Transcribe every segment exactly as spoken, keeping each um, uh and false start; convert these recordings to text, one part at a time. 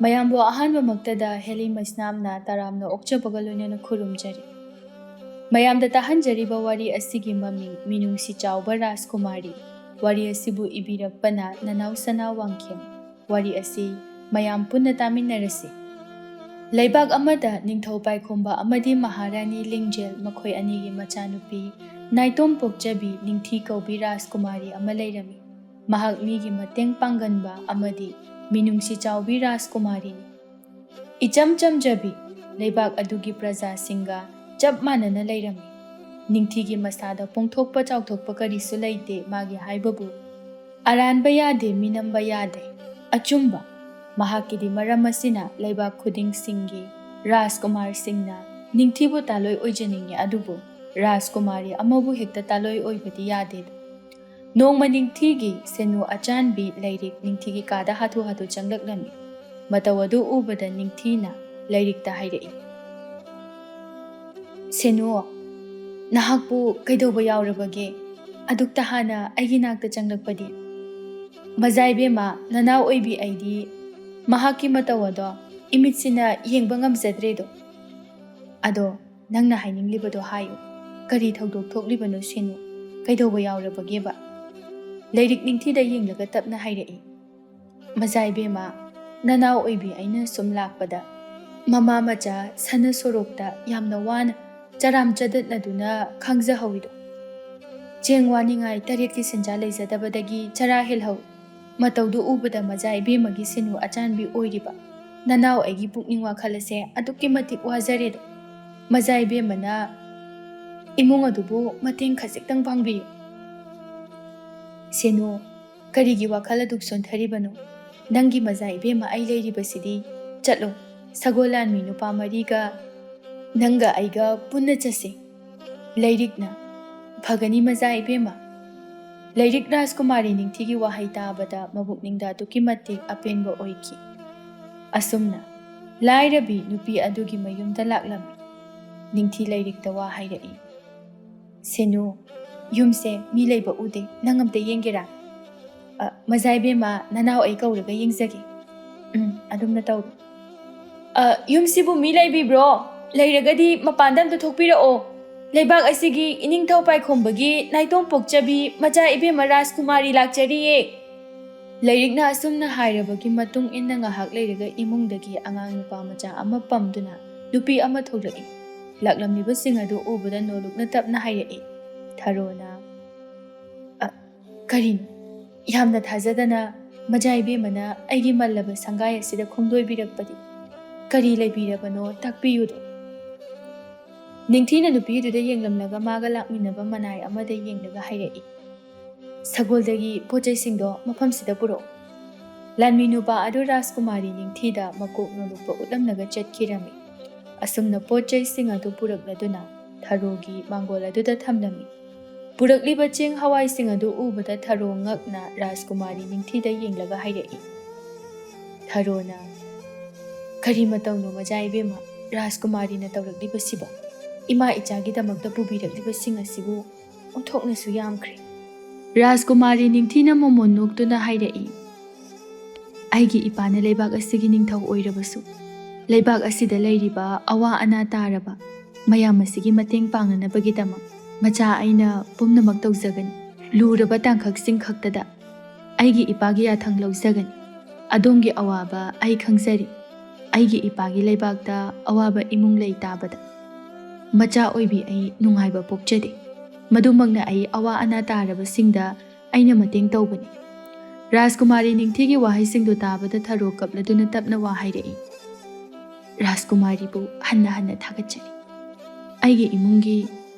ꯃꯌꯥꯝꯕꯨ ꯑꯍꯥꯟꯕꯃꯛꯇꯗ ꯍꯦꯂꯤ ꯃꯩꯁꯅꯥꯝꯅ ꯇꯔꯥꯝꯅ ꯑꯣꯛꯆꯕꯒ ꯂꯣꯏꯅꯅ ꯈꯨꯔꯨꯝꯖꯔꯤ꯫ ꯃꯌꯥꯝꯗ ꯇꯥꯍꯟꯖꯔꯤꯕ ꯋꯥꯔꯤ ꯑꯁꯤꯒꯤ ꯃꯃꯤꯡ ꯃꯤꯅꯨꯡꯁꯤ ꯆꯥꯎꯕ ꯔꯥꯖꯀꯨꯃꯥꯔꯤ꯫ ꯋꯥꯔꯤ ꯑꯁꯤꯕꯨ ꯏꯕꯤꯔꯛꯄꯅ ꯅꯅꯥꯎ ꯁꯅꯥ ꯋꯥꯡꯈꯦꯝ꯫ ꯋꯥꯔꯤ ꯑꯁꯤ ꯃꯌꯥꯝ ꯄꯨꯟꯅ ꯇꯥꯃꯤꯟꯅꯔꯁꯤ꯫ ꯂꯩꯕꯥꯛ ꯑꯃꯗ ꯅꯤꯡꯊꯧ ꯄꯥꯏꯈꯣꯝꯕ ꯑꯃꯗꯤ ꯃꯍꯥꯔꯥꯅꯤ ꯂꯤꯡꯖꯦꯜ ꯃꯈꯣꯏ ꯑꯅꯤꯒꯤ ꯃꯆꯥꯅꯨꯄꯤ ꯅꯥꯏꯇꯣꯝ ꯄꯣꯛꯆꯕꯤ ꯅꯤꯡꯊꯤ ꯀꯧꯕꯤ ꯔꯥꯖꯀꯨꯃꯥꯔꯤ ꯑꯃ ꯂꯩꯔꯝꯃꯤ꯫ ꯃꯍꯥꯛ ꯃꯤꯒꯤ ꯃꯇꯦꯡ ꯄꯥꯡꯒꯟꯕ ꯑꯃꯗꯤ ꯃꯤꯅꯨꯡꯁꯤ ꯆꯥꯎꯕꯤ ꯔꯥꯖꯀꯨꯃꯥꯔꯤꯅꯤ꯫ ꯏꯆꯝ ꯆꯝꯖꯕꯤ, ꯂꯩꯕꯥꯛ ꯑꯗꯨꯒꯤ ꯄ꯭ꯔꯖꯥꯁꯤꯡꯒ ꯆꯞ ꯃꯥꯟꯅꯅ ꯂꯩꯔꯝꯃꯤ꯫ ꯅꯤꯡꯊꯤꯒꯤ ꯃꯁꯥꯗ ꯄꯣꯡꯊꯣꯛꯄ ꯆꯥꯎꯊꯣꯛꯄ ꯀꯔꯤꯁꯨ ꯂꯩꯇꯦ꯫ ꯃꯥꯒꯤ ꯍꯥꯏꯕꯕꯨ ꯑꯔꯥꯟꯕ ꯌꯥꯗꯦ, ꯃꯤꯅꯝꯕ ꯌꯥꯗꯦ, ꯑꯆꯨꯝꯕ꯫ ꯃꯍꯥꯛꯀꯤꯗꯤ ꯃꯔꯝ ꯑꯁꯤꯅ ꯂꯩꯕꯥꯛ ꯈꯨꯗꯤꯡꯁꯤꯡꯒꯤ ꯔꯥꯖꯀꯨꯃꯥꯔꯁꯤꯡꯅ ꯅꯤꯡꯊꯤꯕꯨ ꯇꯥꯂꯣꯏ ꯑꯣꯏꯖꯅꯤꯡꯉꯤ, ꯑꯗꯨꯕꯨ ꯔꯥꯖꯀꯨꯃꯥꯔꯤ ꯑꯃꯕꯨ ꯍꯦꯛꯇ ꯇꯥꯂꯣꯏ ꯑꯣꯏꯕꯗꯤ ꯌꯥꯗꯦꯗꯣ꯫ ꯅꯣꯡꯃ ꯅꯤꯡꯊꯤꯒꯤ ꯁꯦꯅꯨ ꯑꯆꯥꯟꯕꯤ ꯂꯥꯏꯔꯤꯛ ꯅꯤꯡꯊꯤꯒꯤ ꯀꯥꯗ ꯍꯥꯊꯨ ꯍꯥꯊꯨ ꯆꯪꯂꯛꯂꯝꯃꯤ꯫ ꯃꯇꯧ ꯑꯗꯨ ꯎꯕꯗ ꯅꯤꯡꯊꯤꯅ ꯂꯥꯏꯔꯤꯛꯇ ꯍꯥꯏꯔꯛꯏ, "ꯁꯦꯅꯨ, ꯅꯍꯥꯛꯄꯨ ꯀꯩꯗꯧꯕ ꯌꯥꯎꯔꯕꯒꯦ? ꯑꯗꯨꯛꯇ ꯍꯥꯟꯅ ꯑꯩꯒꯤ ꯅꯥꯛꯇ ꯆꯪꯂꯛꯄꯗꯤ?" "ꯃꯖꯥ ꯏꯕꯦꯝꯃ, ꯅꯅꯥꯎ ꯑꯣꯏꯕꯤ ꯑꯩꯗꯤ ꯃꯍꯥꯛꯀꯤ ꯃꯇꯧ ꯑꯗꯣ ꯏꯃꯤꯠꯁꯤꯅ ꯌꯦꯡꯕ ꯉꯝꯖꯗ꯭ꯔꯦꯗꯣ꯫ ꯑꯗꯣ ꯅꯪꯅ ꯍꯥꯏꯅꯤꯡꯂꯤꯕꯗꯣ ꯍꯥꯏꯌꯨ꯫ ꯀꯔꯤ ꯊꯧꯗꯣꯛ ꯊꯣꯛꯂꯤꯕꯅꯣ ꯁꯦꯅꯨ? ꯀꯩꯗꯧꯕ ꯌꯥꯎꯔꯕꯒꯦꯕ?" ꯂꯥꯏꯔꯤꯛ ꯅꯤꯡꯊꯤꯗ ꯌꯦꯡꯂꯒ ꯇꯞꯅ ꯍꯥꯏꯔꯛꯏ, "ꯃꯖꯥ ꯏꯕꯦꯝꯃ, ꯅꯅꯥꯎ ꯑꯣꯏꯕꯤ ꯑꯩꯅ ꯁꯨꯝ ꯂꯥꯛꯄꯗ ꯃꯃꯥ ꯃꯆꯥ ꯁꯅ ꯁꯣꯔꯣꯛꯇ ꯌꯥꯝꯅ ꯋꯥꯅ ꯆꯔꯥꯝ ꯆꯗꯠꯅꯗꯨꯅ ꯈꯥꯡꯖꯍꯧꯏꯗꯣ꯫ ꯆꯦꯡ ꯋꯥꯅꯤꯡꯉꯥꯏ ꯇꯔꯦꯠꯀꯤ ꯁꯦꯟꯖꯥ ꯂꯩꯖꯗꯕꯗꯒꯤ ꯆꯔꯥ ꯍꯦꯜꯍꯧꯏ꯫ ꯃꯇꯧꯗꯨ ꯎꯕꯗ ꯃꯖꯥ ꯏꯕꯦꯝꯃꯒꯤ ꯁꯦꯅꯨ ꯑꯆꯥꯟꯕꯤ ꯑꯣꯏꯔꯤꯕ ꯅꯅꯥꯎ ꯑꯩꯒꯤ ꯄꯨꯛꯅꯤꯡ ꯋꯥꯈꯜ ꯑꯁꯦ ꯑꯗꯨꯛꯀꯤ ꯃꯇꯤꯛ ꯋꯥꯖꯔꯦꯗꯣ꯫ ꯃꯖꯥ ꯏꯕꯦꯝꯃꯅ ꯏꯃꯨꯡ ꯑꯗꯨꯕꯨ ꯃꯇꯦꯡ ꯈꯖꯤꯛꯇꯪ ꯄꯥꯡꯕꯤꯌꯨ꯫" "ꯁꯦꯅꯨ, ꯀꯔꯤꯒꯤ ꯋꯥꯈꯜ ꯑꯗꯨꯛ ꯁꯣꯟꯊꯔꯤꯕꯅꯣ? ꯅꯪꯒꯤ ꯃꯖꯥ ꯏꯕꯦꯝꯃ ꯑꯩ ꯂꯩꯔꯤꯕꯁꯤꯗꯤ꯫ ꯆꯠꯂꯣ, ꯁꯒꯣꯜ ꯂꯥꯟꯃꯤ ꯅꯨꯄꯥ ꯃꯔꯤꯒ ꯅꯪꯒ ꯑꯩꯒ ꯄꯨꯟꯅ ꯆꯠꯁꯤ꯫ ꯂꯥꯏꯔꯤꯛꯅ ꯐꯒꯅꯤ ꯃꯖꯥ ꯏꯕꯦꯝꯃ꯫" ꯂꯥꯏꯔꯤꯛ ꯔꯥꯖꯀꯨꯃꯥꯔꯤ ꯅꯤꯡꯊꯤꯒꯤ ꯋꯥꯍꯩ ꯇꯥꯕꯗ ꯃꯕꯨꯛꯅꯤꯡꯗ ꯑꯗꯨꯛꯀꯤ ꯃꯇꯤꯛ ꯑꯄꯦꯟꯕ ꯑꯣꯏꯈꯤ꯫ ꯑꯁꯨꯝꯅ ꯂꯥꯏꯔꯕꯤ ꯅꯨꯄꯤ ꯑꯗꯨꯒꯤ ꯃꯌꯨꯝꯗ ꯂꯥꯛꯂꯝꯃꯤ꯫ ꯅꯤꯡꯊꯤ ꯂꯥꯏꯔꯤꯛꯇ ꯋꯥ ꯍꯥꯏꯔꯛꯏ, "ꯁꯦꯅꯨ, ꯌꯨꯝꯁꯦ ꯃꯤ ꯂꯩꯕ ꯎꯗꯦ, ꯅꯪ ꯑꯝꯇ ꯌꯦꯡꯒꯦꯔꯥ?" "ꯑ, ꯃꯖꯥ ꯏꯕꯦꯝꯃ, ꯅꯅꯥꯎ ꯑꯩ ꯀꯧꯔꯒ ꯌꯦꯡꯖꯒꯦ꯫" ꯎꯝ, ꯑꯗꯨꯝꯅ ꯇꯧꯔꯣ꯫ ꯑ, ꯌꯨꯝꯁꯤꯕꯨ ꯃꯤ ꯂꯩꯕꯤꯕ꯭ꯔꯣ? ꯂꯩꯔꯒꯗꯤ ꯃꯄꯥꯟꯗ ꯑꯝꯇ ꯊꯣꯛꯄꯤꯔꯛꯑꯣ꯫ ꯂꯩꯕꯥꯛ ꯑꯁꯤꯒꯤ ꯏꯅꯤꯡꯊꯧ ꯄꯥꯏꯈꯣꯝꯕꯒꯤ ꯅꯥꯏꯇꯣꯝ ꯄꯣꯛꯆꯕꯤ ꯃꯆꯥ ꯏꯕꯦꯝꯃ ꯔꯥꯖꯀꯨꯃꯥꯔꯤ ꯂꯥꯛꯆꯔꯤꯌꯦ꯫ ꯂꯥꯏꯔꯤꯛꯅ ꯑꯁꯨꯝꯅ ꯍꯥꯏꯔꯕꯒꯤ ꯃꯇꯨꯡ ꯏꯟꯅ ꯉꯥꯏꯍꯥꯛ ꯂꯩꯔꯒ ꯏꯃꯨꯡꯗꯒꯤ ꯑꯉꯥꯡ ꯅꯨꯄꯥ ꯃꯆꯥ ꯑꯃ ꯄꯝꯗꯨꯅ ꯅꯨꯄꯤ ꯑꯃ ꯊꯣꯛꯂꯛꯏ꯫ ꯂꯥꯛꯂꯝꯂꯤꯕꯁꯤꯡ ꯑꯗꯨ ꯎꯕꯗ ꯅꯣꯂꯨꯛꯅ ꯇꯞꯅ ꯍꯥꯏꯔꯛꯏ꯫ ꯊꯔꯣꯅ, "ꯑ, ꯀꯔꯤꯅꯣ? ꯌꯥꯝꯅ ꯊꯥꯖꯗꯅ ꯃꯆꯥ ꯏꯕꯦꯝꯃꯅ ꯑꯩꯒꯤ ꯃꯜꯂꯕ ꯁꯪꯒꯥꯏ ꯑꯁꯤꯗ ꯈꯣꯡꯗꯣꯏꯕꯤꯔꯛꯄꯗꯤ꯫ ꯀꯔꯤ ꯂꯩꯕꯤꯔꯕꯅꯣ? ꯇꯥꯛꯄꯤꯌꯨꯗꯣ?" ꯅꯤꯡꯊꯤꯅ ꯅꯨꯄꯤꯗꯨꯗ ꯌꯦꯡꯂꯝꯂꯒ ꯃꯥꯒ ꯂꯥꯛꯃꯤꯟꯅꯕ ꯃꯅꯥꯏ ꯑꯃꯗ ꯌꯦꯡꯂꯒ ꯍꯥꯏꯔꯛꯏ꯫ "ꯁꯒꯣꯜꯗꯒꯤ ꯄꯣꯠ ꯆꯩꯁꯤꯡꯗꯣ ꯃꯐꯝꯁꯤꯗ ꯄꯨꯔꯛꯎ꯫" ꯂꯥꯟꯃꯤ ꯅꯨꯄꯥ ꯑꯗꯨ ꯔꯥꯖꯀꯨꯃꯥꯔꯤ ꯅꯤꯡꯊꯤꯗ ꯃꯀꯣꯛ ꯅꯣꯂꯨꯛꯄ ꯎꯠꯂꯝꯂꯒ ꯆꯠꯈꯤꯔꯝꯃꯤ꯫ ꯑꯁꯨꯝꯅ ꯄꯣꯠ ꯆꯩꯁꯤꯡ ꯑꯗꯨ ꯄꯨꯔꯛꯂꯗꯨꯅ ꯊꯔꯣꯒꯤ ꯃꯥꯡꯒꯣꯜ ꯑꯗꯨꯗ ꯊꯝꯂꯝꯃꯤ꯫ ꯄꯨꯔꯛꯂꯤꯕ ꯆꯦꯡ ꯍꯋꯥꯏꯁꯤꯡ ꯑꯗꯨ ꯎꯕꯗ ꯊꯔꯣ ꯉꯛꯅ ꯔꯥꯖꯀꯨꯃꯥꯔꯤ ꯅꯤꯡꯊꯤꯗ ꯌꯦꯡꯂꯒ ꯍꯥꯏꯔꯛꯏ꯫ ꯊꯔꯣꯅ, "ꯀꯔꯤ ꯃꯇꯧꯅꯣ ꯃꯆꯥ ꯏꯕꯦꯝꯃ ꯔꯥꯖꯀꯨꯃꯥꯔꯤꯅ ꯇꯧꯔꯛꯂꯤꯕꯁꯤꯕꯣ? ꯏꯃꯥ ꯏꯆꯥꯒꯤꯗꯃꯛꯇ ꯄꯨꯕꯤꯔꯛꯂꯤꯕꯁꯤꯡ ꯑꯁꯤꯕꯨ ꯑꯣꯟꯊꯣꯛꯅꯁꯨ ꯌꯥꯝꯈ꯭ꯔꯦ꯫" ꯔꯥꯖꯀꯨꯃꯥꯔꯤ ꯅꯤꯡꯊꯤꯅ ꯃꯃꯣꯟ ꯅꯣꯛꯇꯨꯅ ꯍꯥꯏꯔꯛꯏ, "ꯑꯩꯒꯤ ꯏꯄꯥꯅ ꯂꯩꯕꯥꯛ ꯑꯁꯤꯒꯤ ꯅꯤꯡꯊꯧ ꯑꯣꯏꯔꯕꯁꯨ, ꯂꯩꯕꯥꯛ ꯑꯁꯤꯗ ꯂꯩꯔꯤꯕ ꯑꯋꯥ ꯑꯅꯥ ꯇꯥꯔꯕ ꯃꯌꯥꯝ ꯑꯁꯤꯒꯤ ꯃꯇꯦꯡ ꯄꯥꯡꯅꯅꯕꯒꯤꯗꯃꯛ ꯃꯆꯥ ꯑꯩꯅ ꯄꯨꯝꯅꯃꯛ ꯇꯧꯖꯒꯅꯤ꯫ ꯂꯨꯔꯕ ꯇꯥꯡꯀꯛꯁꯤꯡ ꯈꯛꯇꯗ ꯑꯩꯒꯤ ꯏꯄꯥꯒꯤ ꯌꯥꯊꯪ ꯂꯧꯖꯒꯅꯤ꯫ ꯑꯗꯣꯝꯒꯤ ꯑꯋꯥꯕ ꯑꯩ ꯈꯪꯖꯔꯤ꯫ ꯑꯩꯒꯤ ꯏꯄꯥꯒꯤ ꯂꯩꯕꯥꯛꯇ ꯑꯋꯥꯕ ꯏꯃꯨꯡ ꯂꯩ ꯇꯥꯕꯗ ꯃꯆꯥ ꯑꯣꯏꯕꯤ ꯑꯩ ꯅꯨꯡꯉꯥꯏꯕ ꯄꯣꯛꯆꯗꯦ꯫ ꯃꯗꯨꯃꯛꯅ ꯑꯩ ꯑꯋꯥ ꯑꯅꯥ ꯇꯥꯔꯕꯁꯤꯡꯗ ꯑꯩꯅ ꯃꯇꯦꯡ ꯇꯧꯕꯅꯤ꯫" ꯔꯥꯖꯀꯨꯃꯥꯔꯤ ꯅꯤꯡꯊꯤꯒꯤ ꯋꯥꯍꯩꯁꯤꯡꯗꯨ ꯇꯥꯕꯗ ꯊꯔꯣ ꯀꯞꯂꯗꯨꯅ ꯇꯞꯅ ꯋꯥ ꯍꯥꯏꯔꯛꯏ꯫ "ꯔꯥꯖꯀꯨꯃꯥꯔꯤꯕꯨ ꯍꯟꯅ ꯍꯟꯅ ꯊꯥꯒꯠꯆꯔꯤ꯫ ꯑꯩꯒꯤ ꯏꯃꯨꯡꯒꯤ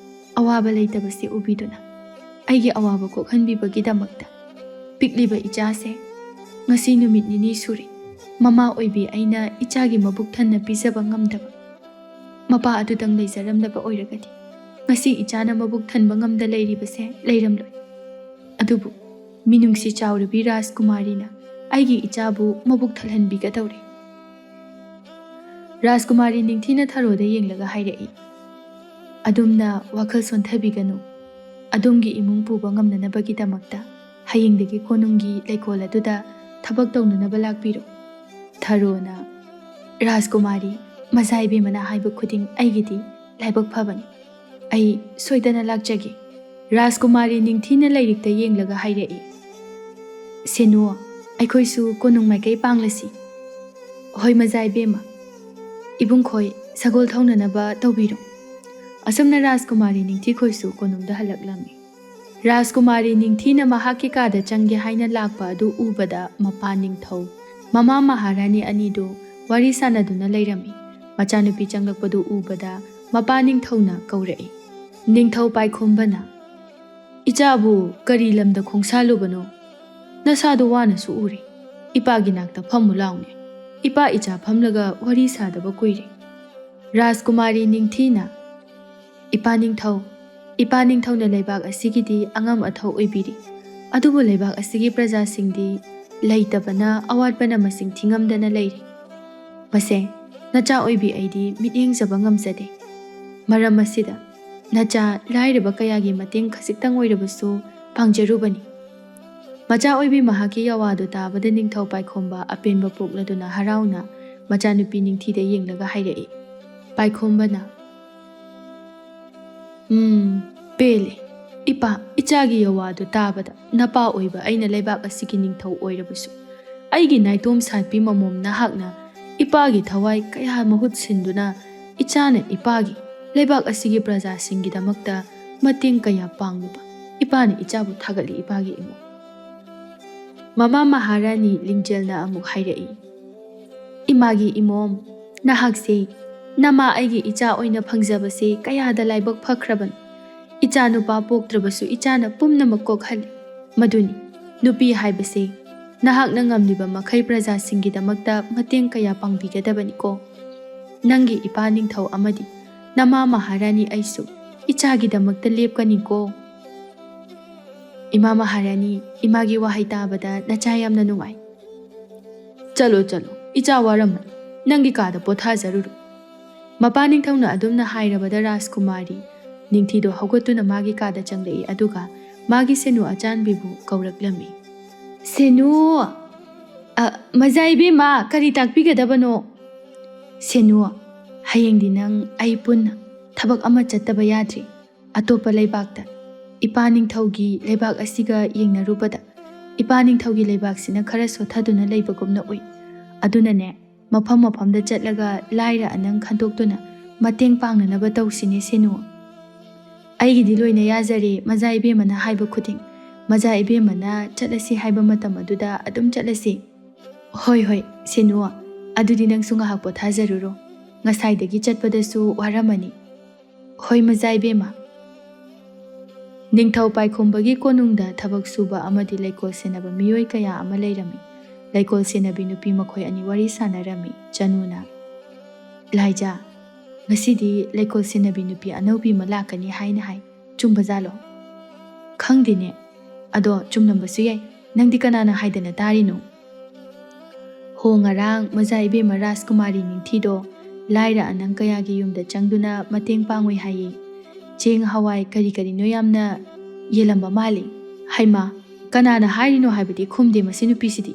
ꯑꯋꯥꯕ ꯂꯩꯇꯕꯁꯤ ꯎꯕꯤꯗꯨꯅ ꯑꯩꯒꯤ ꯑꯋꯥꯕ ꯀꯣꯛꯍꯟꯕꯤꯕꯒꯤꯗꯃꯛꯇ꯫ ꯄꯤꯛꯂꯤꯕ ꯏꯆꯥꯁꯦ ꯉꯁꯤ ꯅꯨꯃꯤꯠ ꯅꯤꯅꯤ ꯁꯨꯔꯦ ꯃꯃꯥ ꯑꯣꯏꯕꯤ ꯑꯩꯅ ꯏꯆꯥꯒꯤ ꯃꯕꯨꯛ ꯊꯟꯅ ꯄꯤꯖꯕ ꯉꯝꯗꯕ꯫ ꯃꯄꯥ ꯑꯗꯨꯗꯪ ꯂꯩꯖꯔꯝꯂꯕ ꯑꯣꯏꯔꯒꯗꯤ ꯉꯁꯤ ꯏꯆꯥꯅ ꯃꯕꯨꯛ ꯊꯟꯕ ꯉꯝꯗ ꯂꯩꯔꯤꯕꯁꯦ ꯂꯩꯔꯝꯂꯣꯏ꯫ ꯑꯗꯨꯕꯨ ꯃꯤꯅꯨꯡꯁꯤ ꯆꯥꯎꯔꯕꯤ ꯔꯥꯖꯀꯨꯃꯥꯔꯤꯅ ꯑꯩꯒꯤ ꯏꯆꯥꯕꯨ ꯃꯕꯨꯛ ꯊꯜꯍꯟꯕꯤꯒꯗꯧꯔꯦ꯫" ꯔꯥꯖꯀꯨꯃꯥꯔꯤ ꯅꯤꯡꯊꯤꯅ ꯊꯔꯣꯗ ꯌꯦꯡꯂꯒ ꯍꯥꯏꯔꯛꯏ, "ꯑꯗꯣꯝꯅ ꯋꯥꯈꯜ ꯁꯣꯟꯊꯕꯤꯒꯅꯨ꯫ ꯑꯗꯣꯝꯒꯤ ꯏꯃꯨꯡ ꯄꯨꯕ ꯉꯝꯅꯅꯕꯒꯤꯗꯃꯛꯇ ꯍꯌꯦꯡꯗꯒꯤ ꯀꯣꯅꯨꯡꯒꯤ ꯂꯩꯀꯣꯜ ꯑꯗꯨꯗ ꯊꯕꯛ ꯇꯧꯅꯅꯕ ꯂꯥꯛꯄꯤꯔꯣ꯫" ꯊꯔꯣꯅ, "ꯔꯥꯖꯀꯨꯃꯥꯔꯤ, ꯃꯖꯥ ꯏꯕꯦꯝꯃꯅ ꯍꯥꯏꯕ ꯈꯨꯗꯤꯡ ꯑꯩꯒꯤꯗꯤ ꯂꯥꯏꯕꯛ ꯐꯕꯅꯤ꯫ ꯑꯩ ꯁꯣꯏꯗꯅ ꯂꯥꯛꯆꯒꯦ꯫" ꯔꯥꯖꯀꯨꯃꯥꯔꯤ ꯅꯤꯡꯊꯤꯅ ꯂꯥꯏꯔꯤꯛꯇ ꯌꯦꯡꯂꯒ ꯍꯥꯏꯔꯛꯏ, "ꯁꯦꯅꯨ, ꯑꯩꯈꯣꯏꯁꯨ ꯀꯣꯅꯨꯡ ꯃꯥꯏꯀꯩ ꯄꯥꯡꯂꯁꯤ꯫" "ꯍꯣꯏ, ꯃꯖꯥ ꯏꯕꯦꯝꯃ꯫ ꯏꯕꯨꯡꯈꯣꯏ, ꯁꯒꯣꯜ ꯊꯧꯅꯅꯕ ꯇꯧꯕꯤꯔꯣ꯫" ꯑꯁꯨꯝꯅ ꯔꯥꯖꯀꯨꯃꯥꯔꯤ ꯅꯤꯡꯊꯤꯈꯣꯏꯁꯨ ꯀꯣꯅꯨꯡꯗ ꯍꯜꯂꯛꯂꯝꯃꯤ꯫ ꯔꯥꯖꯀꯨꯃꯥꯔꯤ ꯅꯤꯡꯊꯤꯅ ꯃꯍꯥꯛꯀꯤ ꯀꯥꯗ ꯆꯪꯒꯦ ꯍꯥꯏꯅ ꯂꯥꯛꯄ ꯑꯗꯨ ꯎꯕꯗ ꯃꯄꯥ ꯅꯤꯡꯊꯧ, ꯃꯃꯥ ꯃꯍꯥꯔꯥꯅꯤ ꯑꯅꯤꯗꯨ ꯋꯥꯔꯤ ꯁꯥꯟꯅꯗꯨꯅ ꯂꯩꯔꯝꯃꯤ꯫ ꯃꯆꯥꯅꯨꯄꯤ ꯆꯪꯂꯛꯄꯗꯨ ꯎꯕꯗ ꯃꯄꯥ ꯅꯤꯡꯊꯧꯅ ꯀꯧꯔꯛꯏ꯫ ꯅꯤꯡꯊꯧ ꯄꯥꯏꯈꯣꯝꯕꯅ, "ꯏꯆꯥꯕꯨ ꯀꯔꯤ ꯂꯝꯗ ꯈꯣꯡꯁꯥꯜꯂꯨꯕꯅꯣ? ꯅꯁꯥꯗꯨ ꯋꯥꯅꯁꯨ ꯎꯔꯦ꯫ ꯏꯄꯥꯒꯤ ꯅꯥꯛꯇ ꯐꯝꯃꯨ ꯂꯥꯎꯅꯦ꯫ ꯏꯄꯥ ꯏꯆꯥ ꯐꯝꯂꯒ ꯋꯥꯔꯤ ꯁꯥꯗꯕ ꯀꯨꯏꯔꯦ꯫" ꯔꯥꯖꯀꯨꯃꯥꯔꯤ ꯅꯤꯡꯊꯤꯅ, "ꯏꯄꯥ ꯅꯤꯡꯊꯧ, ꯏꯄꯥ ꯅꯤꯡꯊꯧꯅ ꯂꯩꯕꯥꯛ ꯑꯁꯤꯒꯤꯗꯤ ꯑꯉꯝ ꯑꯊꯧ ꯑꯣꯏꯕꯤꯔꯤ꯫ ꯑꯗꯨꯕꯨ ꯂꯩꯕꯥꯛ ꯑꯁꯤꯒꯤ ꯄ꯭ꯔꯖꯥꯁꯤꯡꯗꯤ ꯂꯩꯇꯕꯅ, ꯑꯋꯥꯠꯄꯅ ꯃꯁꯤꯡ ꯊꯤꯉꯝꯗꯅ ꯂꯩꯔꯤ꯫ ꯃꯁꯦ, ꯅꯆꯥ ꯑꯣꯏꯕꯤ ꯑꯩꯗꯤ ꯃꯤꯠꯌꯦꯡ ꯆꯪꯕ ꯉꯝꯖꯗꯦ꯫ ꯃꯔꯝ ꯑꯁꯤꯗ ꯅꯆꯥ ꯂꯥꯏꯔꯕ ꯀꯌꯥꯒꯤ ꯃꯇꯦꯡ ꯈꯖꯤꯛꯇꯪ ꯑꯣꯏꯔꯕꯁꯨ ꯄꯥꯡꯖꯔꯨꯕꯅꯤ꯫" ꯃꯆꯥ ꯑꯣꯏꯕꯤ ꯃꯍꯥꯛꯀꯤ ꯌꯥꯋꯥꯗꯨ ꯇꯥꯕꯗ ꯅꯤꯡꯊꯧ ꯄꯥꯏꯈꯣꯝꯕ ꯑꯄꯦꯟꯕ ꯄꯣꯛꯂꯗꯨꯅ ꯍꯔꯥꯎꯅ ꯃꯆꯥꯅꯨꯄꯤ ꯅꯤꯡꯊꯤꯗ ꯌꯦꯡꯂꯒ ꯍꯥꯏꯔꯛꯏ꯫ ꯄꯥꯏꯈꯣꯝꯕꯅ, "ꯎꯝ, ꯄꯦꯜꯂꯦ꯫ ꯏꯄꯥ, ꯏꯆꯥꯒꯤ ꯌꯥꯋꯥꯗꯨ ꯇꯥꯕꯗ ꯅꯄꯥ ꯑꯣꯏꯕ ꯑꯩꯅ ꯂꯩꯕꯥꯛ ꯑꯁꯤꯒꯤ ꯅꯤꯡꯊꯧ ꯑꯣꯏꯔꯕꯁꯨ, ꯑꯩꯒꯤ ꯅꯥꯏꯇꯣꯝ ꯁꯥꯠꯄꯤ ꯃꯃꯣꯝ ꯅꯍꯥꯛꯅ ꯏꯄꯥꯒꯤ ꯊꯋꯥꯏ ꯀꯌꯥ ꯃꯍꯨꯠ ꯁꯤꯟꯗꯨꯅ ꯏꯆꯥꯅ ꯏꯄꯥꯒꯤ, ꯂꯩꯕꯥꯛ ꯑꯁꯤꯒꯤ ꯄ꯭ꯔꯖꯥꯁꯤꯡꯒꯤꯗꯃꯛꯇ ꯃꯇꯦꯡ ꯀꯌꯥ ꯄꯥꯡꯂꯨꯕ꯫ ꯏꯄꯥꯅ ꯏꯆꯥꯕꯨ ꯊꯥꯒꯠꯂꯤ, ꯏꯄꯥꯒꯤ ꯏꯃꯣꯝ꯫" ꯃꯃꯥ ꯃꯍꯥꯔꯥꯅꯤ ꯂꯤꯡꯖꯦꯜꯅ ꯑꯃꯨꯛ ꯍꯥꯏꯔꯛꯏ, "ꯏꯃꯥꯒꯤ ꯏꯃꯣꯝ, ꯅꯍꯥꯛꯁꯦ ꯅꯃꯥ ꯑꯩꯒꯤ ꯏꯆꯥ ꯑꯣꯏꯅ ꯐꯪꯖꯕꯁꯦ ꯀꯌꯥꯗ ꯂꯥꯏꯕꯛ ꯐꯈ꯭ꯔꯕꯅꯣ꯫ ꯏꯆꯥ ꯅꯨꯄꯥ ꯄꯣꯛꯇ꯭ꯔꯕꯁꯨ ꯏꯆꯥꯅ ꯄꯨꯝꯅꯃꯛ ꯀꯣꯛꯍꯜꯂꯤ꯫ ꯃꯗꯨꯅꯤ ꯅꯨꯄꯤ ꯍꯥꯏꯕꯁꯦ, ꯅꯍꯥꯛꯅ ꯉꯝꯂꯤꯕ ꯃꯈꯩ ꯄ꯭ꯔꯖꯥꯁꯤꯡꯒꯤꯗꯃꯛꯇ ꯃꯇꯦꯡ ꯀꯌꯥ ꯄꯥꯡꯕꯤꯒꯗꯕꯅꯤꯀꯣ꯫ ꯅꯪꯒꯤ ꯏꯄꯥ ꯅꯤꯡꯊꯧ ꯑꯃꯗꯤ ꯅꯃꯥ ꯃꯍꯥꯔꯥꯅꯤ ꯑꯩꯁꯨ ꯏꯆꯥꯒꯤꯗꯃꯛꯇ ꯂꯦꯞꯀꯅꯤꯀꯣ꯫" ꯏꯃꯥ ꯃꯍꯥꯔꯥꯅꯤ, ꯏꯃꯥꯒꯤ ꯋꯥꯍꯩ ꯇꯥꯕꯗ ꯅꯆꯥ ꯌꯥꯝꯅ ꯅꯨꯡꯉꯥꯏ꯫ "ꯆꯠꯂꯣ, ꯆꯠꯂꯣ, ꯏꯆꯥ ꯋꯥꯔꯝꯃꯅꯤ, ꯅꯪꯒꯤ ꯀꯥꯗ ꯄꯣꯊꯥꯖꯔꯨꯔꯣ꯫" ꯃꯄꯥ ꯅꯤꯡꯊꯧꯅ ꯑꯗꯨꯝꯅ ꯍꯥꯏꯔꯕꯗ ꯔꯥꯖꯀꯨꯃꯥꯔꯤ ꯅꯤꯡꯊꯤꯗꯣ ꯍꯧꯒꯠꯇꯨꯅ ꯃꯥꯒꯤ ꯀꯥꯗ ꯆꯪꯂꯛꯏ, ꯑꯗꯨꯒ ꯃꯥꯒꯤ ꯁꯦꯅꯨ ꯑꯆꯥꯟꯕꯤꯕꯨ ꯀꯧꯔꯛꯂꯝꯃꯤ꯫ "ꯁꯦꯅꯨ!" ꯑ, ꯃꯖꯥ ꯏꯕꯦꯝꯃ, ꯀꯔꯤ ꯇꯥꯛꯄꯤꯒꯗꯕꯅꯣ? ꯁꯦꯅꯨ, ꯍꯌꯦꯡꯗꯤ ꯅꯪ ꯑꯩ ꯄꯨꯟꯅ ꯊꯕꯛ ꯑꯃ ꯆꯠꯇꯕ ꯌꯥꯗ꯭ꯔꯤ꯫ ꯑꯇꯣꯞꯄ ꯂꯩꯕꯥꯛꯇ꯫ ꯏꯄꯥ ꯅꯤꯡꯊꯧꯒꯤ ꯂꯩꯕꯥꯛ ꯑꯁꯤꯒ ꯌꯦꯡꯅꯔꯨꯕꯗ, ꯏꯄꯥ ꯅꯤꯡꯊꯧꯒꯤ ꯂꯩꯕꯥꯛꯁꯤꯅ ꯈꯔ ꯁꯣꯠꯊꯗꯨꯅ ꯂꯩꯕꯒꯨꯝꯅ ꯎꯏ꯫ ꯑꯗꯨꯅꯅꯦ, ꯃꯐꯝ ꯃꯐꯝꯗ ꯆꯠꯂꯒ ꯂꯥꯏꯔ ꯑꯅꯪ ꯈꯟꯗꯣꯛꯇꯨꯅ ꯃꯇꯦꯡ ꯄꯥꯡꯅꯅꯕ ꯇꯧꯁꯤꯅꯦ, ꯁꯦꯅꯨ꯫ ꯑꯩꯒꯤꯗꯤ ꯂꯣꯏꯅ ꯌꯥꯖꯔꯦ, ꯃꯖꯥ ꯏꯕꯦꯝꯃꯅ ꯍꯥꯏꯕ ꯈꯨꯗꯤꯡ꯫ ꯃꯖꯥ ꯏꯕꯦꯝꯃꯅ ꯆꯠꯂꯁꯤ ꯍꯥꯏꯕ ꯃꯇꯝ ꯑꯗꯨꯗ ꯑꯗꯨꯝ ꯆꯠꯂꯁꯤ꯫ ꯍꯣꯏ, ꯍꯣꯏ, ꯁꯦꯅꯨ, ꯑꯗꯨꯗꯤ ꯅꯪꯁꯨ ꯉꯥꯏꯍꯥꯛ ꯄꯣꯊꯥꯖꯔꯨꯔꯣ꯫ ꯉꯁꯥꯏꯗꯒꯤ ꯆꯠꯄꯗꯁꯨ ꯋꯥꯔꯝꯃꯅꯤ꯫ ꯍꯣꯏ, ꯃꯖꯥ ꯏꯕꯦꯝꯃ꯫ ꯅꯤꯡꯊꯧ ꯄꯥꯏꯈꯣꯝꯕꯒꯤ ꯀꯣꯅꯨꯡꯗ ꯊꯕꯛ ꯁꯨꯕ ꯑꯃꯗꯤ ꯂꯩꯀꯣꯜ ꯁꯦꯟꯅꯕ ꯃꯤꯑꯣꯏ ꯀꯌꯥ ꯑꯃ ꯂꯩꯔꯝꯃꯤ꯫ ꯂꯩꯀꯣꯜ ꯁꯦꯟꯅꯕꯤ ꯅꯨꯄꯤ ꯃꯈꯣꯏ ꯑꯅꯤ ꯋꯥꯔꯤ ꯁꯥꯟꯅꯔꯝꯃꯤ꯫ ꯆꯅꯨꯅ, "ꯂꯥꯏꯖꯥ, ꯉꯁꯤꯗꯤ ꯂꯩꯀꯣꯜ ꯁꯦꯟꯅꯕꯤ ꯅꯨꯄꯤ ꯑꯅꯧꯕꯤ ꯑꯃ ꯂꯥꯛꯀꯅꯤ ꯍꯥꯏꯅ ꯍꯥꯏ꯫ ꯆꯨꯝꯕꯖꯥꯠꯂꯣ?" "ꯈꯪꯗꯦꯅꯦ꯫ ꯑꯗꯣ ꯆꯨꯝꯂꯝꯕꯁꯨ ꯌꯥꯏ꯫ ꯅꯪꯗꯤ ꯀꯅꯥꯅ ꯍꯥꯏꯗꯅ ꯇꯥꯔꯤꯅꯣ?" "ꯍꯣ, ꯉꯔꯥꯡ ꯃꯖꯥ ꯏꯕꯦꯝꯃ ꯔꯥꯖꯀꯨꯃꯥꯔꯤ ꯅꯤꯡꯊꯤꯗꯣ ꯂꯥꯏꯔ ꯑꯅꯪ ꯀꯌꯥꯒꯤ ꯌꯨꯝꯗ ꯆꯪꯗꯨꯅ ꯃꯇꯦꯡ ꯄꯥꯡꯉꯨꯏ ꯍꯥꯏꯌꯦ꯫ ꯆꯦꯡ, ꯍꯋꯥꯏ, ꯀꯔꯤ ꯀꯔꯤꯅꯣ ꯌꯥꯝꯅ ꯌꯦꯜꯂꯝꯕ ꯃꯥꯜꯂꯤ꯫" "ꯍꯩꯃꯥ, ꯀꯅꯥꯅ ꯍꯥꯏꯔꯤꯅꯣ ꯍꯥꯏꯕꯗꯤ ꯈꯨꯝꯗꯦ ꯃꯁꯤ ꯅꯨꯄꯤꯁꯤꯗꯤ꯫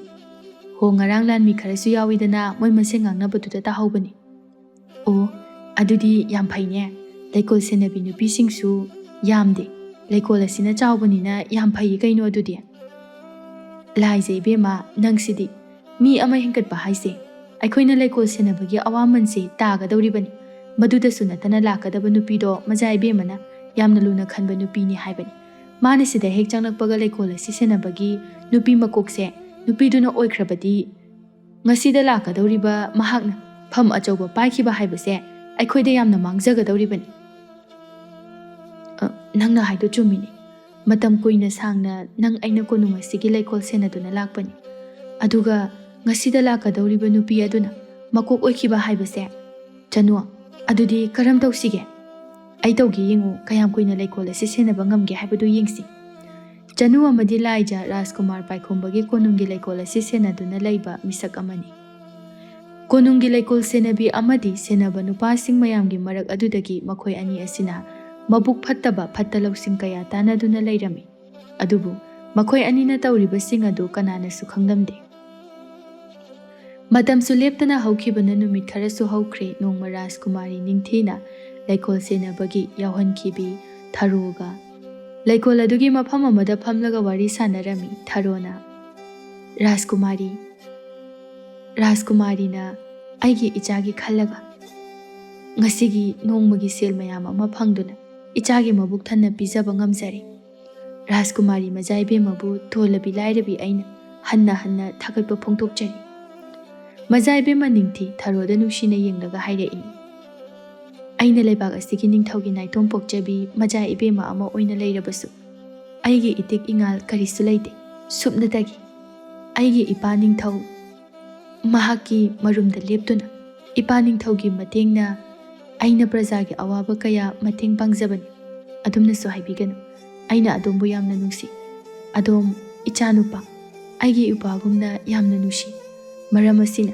ꯍꯣ, ꯉꯔꯥꯡ ꯂꯥꯟꯃꯤ ꯈꯔꯁꯨ ꯌꯥꯎꯏꯗꯅ, ꯃꯣꯏ ꯃꯁꯦꯟ ꯉꯥꯡꯅꯕꯗꯨꯗ ꯇꯥꯍꯧꯕꯅꯤ꯫" "ꯑꯣ, ꯑꯗꯨꯗꯤ ꯌꯥꯝ ꯐꯩꯅꯦ꯫ ꯂꯩꯀꯣꯜ ꯁꯦꯟꯅꯕꯤ ꯅꯨꯄꯤꯁꯤꯡꯁꯨ ꯌꯥꯝꯗꯦ꯫ ꯂꯩꯀꯣꯜ ꯑꯁꯤꯅ ꯆꯥꯎꯕꯅꯤꯅ ꯌꯥꯝ ꯐꯩꯌꯦ ꯀꯩꯅꯣ ꯑꯗꯨꯗꯤ꯫" "ꯂꯥꯏꯖ ꯏꯕꯦꯝꯃ, ꯅꯪꯁꯤꯗꯤ꯫ ꯃꯤ ꯑꯃ ꯍꯦꯟꯒꯠꯄ ꯍꯥꯏꯁꯦ ꯑꯩꯈꯣꯏꯅ ꯂꯩꯀꯣꯜ ꯁꯦꯟꯅꯕꯒꯤ ꯑꯋꯥꯃꯟꯁꯦ ꯇꯥꯒꯗꯧꯔꯤꯕꯅꯤ꯫ ꯃꯗꯨꯗꯁꯨ ꯅꯠꯇꯅ ꯂꯥꯛꯀꯗꯕ ꯅꯨꯄꯤꯗꯣ ꯃꯖꯥ ꯏꯕꯦꯝꯃꯅ ꯌꯥꯝꯅ ꯂꯨꯅ ꯈꯟꯕ ꯅꯨꯄꯤꯅꯤ ꯍꯥꯏꯕꯅꯤ꯫ ꯃꯥꯅ ꯁꯤꯗ ꯍꯦꯛ ꯆꯪꯂꯛꯄꯒ ꯂꯩꯀꯣꯜ ꯑꯁꯤ ꯁꯦꯟꯅꯕꯒꯤ ꯅꯨꯄꯤ ꯃꯀꯣꯛꯁꯦ ꯅꯨꯄꯤꯗꯨꯅ ꯑꯣꯏꯈ꯭ꯔꯕꯗꯤ, ꯉꯁꯤꯗ ꯂꯥꯛꯀꯗꯧꯔꯤꯕ ꯃꯍꯥꯛꯅ ꯐꯝ ꯑꯆꯧꯕ ꯄꯥꯏꯈꯤꯕ ꯍꯥꯏꯕꯁꯦ ꯑꯩꯈꯣꯏꯗ ꯌꯥꯝꯅ ꯃꯥꯡꯖꯒꯗꯧꯔꯤꯕꯅꯤ꯫" "ꯑ, ꯅꯪꯅ ꯍꯥꯏꯗꯣ ꯆꯨꯝꯃꯤꯅꯤ꯫ ꯃꯇꯝ ꯀꯨꯏꯅ ꯁꯥꯡꯅ ꯅꯪ ꯑꯩꯅ ꯀꯣꯅꯨꯡ ꯑꯁꯤꯒꯤ ꯂꯩꯀꯣꯜ ꯁꯦꯟꯅꯗꯨꯅ ꯂꯥꯛꯄꯅꯤ꯫ ꯑꯗꯨꯒ ꯉꯁꯤꯗ ꯂꯥꯛꯀꯗꯧꯔꯤꯕ ꯅꯨꯄꯤ ꯑꯗꯨꯅ ꯃꯀꯣꯛ ꯑꯣꯏꯈꯤꯕ ꯍꯥꯏꯕꯁꯦ꯫ ꯆꯅꯨ, ꯑꯗꯨꯗꯤ ꯀꯔꯝ ꯇꯧꯁꯤꯒꯦ? ꯑꯩ ꯇꯧꯒꯦ ꯌꯦꯡꯉꯨ, ꯀꯌꯥꯝ ꯀꯨꯏꯅ ꯂꯩꯀꯣꯜ ꯑꯁꯤ ꯁꯦꯟꯅꯕ ꯉꯝꯒꯦ ꯍꯥꯏꯕꯗꯨ ꯌꯦꯡꯁꯤ꯫" ꯆꯅꯨ ꯑꯃꯗꯤ ꯂꯥꯏꯖ ꯔꯥꯖꯀꯨꯃꯥꯔ ꯄꯥꯏꯈꯣꯝꯕꯒꯤ ꯀꯣꯅꯨꯡꯒꯤ ꯂꯩꯀꯣꯜ ꯑꯁꯤ ꯁꯦꯟꯅꯗꯨꯅ ꯂꯩꯕ ꯃꯤꯁꯛ ꯑꯃꯅꯤ꯫ ꯀꯣꯅꯨꯡꯒꯤ ꯂꯩꯀꯣꯜ ꯁꯦꯟꯅꯕꯤ ꯑꯃꯗꯤ ꯁꯦꯟꯅꯕ ꯅꯨꯄꯥꯁꯤꯡ ꯃꯌꯥꯝꯒꯤ ꯃꯔꯛ ꯑꯗꯨꯗꯒꯤ ꯃꯈꯣꯏ ꯑꯅꯤ ꯑꯁꯤꯅ ꯃꯕꯨꯛ ꯐꯠꯇꯕ ꯐꯠꯇ ꯂꯧꯁꯤꯡ ꯀꯌꯥ ꯇꯥꯟꯅꯗꯨꯅ ꯂꯩꯔꯝꯃꯤ꯫ ꯑꯗꯨꯕꯨ ꯃꯈꯣꯏ ꯑꯅꯤꯅ ꯇꯧꯔꯤꯕꯁꯤꯡ ꯑꯗꯨ ꯀꯅꯥꯅꯁꯨ ꯈꯪꯂꯝꯗꯦ꯫ ꯃꯇꯝꯁꯨ ꯂꯦꯞꯇꯅ ꯍꯧꯈꯤꯕꯅ ꯅꯨꯃꯤꯠ ꯈꯔꯁꯨ ꯍꯧꯈ꯭ꯔꯦ꯫ ꯅꯣꯡꯃ ꯔꯥꯖꯀꯨꯃꯥꯔꯤ ꯅꯤꯡꯊꯤꯅ ꯂꯩꯀꯣꯜ ꯁꯦꯟꯅꯕꯒꯤ ꯌꯥꯎꯍꯟꯈꯤꯕꯤ ꯊꯔꯣꯒ ꯂꯩꯀꯣꯜ ꯑꯗꯨꯒꯤ ꯃꯐꯝ ꯑꯃꯗ ꯐꯝꯂꯒ ꯋꯥꯔꯤ ꯁꯥꯟꯅꯔꯝꯃꯤ꯫ ꯊꯔꯣꯅ, "ꯔꯥꯖꯀꯨꯃꯥꯔꯤ, ꯔꯥꯖꯀꯨꯃꯥꯔꯤꯅ ꯑꯩꯒꯤ ꯏꯆꯥꯒꯤ ꯈꯜꯂꯒ ꯉꯁꯤꯒꯤ ꯅꯣꯡꯃꯒꯤ ꯁꯦꯜ ꯃꯌꯥꯝ ꯑꯃ ꯐꯪꯗꯨꯅ ꯏꯆꯥꯒꯤ ꯃꯕꯨꯛ ꯊꯟꯅ ꯄꯤꯖꯕ ꯉꯝꯖꯔꯦ꯫ ꯔꯥꯖꯀꯨꯃꯥꯔꯤ ꯃꯖꯥ ꯏꯕꯦꯝꯃꯕꯨ ꯊꯣꯜꯂꯕꯤ ꯂꯥꯏꯔꯕꯤ ꯑꯩꯅ ꯍꯟꯅ ꯍꯟꯅ ꯊꯥꯒꯠꯄ ꯐꯣꯡꯗꯣꯛꯆꯔꯤ꯫" ꯃꯖꯥ ꯏꯕꯦꯝꯃ ꯅꯤꯡꯊꯤ ꯊꯔꯣꯗ ꯅꯨꯡꯁꯤꯅ ꯌꯦꯡꯂꯒ ꯍꯥꯏꯔꯛꯏ, "ꯑꯩꯅ ꯂꯩꯕꯥꯛ ꯑꯁꯤꯒꯤ ꯅꯤꯡꯊꯧꯒꯤ ꯅꯥꯏꯇꯣꯝ ꯄꯣꯛꯆꯕꯤ ꯃꯖꯥ ꯏꯕꯦꯝꯃ ꯑꯃ ꯑꯣꯏꯅ ꯂꯩꯔꯕꯁꯨ, ꯑꯩꯒꯤ ꯏꯇꯤꯛ ꯏꯉꯥꯜ ꯀꯔꯤꯁꯨ ꯂꯩꯇꯦ꯫ ꯁꯨꯞꯅꯇꯒꯤ ꯑꯩꯒꯤ ꯏꯄꯥ ꯅꯤꯡꯊꯧ ꯃꯍꯥꯛꯀꯤ ꯃꯔꯨꯝꯗ ꯂꯦꯞꯇꯨꯅ ꯏꯄꯥ ꯅꯤꯡꯊꯧꯒꯤ ꯃꯇꯦꯡꯅ ꯑꯩꯅ ꯄ꯭ꯔꯖꯥꯒꯤ ꯑꯋꯥꯕ ꯀꯌꯥ ꯃꯇꯦꯡ ꯄꯥꯡꯖꯕꯅꯤ꯫ ꯑꯗꯨꯝꯅꯁꯨ ꯍꯥꯏꯕꯤꯒꯅꯨ꯫ ꯑꯩꯅ ꯑꯗꯣꯝꯕꯨ ꯌꯥꯝꯅ ꯅꯨꯡꯁꯤ꯫ ꯑꯗꯣꯝ ꯏꯆꯥꯅꯨꯄꯥ, ꯑꯩꯒꯤ ꯏꯄꯥꯒꯨꯝꯅ ꯌꯥꯝꯅ ꯅꯨꯡꯁꯤ꯫ ꯃꯔꯝ ꯑꯁꯤꯅ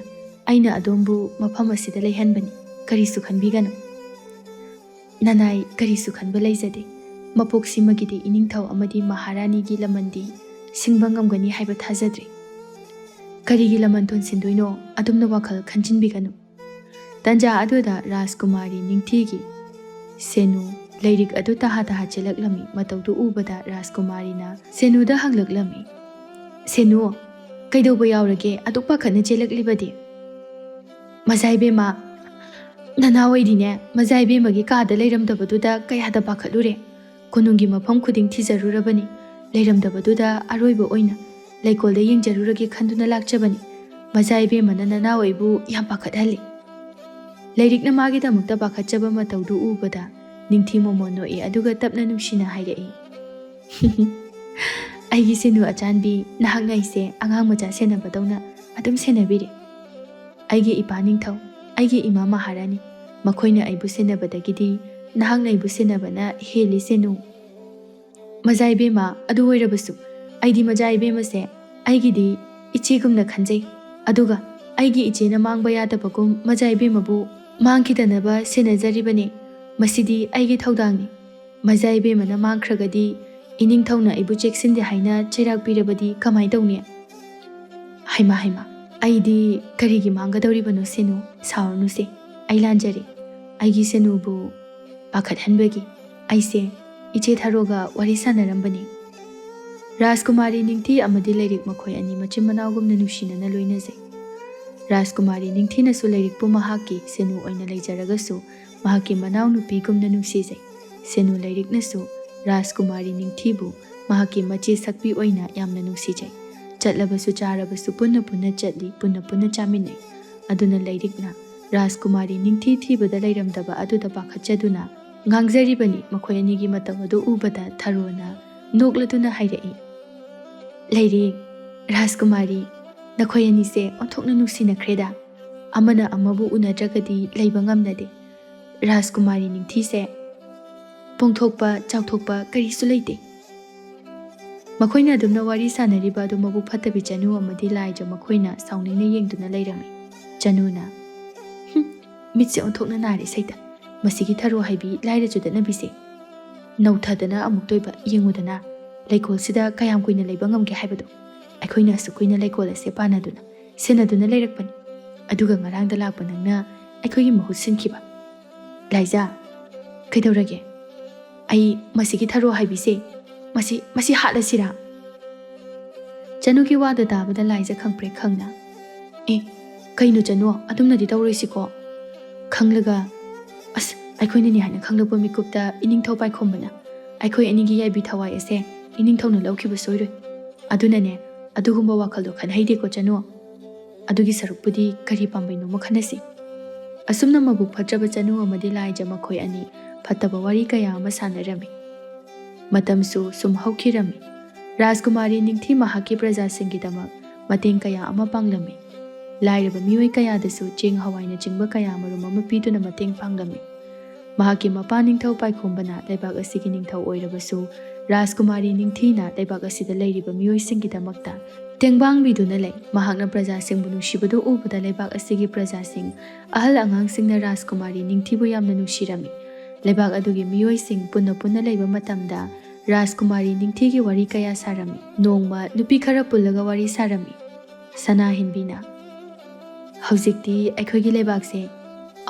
ꯑꯩꯅ ꯑꯗꯣꯝꯕꯨ ꯃꯐꯝ ꯑꯁꯤꯗ ꯂꯩꯍꯟꯕꯅꯤ꯫ ꯀꯔꯤꯁꯨ ꯈꯟꯕꯤꯒꯅꯨ꯫ ꯅꯅꯥꯏ ꯀꯔꯤꯁꯨ ꯈꯟꯕ ꯂꯩꯖꯗꯦ꯫ ꯃꯄꯣꯛꯁꯤꯃꯒꯤꯗꯤ ꯏꯅꯤꯡꯊꯧ ꯑꯃꯗꯤ ꯃꯍꯥꯔꯥꯅꯤꯒꯤ ꯂꯃꯟꯗꯤ ꯁꯤꯡꯕ ꯉꯝꯒꯅꯤ ꯍꯥꯏꯕ ꯊꯥꯖꯗ꯭ꯔꯦ꯫ ꯀꯔꯤꯒꯤ ꯂꯃꯟ ꯊꯣꯟꯁꯤꯟꯗꯣꯏꯅꯣ? ꯑꯗꯨꯝꯅ ꯋꯥꯈꯜ ꯈꯟꯖꯤꯟꯕꯤꯒꯅꯨ꯫" ꯇꯟꯖꯥ ꯑꯗꯨꯗ ꯔꯥꯖꯀꯨꯃꯥꯔꯤ ꯅꯤꯡꯊꯤꯒꯤ ꯁꯦꯅꯨ ꯂꯥꯏꯔꯤꯛ ꯑꯗꯨ ꯇꯍꯥ ꯇꯍꯥ ꯆꯦꯜꯂꯛꯂꯝꯃꯤ꯫ ꯃꯇꯧꯗꯨ ꯎꯕꯗ ꯔꯥꯖꯀꯨꯃꯥꯔꯤꯅ ꯁꯦꯅꯨꯗ ꯍꯪꯂꯛꯂꯝꯃꯤ, "ꯁꯦꯅꯨ, ꯀꯩꯗꯧꯕ ꯌꯥꯎꯔꯒꯦ? ꯑꯗꯨꯛ ꯄꯥꯈꯠꯅ ꯆꯦꯜꯂꯛꯂꯤꯕꯗꯤ?" "ꯃꯖꯥ ꯏꯕꯦꯝꯃ, ꯅꯅꯥꯎ ꯑꯩꯗꯤꯅꯦ, ꯃꯖꯥ ꯏꯕꯦꯝꯃꯒꯤ ꯀꯥꯗ ꯂꯩꯔꯝꯗꯕꯗꯨꯗ ꯀꯌꯥꯗ ꯄꯥꯈꯠꯂꯨꯔꯦ꯫ ꯀꯣꯅꯨꯡꯒꯤ ꯃꯐꯝ ꯈꯨꯗꯤꯡ ꯊꯤꯖꯔꯨꯔꯕꯅꯤ꯫ ꯂꯩꯔꯝꯗꯕꯗꯨꯗ ꯑꯔꯣꯏꯕ ꯑꯣꯏꯅ ꯂꯩꯀꯣꯜꯗ ꯌꯦꯡꯖꯔꯨꯔꯒꯦ ꯈꯟꯗꯨꯅ ꯂꯥꯛꯆꯕꯅꯤ꯫ ꯃꯖꯥ ꯏꯕꯦꯝꯃꯅ ꯅꯅꯥꯎ ꯑꯩꯕꯨ ꯌꯥꯝ ꯄꯥꯈꯠꯍꯜꯂꯤ꯫" ꯂꯥꯏꯔꯤꯛꯅ ꯃꯥꯒꯤꯗꯃꯛꯇ ꯄꯥꯈꯠꯆꯕ ꯃꯇꯧꯗꯨ ꯎꯕꯗ ꯅꯤꯡꯊꯤ ꯃꯣꯃꯣꯟ ꯅꯣꯛꯏ, ꯑꯗꯨꯒ ꯇꯞꯅ ꯅꯨꯡꯁꯤꯅ ꯍꯥꯏꯔꯛꯏ, "ꯑꯩꯒꯤ ꯁꯦꯅꯨ ꯑꯆꯥꯟꯕꯤ, ꯅꯍꯥꯛꯅ ꯑꯩꯁꯦ ꯑꯉꯥꯡ ꯃꯆꯥ ꯁꯦꯟꯅꯕꯗꯧꯅ ꯑꯗꯨꯝ ꯁꯦꯟꯅꯕꯤꯔꯦ꯫ ꯑꯩꯒꯤ ꯏꯄꯥ ꯅꯤꯡꯊꯧ, ꯑꯩꯒꯤ ꯏꯃꯥ ꯃꯍꯥꯔꯥꯅꯤ, ꯃꯈꯣꯏꯅ ꯑꯩꯕꯨ ꯁꯦꯟꯅꯕꯗꯒꯤꯗꯤ ꯅꯍꯥꯛꯅ ꯑꯩꯕꯨ ꯁꯦꯟꯅꯕꯅ ꯍꯦꯜꯂꯤ ꯁꯦꯅꯨ꯫" "ꯃꯖꯥ ꯏꯕꯦꯝꯃ, ꯑꯗꯨ ꯑꯣꯏꯔꯕꯁꯨ ꯑꯩꯗꯤ ꯃꯖꯥ ꯏꯕꯦꯝꯃꯁꯦ ꯑꯩꯒꯤꯗꯤ ꯏꯆꯦꯒꯨꯝꯅ ꯈꯟꯖꯩ꯫ ꯑꯗꯨꯒ ꯑꯩꯒꯤ ꯏꯆꯦꯅ ꯃꯥꯡꯕ ꯌꯥꯗꯕꯒꯨꯝ ꯃꯖꯥ ꯏꯕꯦꯝꯃꯕꯨ ꯃꯥꯡꯈꯤꯗꯅꯕ ꯁꯦꯟꯅꯖꯔꯤꯕꯅꯤ꯫ ꯃꯁꯤꯗꯤ ꯑꯩꯒꯤ ꯊꯧꯗꯥꯡꯅꯤ꯫ ꯃꯖꯥ ꯏꯕꯦꯝꯃꯅ ꯃꯥꯡꯈ꯭ꯔꯒꯗꯤ ꯏꯅꯤꯡꯊꯧꯅ ꯑꯩꯕꯨ ꯆꯦꯛꯁꯤꯟꯗꯦ ꯍꯥꯏꯅ ꯆꯩꯔꯥꯛ ꯄꯤꯔꯕꯗꯤ ꯀꯃꯥꯏ ꯇꯧꯅꯤ?" "ꯍꯩꯃꯥ, ꯍꯩꯃꯥ, ꯑꯩꯗꯤ ꯀꯔꯤꯒꯤ ꯃꯥꯡꯒꯗꯧꯔꯤꯕꯅꯣ ꯁꯦꯅꯨ? ꯁꯥꯎꯔꯅꯨꯁꯦ, ꯑꯩ ꯂꯥꯟꯖꯔꯦ꯫ ꯑꯩꯒꯤ ꯁꯦꯅꯨꯕꯨ ꯄꯥꯈꯠꯍꯟꯕꯒꯤ ꯑꯩꯁꯦ ꯏꯆꯦ ꯊꯔꯣꯒ ꯋꯥꯔꯤ ꯁꯥꯟꯅꯔꯝꯕꯅꯤ꯫ ꯔꯥꯖꯀꯨꯃꯥꯔꯤ ꯅꯤꯡꯊꯤ ꯑꯃꯗꯤ ꯂꯥꯏꯔꯤꯛ ꯃꯈꯣꯏ ꯑꯅꯤ ꯃꯆꯤꯟ ꯃꯅꯥꯎꯒꯨꯝꯅ ꯅꯨꯡꯁꯤꯅꯅ ꯂꯣꯏꯅꯖꯩ꯫ ꯔꯥꯖꯀꯨꯃꯥꯔꯤ ꯅꯤꯡꯊꯤꯅꯁꯨ ꯂꯥꯏꯔꯤꯛꯄꯨ ꯃꯍꯥꯛꯀꯤ ꯁꯦꯅꯨ ꯑꯣꯏꯅ ꯂꯩꯖꯔꯒꯁꯨ ꯃꯍꯥꯛꯀꯤ ꯃꯅꯥꯎꯅꯨꯄꯤꯒꯨꯝꯅ ꯅꯨꯡꯁꯤꯖꯩ꯫ ꯁꯦꯅꯨ ꯂꯥꯏꯔꯤꯛꯅꯁꯨ ꯔꯥꯖꯀꯨꯃꯥꯔꯤ ꯅꯤꯡꯊꯤꯕꯨ ꯃꯍꯥꯛꯀꯤ ꯃꯆꯦ ꯁꯛꯄꯤ ꯑꯣꯏꯅ ꯌꯥꯝꯅ ꯅꯨꯡꯁꯤꯖꯩ꯫ ꯆꯠꯂꯕꯁꯨ ꯆꯥꯔꯕꯁꯨ ꯄꯨꯟꯅ ꯄꯨꯟꯅ ꯆꯠꯂꯤ, ꯄꯨꯟꯅ ꯄꯨꯟꯅ ꯆꯥꯃꯤꯟꯅꯩ꯫ ꯑꯗꯨꯅ ꯂꯥꯏꯔꯤꯛꯅ ꯔꯥꯖꯀꯨꯃꯥꯔꯤ ꯅꯤꯡꯊꯤ ꯊꯤꯕꯗ ꯂꯩꯔꯝꯗꯕ ꯑꯗꯨꯗ ꯄꯥꯈꯠꯆꯗꯨꯅ ꯉꯥꯡꯖꯔꯤꯕꯅꯤ꯫ ꯃꯈꯣꯏ ꯑꯅꯤꯒꯤ ꯃꯇꯧ ꯑꯗꯨ ꯎꯕꯗ ꯊꯔꯣꯅ ꯅꯣꯛꯂꯗꯨꯅ ꯍꯥꯏꯔꯛꯏ, "ꯂꯥꯏꯔꯤꯛ, ꯔꯥꯖꯀꯨꯃꯥꯔꯤ, ꯅꯈꯣꯏ ꯑꯅꯤꯁꯦ ꯑꯣꯟꯊꯣꯛꯅ ꯅꯨꯡꯁꯤꯅꯈ꯭ꯔꯦꯗ꯫ ꯑꯃꯅ ꯑꯃꯕꯨ ꯎꯅꯗ꯭ꯔꯒꯗꯤ ꯂꯩꯕ ꯉꯝꯅꯗꯦ꯫ ꯔꯥꯖꯀꯨꯃꯥꯔꯤ ꯅꯤꯡꯊꯤꯁꯦ ꯄꯣꯡꯊꯣꯛꯄ, ꯆꯥꯎꯊꯣꯛꯄ ꯀꯔꯤꯁꯨ ꯂꯩꯇꯦ꯫" ꯃꯈꯣꯏꯅ ꯑꯗꯨꯝꯅ ꯋꯥꯔꯤ ꯁꯥꯟꯅꯔꯤꯕ ꯑꯗꯨ ꯃꯕꯨꯛ ꯐꯠꯇꯕꯤ ꯆꯅꯨ ꯑꯃꯗꯤ ꯂꯥꯏꯖ ꯃꯈꯣꯏꯅ ꯁꯥꯎꯅꯤꯡꯅ ꯌꯦꯡꯗꯨꯅ ꯂꯩꯔꯝꯃꯤ꯫ ꯆꯅꯨꯅ, "ꯍꯨꯝ, ꯃꯤꯠꯁꯦ ꯑꯣꯟꯊꯣꯛꯅ ꯅꯥꯔꯦ ꯁꯩꯇ꯫ ꯃꯁꯤꯒꯤ ꯊꯔꯣ ꯍꯥꯏꯕꯤ ꯂꯥꯏꯔ ꯆꯨꯗꯠꯅꯕꯤꯁꯦ꯫ ꯅꯧꯊꯗꯅ ꯑꯃꯨꯛꯇꯣꯏꯕ ꯌꯦꯡꯉꯨꯗꯅ, ꯂꯩꯀꯣꯜꯁꯤꯗ ꯀꯌꯥꯝ ꯀꯨꯏꯅ ꯂꯩꯕ ꯉꯝꯒꯦ ꯍꯥꯏꯕꯗꯣ꯫ ꯑꯩꯈꯣꯏꯅ ꯑꯁꯨꯛ ꯀꯨꯏꯅ ꯂꯩꯀꯣꯜ ꯑꯁꯦ ꯄꯥꯟꯅꯗꯨꯅ, ꯁꯦꯟꯅꯗꯨꯅ ꯂꯩꯔꯛꯄꯅꯤ꯫ ꯑꯗꯨꯒ ꯉꯔꯥꯡꯗ ꯂꯥꯛꯄ ꯅꯪꯅ ꯑꯩꯈꯣꯏꯒꯤ ꯃꯍꯨꯠ ꯁꯤꯟꯈꯤꯕ꯫ ꯂꯥꯏꯖ, ꯀꯩꯗꯧꯔꯒꯦ? ꯑꯩ ꯃꯁꯤꯒꯤ ꯊꯔꯣ ꯍꯥꯏꯕꯤꯁꯦ, ꯃꯁꯤ, ꯃꯁꯤ ꯍꯥꯠꯂꯁꯤꯔꯥ?" ꯆꯅꯨꯒꯤ ꯋꯥꯗꯨ ꯇꯥꯕꯗ ꯂꯥꯏꯖ ꯈꯪꯄ꯭ꯔꯦꯛ ꯈꯪꯅ, "ꯑꯦ, ꯀꯩꯅꯣ ꯆꯅꯨ, ꯑꯗꯨꯝꯅꯗꯤ ꯇꯧꯔꯣꯏꯁꯤꯀꯣ?" ꯈꯪꯂꯒ, "ꯑꯁ, ꯑꯩꯈꯣꯏꯅꯅꯤ ꯍꯥꯏꯅ ꯈꯪꯂꯛꯄ ꯃꯤꯀꯨꯞꯇ ꯏꯅꯤꯡꯊꯧ ꯄꯥꯏꯈꯣꯝꯕꯅ ꯑꯩꯈꯣꯏ ꯑꯅꯤꯒꯤ ꯌꯥꯏꯕꯤ ꯊꯋꯥꯏ ꯑꯁꯦ ꯏꯅꯤꯡꯊꯧꯅ ꯂꯧꯈꯤꯕ ꯁꯣꯏꯔꯣꯏ꯫ ꯑꯗꯨꯅꯅꯦ, ꯑꯗꯨꯒꯨꯝꯕ ꯋꯥꯈꯜꯗꯣ ꯈꯟꯍꯩꯗꯦꯀꯣ ꯆꯅꯨ꯫ ꯑꯗꯨꯒꯤ ꯁꯔꯨꯛꯄꯨꯗꯤ ꯀꯔꯤ ꯄꯥꯝꯕꯩꯅꯣꯃ ꯈꯟꯅꯁꯤ꯫" ꯑꯁꯨꯝꯅ ꯃꯕꯨꯛ ꯐꯠꯇ꯭ꯔꯕ ꯆꯅꯨ ꯑꯃꯗꯤ ꯂꯥꯏꯖ ꯃꯈꯣꯏ ꯑꯅꯤ ꯐꯠꯇꯕ ꯋꯥꯔꯤ ꯀꯌꯥ ꯑꯃ ꯁꯥꯟꯅꯔꯝꯃꯤ꯫ ꯃꯇꯝꯁꯨ ꯁꯨꯝ ꯍꯧꯈꯤꯔꯝꯃꯤ꯫ ꯔꯥꯖꯀꯨꯃꯥꯔꯤ ꯅꯤꯡꯊꯤ ꯃꯍꯥꯛꯀꯤ ꯄ꯭ꯔꯖꯥꯁꯤꯡꯒꯤꯗꯃꯛ ꯃꯇꯦꯡ ꯀꯌꯥ ꯑꯃ ꯄꯥꯡꯂꯝꯃꯤ꯫ ꯂꯥꯏꯔꯕ ꯃꯤꯑꯣꯏ ꯀꯌꯥꯗꯁꯨ ꯆꯦꯡ ꯍꯋꯥꯏꯅꯆꯤꯡꯕ ꯀꯌꯥ ꯃꯔꯨꯝ ꯑꯃ ꯄꯤꯗꯨꯅ ꯃꯇꯦꯡ ꯄꯥꯡꯂꯝꯃꯤ꯫ ꯃꯍꯥꯛꯀꯤ ꯃꯄꯥ ꯅꯤꯡꯊꯧ ꯄꯥꯏꯈꯣꯝꯕꯅ ꯂꯩꯕꯥꯛ ꯑꯁꯤꯒꯤ ꯅꯤꯡꯊꯧ ꯑꯣꯏꯔꯕꯁꯨ, ꯔꯥꯖꯀꯨꯃꯥꯔꯤ ꯅꯤꯡꯊꯤꯅ ꯂꯩꯕꯥꯛ ꯑꯁꯤꯗ ꯂꯩꯔꯤꯕ ꯃꯤꯑꯣꯏꯁꯤꯡꯒꯤꯗꯃꯛꯇ ꯇꯦꯡꯕꯥꯡꯕꯤꯗꯨꯅ ꯂꯩ꯫ ꯃꯍꯥꯛꯅ ꯄ꯭ꯔꯖꯥꯁꯤꯡꯕꯨ ꯅꯨꯡꯁꯤꯕꯗꯨ ꯎꯕꯗ ꯂꯩꯕꯥꯛ ꯑꯁꯤꯒꯤ ꯄ꯭ꯔꯖꯥꯁꯤꯡ, ꯑꯍꯜ ꯑꯉꯥꯡꯁꯤꯡꯅ ꯔꯥꯖꯀꯨꯃꯥꯔꯤ ꯅꯤꯡꯊꯤꯕꯨ ꯌꯥꯝꯅ ꯅꯨꯡꯁꯤꯔꯝꯃꯤ꯫ ꯂꯩꯕꯥꯛ ꯑꯗꯨꯒꯤ ꯃꯤꯑꯣꯏꯁꯤꯡ ꯄꯨꯟꯅ ꯄꯨꯟꯅ ꯂꯩꯕ ꯃꯇꯝꯗ ꯔꯥꯖꯀꯨꯃꯥꯔꯤ ꯅꯤꯡꯊꯤꯒꯤ ꯋꯥꯔꯤ ꯀꯌꯥ ꯁꯥꯔꯝꯃꯤ꯫ ꯅꯣꯡꯃ ꯅꯨꯄꯤ ꯈꯔ ꯄꯨꯜꯂꯒ ꯋꯥꯔꯤ ꯁꯥꯔꯝꯃꯤ꯫ ꯁꯅꯥꯍꯦꯟꯕꯤꯅ, ꯍꯧꯖꯤꯛꯇꯤ ꯑꯩꯈꯣꯏꯒꯤ ꯂꯩꯕꯥꯛꯁꯦ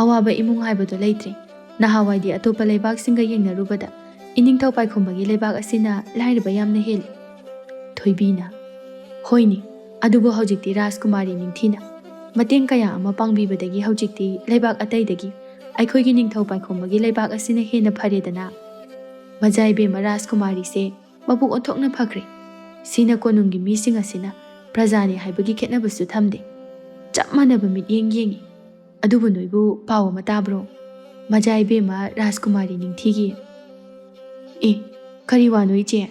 ꯑꯋꯥꯕ ꯏꯃꯨꯡ ꯍꯥꯏꯕꯗꯣ ꯂꯩꯇ꯭ꯔꯦ꯫ ꯅꯍꯥꯟꯋꯥꯏꯗꯤ ꯑꯇꯣꯞꯄ ꯂꯩꯕꯥꯛꯁꯤꯡꯒ ꯌꯦꯡꯅꯔꯨꯕꯗ ꯏꯅꯤꯡꯊꯧ ꯄꯥꯏꯈꯣꯝꯕꯒꯤ ꯂꯩꯕꯥꯛ ꯑꯁꯤꯅ ꯂꯥꯏꯔꯕ ꯌꯥꯝꯅ ꯍꯦꯜꯂꯤ꯫ ꯊꯣꯏꯕꯤꯅ, ꯍꯣꯏꯅꯦ, ꯑꯗꯨꯕꯨ ꯍꯧꯖꯤꯛꯇꯤ ꯔꯥꯖꯀꯨꯃꯥꯔꯤ ꯅꯤꯡꯊꯤꯅ ꯃꯇꯦꯡ ꯀꯌꯥ ꯑꯃ ꯄꯥꯡꯕꯤꯕꯗꯒꯤ ꯍꯧꯖꯤꯛꯇꯤ ꯂꯩꯕꯥꯛ ꯑꯇꯩꯗꯒꯤ ꯑꯩꯈꯣꯏꯒꯤ ꯅꯤꯡꯊꯧ ꯄꯥꯏꯈꯣꯝꯕꯒꯤ ꯂꯩꯕꯥꯛ ꯑꯁꯤꯅ ꯍꯦꯟꯅ ꯐꯔꯦꯗꯅ꯫ ꯃꯖꯥ ꯏꯕꯦꯝꯃ ꯔꯥꯖꯀꯨꯃꯥꯔꯤꯁꯦ ꯃꯕꯨꯛ ꯑꯣꯟꯊꯣꯛꯅ ꯐꯈ꯭ꯔꯦ꯫ ꯁꯤꯅ ꯀꯣꯅꯨꯡꯒꯤ ꯃꯤꯁꯤꯡ ꯑꯁꯤꯅ ꯄ꯭ꯔꯖꯥꯅꯤ ꯍꯥꯏꯕꯒꯤ ꯈꯦꯠꯅꯕꯁꯨ ꯊꯝꯗꯦ꯫ ꯆꯞ ꯃꯥꯟꯅꯕ ꯃꯤꯠꯌꯦꯡ ꯌꯦꯡꯉꯤ꯫ ꯑꯗꯨꯕꯨ ꯅꯣꯏꯕꯨ ꯄꯥꯎ ꯑꯃ ꯇꯥꯕ꯭ꯔꯣ? ꯃꯖꯥ ꯏꯕꯦꯝꯃ ꯔꯥꯖꯀꯨꯃꯥꯔꯤ ꯅꯤꯡꯊꯤꯒꯤ꯫ ꯑꯦ, ꯀꯔꯤ ꯋꯥꯅꯣ ꯏꯆꯦ?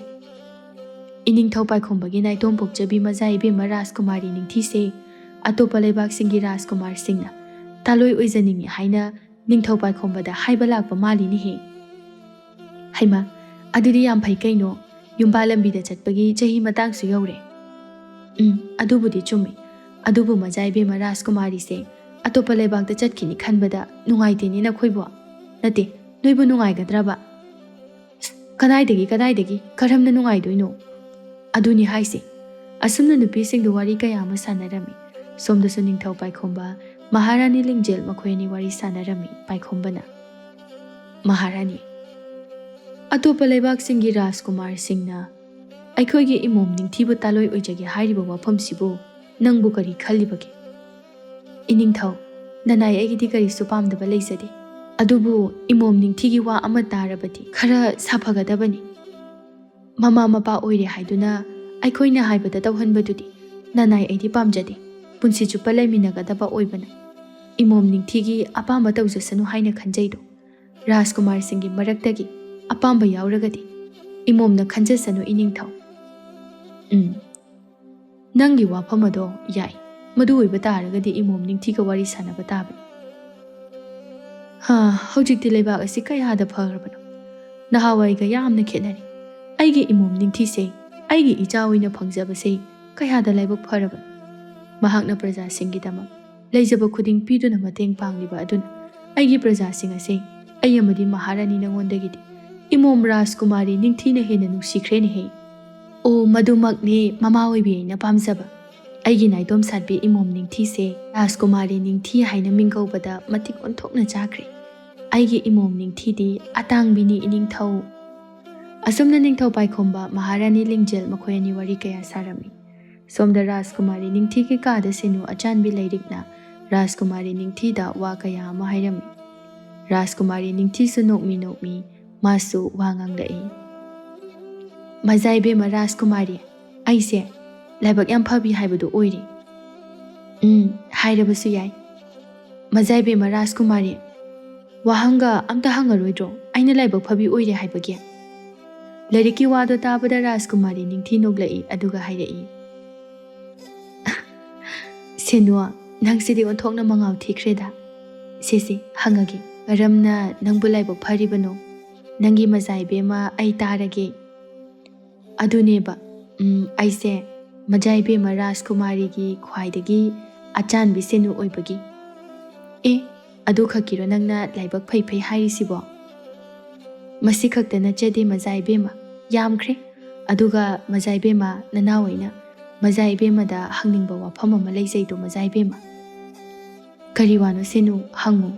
ꯏꯅꯤꯡꯊꯧ ꯄꯥꯏꯈꯣꯝꯕꯒꯤ ꯅꯥꯏꯇꯣꯝ ꯄꯣꯛꯆꯕꯤ ꯃꯖꯥ ꯏꯕꯦꯝꯃ ꯔꯥꯖꯀꯨꯃꯥꯔꯤ ꯅꯤꯡꯊꯤꯁꯦ ꯑꯇꯣꯞꯄ ꯂꯩꯕꯥꯛꯁꯤꯡꯒꯤ ꯔꯥꯖꯀꯨꯃꯥꯔꯁꯤꯡꯅ ꯇꯥꯂꯣꯏ ꯑꯣꯏꯖꯅꯤꯡꯉꯤ ꯍꯥꯏꯅ ꯅꯤꯡꯊꯧ ꯄꯥꯏꯈꯣꯝꯕꯗ ꯍꯥꯏꯕ ꯂꯥꯛꯄ ꯃꯥꯜꯂꯤꯅꯦꯍꯦ꯫ ꯍꯩꯃꯥ, ꯑꯗꯨꯗꯤ ꯌꯥꯝ ꯐꯩ ꯀꯩꯅꯣ, ꯌꯨꯝꯕꯥ ꯂꯝꯕꯤꯗ ꯆꯠꯄꯒꯤ ꯆꯍꯤ ꯃꯇꯥꯡꯁꯨ ꯌꯧꯔꯦ꯫ ꯎꯝ, ꯑꯗꯨꯕꯨꯗꯤ ꯆꯨꯝꯃꯤ꯫ ꯑꯗꯨꯕꯨ ꯃꯖꯥ ꯏꯕꯦꯝꯃ ꯔꯥꯖꯀꯨꯃꯥꯔꯤꯁꯦ ꯑꯇꯣꯞꯄ ꯂꯩꯕꯥꯛꯇ ꯆꯠꯈꯤꯅꯤ ꯈꯟꯕꯗ ꯅꯨꯡꯉꯥꯏꯇꯦꯅꯦ ꯅꯈꯣꯏꯕꯨ꯫ ꯅꯠꯇꯦ, ꯅꯣꯏꯕꯨ ꯅꯨꯡꯉꯥꯏꯒꯗ꯭ꯔꯕ? ꯀꯗꯥꯏꯗꯒꯤ, ꯀꯗꯥꯏꯗꯒꯤ? ꯀꯔꯝꯅ ꯅꯨꯡꯉꯥꯏꯗꯣꯏꯅꯣ? ꯑꯗꯨꯅꯤ ꯍꯥꯏꯁꯦ꯫ ꯑꯁꯨꯝꯅ ꯅꯨꯄꯤꯁꯤꯡꯗꯨ ꯋꯥꯔꯤ ꯀꯌꯥ ꯑꯃ ꯁꯥꯟꯅꯔꯝꯃꯤ꯫ ꯁꯣꯝꯗꯁꯨ ꯅꯤꯡꯊꯧ ꯄꯥꯏꯈꯣꯝꯕ, ꯃꯍꯥꯔꯥꯅꯤ ꯂꯤꯡꯖꯦꯜ ꯃꯈꯣꯏ ꯑꯅꯤ ꯋꯥꯔꯤ ꯁꯥꯟꯅꯔꯝꯃꯤ꯫ ꯄꯥꯏꯈꯣꯝꯕꯅ, ꯃꯍꯥꯔꯥꯅꯤ, ꯑꯇꯣꯞꯄ ꯂꯩꯕꯥꯛꯁꯤꯡꯒꯤ ꯔꯥꯖꯀꯨꯃꯥꯔꯁꯤꯡꯅ ꯑꯩꯈꯣꯏꯒꯤ ꯏꯃꯣꯝ ꯅꯤꯡꯊꯤꯕꯨ ꯇꯥꯂꯣꯏ ꯑꯣꯏꯖꯒꯦ ꯍꯥꯏꯔꯤꯕ ꯋꯥꯐꯝꯁꯤꯕꯨ ꯅꯪꯕꯨ ꯀꯔꯤ ꯈꯜꯂꯤꯕꯒꯦ? ꯏꯅꯤꯡꯊꯧ, ꯅꯅꯥꯏ ꯑꯩꯒꯤꯗꯤ ꯀꯔꯤꯁꯨ ꯄꯥꯝꯗꯕ ꯂꯩꯖꯗꯦ꯫ ꯑꯗꯨꯕꯨ ꯏꯃꯣꯝ ꯅꯤꯡꯊꯤꯒꯤ ꯋꯥ ꯑꯃ ꯇꯥꯔꯕꯗꯤ ꯈꯔ ꯁꯥꯐꯒꯗꯕꯅꯤ꯫ ꯃꯃꯥ ꯃꯄꯥ ꯑꯣꯏꯔꯦ ꯍꯥꯏꯗꯨꯅ ꯑꯩꯈꯣꯏꯅ ꯍꯥꯏꯕꯗ ꯇꯧꯍꯟꯕꯗꯨꯗꯤ ꯅꯅꯥꯏ ꯑꯩꯗꯤ ꯄꯥꯝꯖꯗꯦ꯫ ꯄꯨꯟꯁꯤ ꯆꯨꯞꯄ ꯂꯩꯃꯤꯟꯅꯒꯗꯕ ꯑꯣꯏꯕꯅ ꯏꯃꯣꯝ ꯅꯤꯡꯊꯤꯒꯤ ꯑꯄꯥꯝꯕ ꯇꯧꯖꯁꯅꯨ ꯍꯥꯏꯅ ꯈꯟꯖꯩꯗꯣ꯫ ꯔꯥꯖꯀꯨꯃꯥꯔꯁꯤꯡꯒꯤ ꯃꯔꯛꯇꯒꯤ ꯑꯄꯥꯝꯕ ꯌꯥꯎꯔꯒꯗꯤ ꯏꯃꯣꯝꯅ ꯈꯟꯖꯁꯅꯨ ꯏꯅꯤꯡꯊꯧ꯫ ꯎꯝ, ꯅꯪꯒꯤ ꯋꯥꯐꯝ ꯑꯗꯣ ꯌꯥꯏ꯫ ꯃꯗꯨ ꯑꯣꯏꯕ ꯇꯥꯔꯒꯗꯤ ꯏꯃꯣꯝ ꯅꯤꯡꯊꯤꯒ ꯋꯥꯔꯤ ꯁꯥꯟꯅꯕ ꯇꯥꯕꯅꯤ꯫ ꯍꯥ, ꯍꯧꯖꯤꯛꯇꯤ ꯂꯩꯕꯥꯛ ꯑꯁꯤ ꯀꯌꯥꯗ ꯐꯈ꯭ꯔꯕꯅꯣ? ꯅꯍꯥꯟꯋꯥꯏꯒ ꯌꯥꯝꯅ ꯈꯦꯠꯅꯔꯦ꯫ ꯑꯩꯒꯤ ꯏꯃꯣꯝ ꯅꯤꯡꯊꯤꯁꯦ ꯑꯩꯒꯤ ꯏꯆꯥ ꯑꯣꯏꯅ ꯐꯪꯖꯕꯁꯦ ꯀꯌꯥꯗ ꯂꯥꯏꯕꯛ ꯐꯔꯕꯅꯣ꯫ ꯃꯍꯥꯛꯅ ꯄ꯭ꯔꯖꯥꯁꯤꯡꯒꯤꯗꯃꯛ ꯂꯩꯖꯕ ꯈꯨꯗꯤꯡ ꯄꯤꯗꯨꯅ ꯃꯇꯦꯡ ꯄꯥꯡꯂꯤꯕ ꯑꯗꯨꯅ ꯑꯩꯒꯤ ꯄ꯭ꯔꯖꯥꯁꯤꯡ ꯑꯁꯦ ꯑꯩ ꯑꯃꯗꯤ ꯃꯍꯥꯔꯥꯅꯤ ꯅꯉꯣꯟꯗꯒꯤꯗꯤ ꯏꯃꯣꯝ ꯔꯥꯖꯀꯨꯃꯥꯔꯤ ꯅꯤꯡꯊꯤꯅ ꯍꯦꯟꯅ ꯅꯨꯡꯁꯤꯈ꯭ꯔꯦꯅꯦꯍꯦ꯫ ꯑꯣ, ꯃꯗꯨꯃꯛꯅꯦ ꯃꯃꯥ ꯑꯣꯏꯕꯤ ꯑꯩꯅ ꯄꯥꯝꯖꯕ꯫ ꯑꯩꯒꯤ ꯅꯥꯏꯇꯣꯝ ꯁꯥꯠꯄꯤ ꯏꯃꯣꯝ ꯅꯤꯡꯊꯤꯁꯦ ꯔꯥꯖꯀꯨꯃꯥꯔꯤ ꯅꯤꯡꯊꯤ ꯍꯥꯏꯅ ꯃꯤꯡ ꯀꯧꯕꯗ ꯃꯇꯤꯛ ꯑꯣꯟꯊꯣꯛꯅ ꯆꯥꯈ꯭ꯔꯦ꯫ ꯑꯩꯒꯤ ꯏꯃꯣꯝ ꯅꯤꯡꯊꯤꯗꯤ ꯑꯇꯥꯡꯕꯤꯅꯤ ꯏꯅꯤꯡꯊꯧ꯫ ꯑꯁꯨꯝꯅ ꯅꯤꯡꯊꯧ ꯄꯥꯏꯈꯣꯝꯕ ꯃꯍꯥꯔꯥꯅꯤ ꯂꯤꯡꯖꯦꯜ ꯃꯈꯣꯏ ꯑꯅꯤ ꯋꯥꯔꯤ ꯀꯌꯥ ꯁꯥꯔꯝꯃꯤ꯫ ꯁꯣꯝꯗ ꯔꯥꯖꯀꯨꯃꯥꯔꯤ ꯅꯤꯡꯊꯤꯒꯤ ꯀꯥꯗ ꯁꯦꯅꯨ ꯑꯆꯥꯟꯕꯤ ꯂꯩꯔꯤꯛꯅ ꯔꯥꯖꯀꯨꯃꯥꯔꯤ ꯅꯤꯡꯊꯤꯗ ꯋꯥ ꯀꯌꯥ ꯑꯃ ꯍꯥꯏꯔꯝꯃꯤ꯫ ꯔꯥꯖꯀꯨꯃꯥꯔꯤ ꯅꯤꯡꯊꯤꯁꯨ ꯅꯣꯛꯃꯤ ꯅꯣꯛꯃꯤ ꯃꯥꯁꯨ ꯋꯥ ꯉꯥꯡꯂꯛꯏ꯫ ꯃꯖꯥ ꯏꯕꯦꯝꯃ ꯔꯥꯖꯀꯨꯃꯥꯔꯤ, ꯑꯩꯁꯦ ꯂꯥꯏꯕꯛ ꯌꯥꯝ ꯐꯕꯤ ꯍꯥꯏꯕꯗꯨ ꯑꯣꯏꯔꯦ꯫ ꯎꯝ, ꯍꯥꯏꯔꯕꯁꯨ ꯌꯥꯏ꯫ ꯃꯖꯥ ꯏꯕꯦꯝꯃ ꯔꯥꯖꯀꯨꯃꯥꯔꯤ, ꯋꯥꯍꯪꯒ ꯑꯝꯇ ꯍꯪꯉꯔꯣꯏꯗ꯭ꯔꯣ? ꯑꯩꯅ ꯂꯥꯏꯕꯛ ꯐꯕꯤ ꯑꯣꯏꯔꯦ ꯍꯥꯏꯕꯒꯤ? ꯂꯥꯏꯔꯤꯛꯀꯤ ꯋꯥꯗꯣ ꯇꯥꯕꯗ ꯔꯥꯖꯀꯨꯃꯥꯔꯤ ꯅꯤꯡꯊꯤ ꯅꯣꯛꯂꯛꯏ, ꯑꯗꯨꯒ ꯍꯥꯏꯔꯛꯏ, "ꯁꯦꯅꯨ, ꯅꯪꯁꯤꯗꯤ ꯑꯣꯟꯊꯣꯛꯅ ꯃꯉꯥꯎ ꯊꯤꯈ꯭ꯔꯦꯗ꯫ ꯁꯦ ꯁꯦ, ꯍꯪꯉꯒꯦ, ꯀꯔꯝꯅ ꯅꯪꯕꯨ ꯂꯥꯏꯕꯛ ꯐꯔꯤꯕꯅꯣ? ꯅꯪꯒꯤ ꯃꯖꯥ ꯏꯕꯦꯝꯃ ꯑꯩ ꯇꯥꯔꯒꯦ꯫" ꯑꯗꯨꯅꯦꯕ, ꯎꯝ, ꯑꯩꯁꯦ ꯃꯖꯥ ꯏꯕꯦꯝꯃ ꯔꯥꯖꯀꯨꯃꯥꯔꯤꯒꯤ ꯈ꯭ꯋꯥꯏꯗꯒꯤ ꯑꯆꯥꯟꯕꯤ ꯁꯦꯅꯨ ꯑꯣꯏꯕꯒꯤ꯫ ꯑꯦ, ꯑꯗꯨ ꯈꯛꯀꯤꯔꯣ ꯅꯪꯅ ꯂꯥꯏꯕꯛ ꯐꯩ ꯐꯩ ꯍꯥꯏꯔꯤꯁꯤꯕꯣ? ꯃꯁꯤ ꯈꯛꯇ ꯅꯠꯆꯗꯦ ꯃꯖꯥ ꯏꯕꯦꯝꯃ, ꯌꯥꯝꯈ꯭ꯔꯦ꯫ ꯑꯗꯨꯒ ꯃꯖꯥ ꯏꯕꯦꯝꯃ, ꯅꯅꯥꯎ ꯑꯩꯅ ꯃꯖꯥ ꯏꯕꯦꯝꯃꯗ ꯍꯪꯅꯤꯡꯕ ꯋꯥꯐꯝ ꯑꯃ ꯂꯩꯖꯩꯗꯣ ꯃꯖꯥ ꯏꯕꯦꯝꯃ꯫ ꯀꯔꯤ ꯋꯥꯅꯣ ꯁꯦꯅꯨ? ꯍꯪꯉꯨ꯫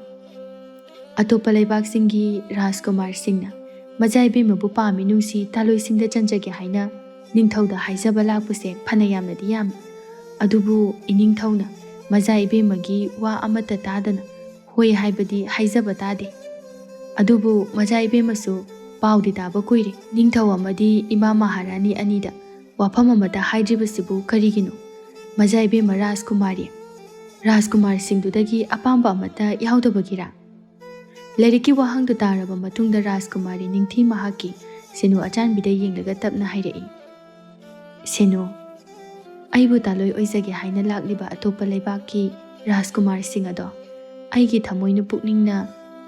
ꯑꯇꯣꯞꯄ ꯂꯩꯕꯥꯛꯁꯤꯡꯒꯤ ꯔꯥꯖꯀꯨꯃꯥꯔꯁꯤꯡꯅ ꯃꯖꯥ ꯏꯕꯦꯝꯃꯕꯨ ꯄꯥꯝꯃꯤ ꯅꯨꯡꯁꯤ ꯇꯥꯂꯣꯏꯁꯤꯡꯗ ꯆꯟꯖꯒꯦ ꯍꯥꯏꯅ ꯅꯤꯡꯊꯧꯗ ꯍꯥꯏꯖꯕ ꯂꯥꯛꯄꯁꯦ ꯐꯅ ꯌꯥꯝꯅꯗꯤ ꯌꯥꯝꯃꯤ꯫ ꯑꯗꯨꯕꯨ ꯏꯅꯤꯡꯊꯧꯅ ꯃꯖꯥ ꯏꯕꯦꯝꯃꯒꯤ ꯋꯥ ꯑꯃꯠꯇ ꯇꯥꯗꯅ ꯍꯣꯏ ꯍꯥꯏꯕꯗꯤ ꯍꯥꯏꯖꯕ ꯇꯥꯗꯦ꯫ ꯑꯗꯨꯕꯨ ꯃꯖꯥ ꯏꯕꯦꯝꯃꯁꯨ ꯄꯥꯎꯗꯤ ꯇꯥꯕ ꯀꯨꯏꯔꯦ꯫ ꯅꯤꯡꯊꯧ ꯑꯃꯗꯤ ꯏꯃꯥ ꯃꯍꯥꯔꯥꯅꯤ ꯑꯅꯤꯗ ꯋꯥꯐꯝ ꯑꯃꯠꯇ ꯍꯥꯏꯗ꯭ꯔꯤꯕꯁꯤꯕꯨ ꯀꯔꯤꯒꯤꯅꯣ? ꯃꯖꯥ ꯏꯕꯦꯝꯃ ꯔꯥꯖꯀꯨꯃꯥꯔꯤ, ꯔꯥꯖꯀꯨꯃꯥꯔꯁꯤꯡꯗꯨꯗꯒꯤ ꯑꯄꯥꯝꯕ ꯑꯃꯠꯇ ꯌꯥꯎꯗꯕꯒꯤꯔꯥ? ꯂꯥꯏꯔꯤꯛꯀꯤ ꯋꯥꯍꯪꯗꯨ ꯇꯥꯔꯕ ꯃꯇꯨꯡꯗ ꯔꯥꯖꯀꯨꯃꯥꯔꯤ ꯅꯤꯡꯊꯤ ꯃꯍꯥꯛꯀꯤ ꯁꯦꯅꯨ ꯑꯆꯥꯟꯕꯤꯗ ꯌꯦꯡꯂꯒ ꯇꯞꯅ ꯍꯥꯏꯔꯛꯏ, "ꯁꯦꯅꯨ, ꯑꯩꯕꯨ ꯇꯥꯂꯣꯏ ꯑꯣꯏꯖꯒꯦ ꯍꯥꯏꯅ ꯂꯥꯛꯂꯤꯕ ꯑꯇꯣꯞꯄ ꯂꯩꯕꯥꯛꯀꯤ ꯔꯥꯖꯀꯨꯃꯥꯔꯁꯤꯡ ꯑꯗꯣ ꯑꯩꯒꯤ ꯊꯃꯣꯏꯅ ꯄꯨꯛꯅꯤꯡꯅ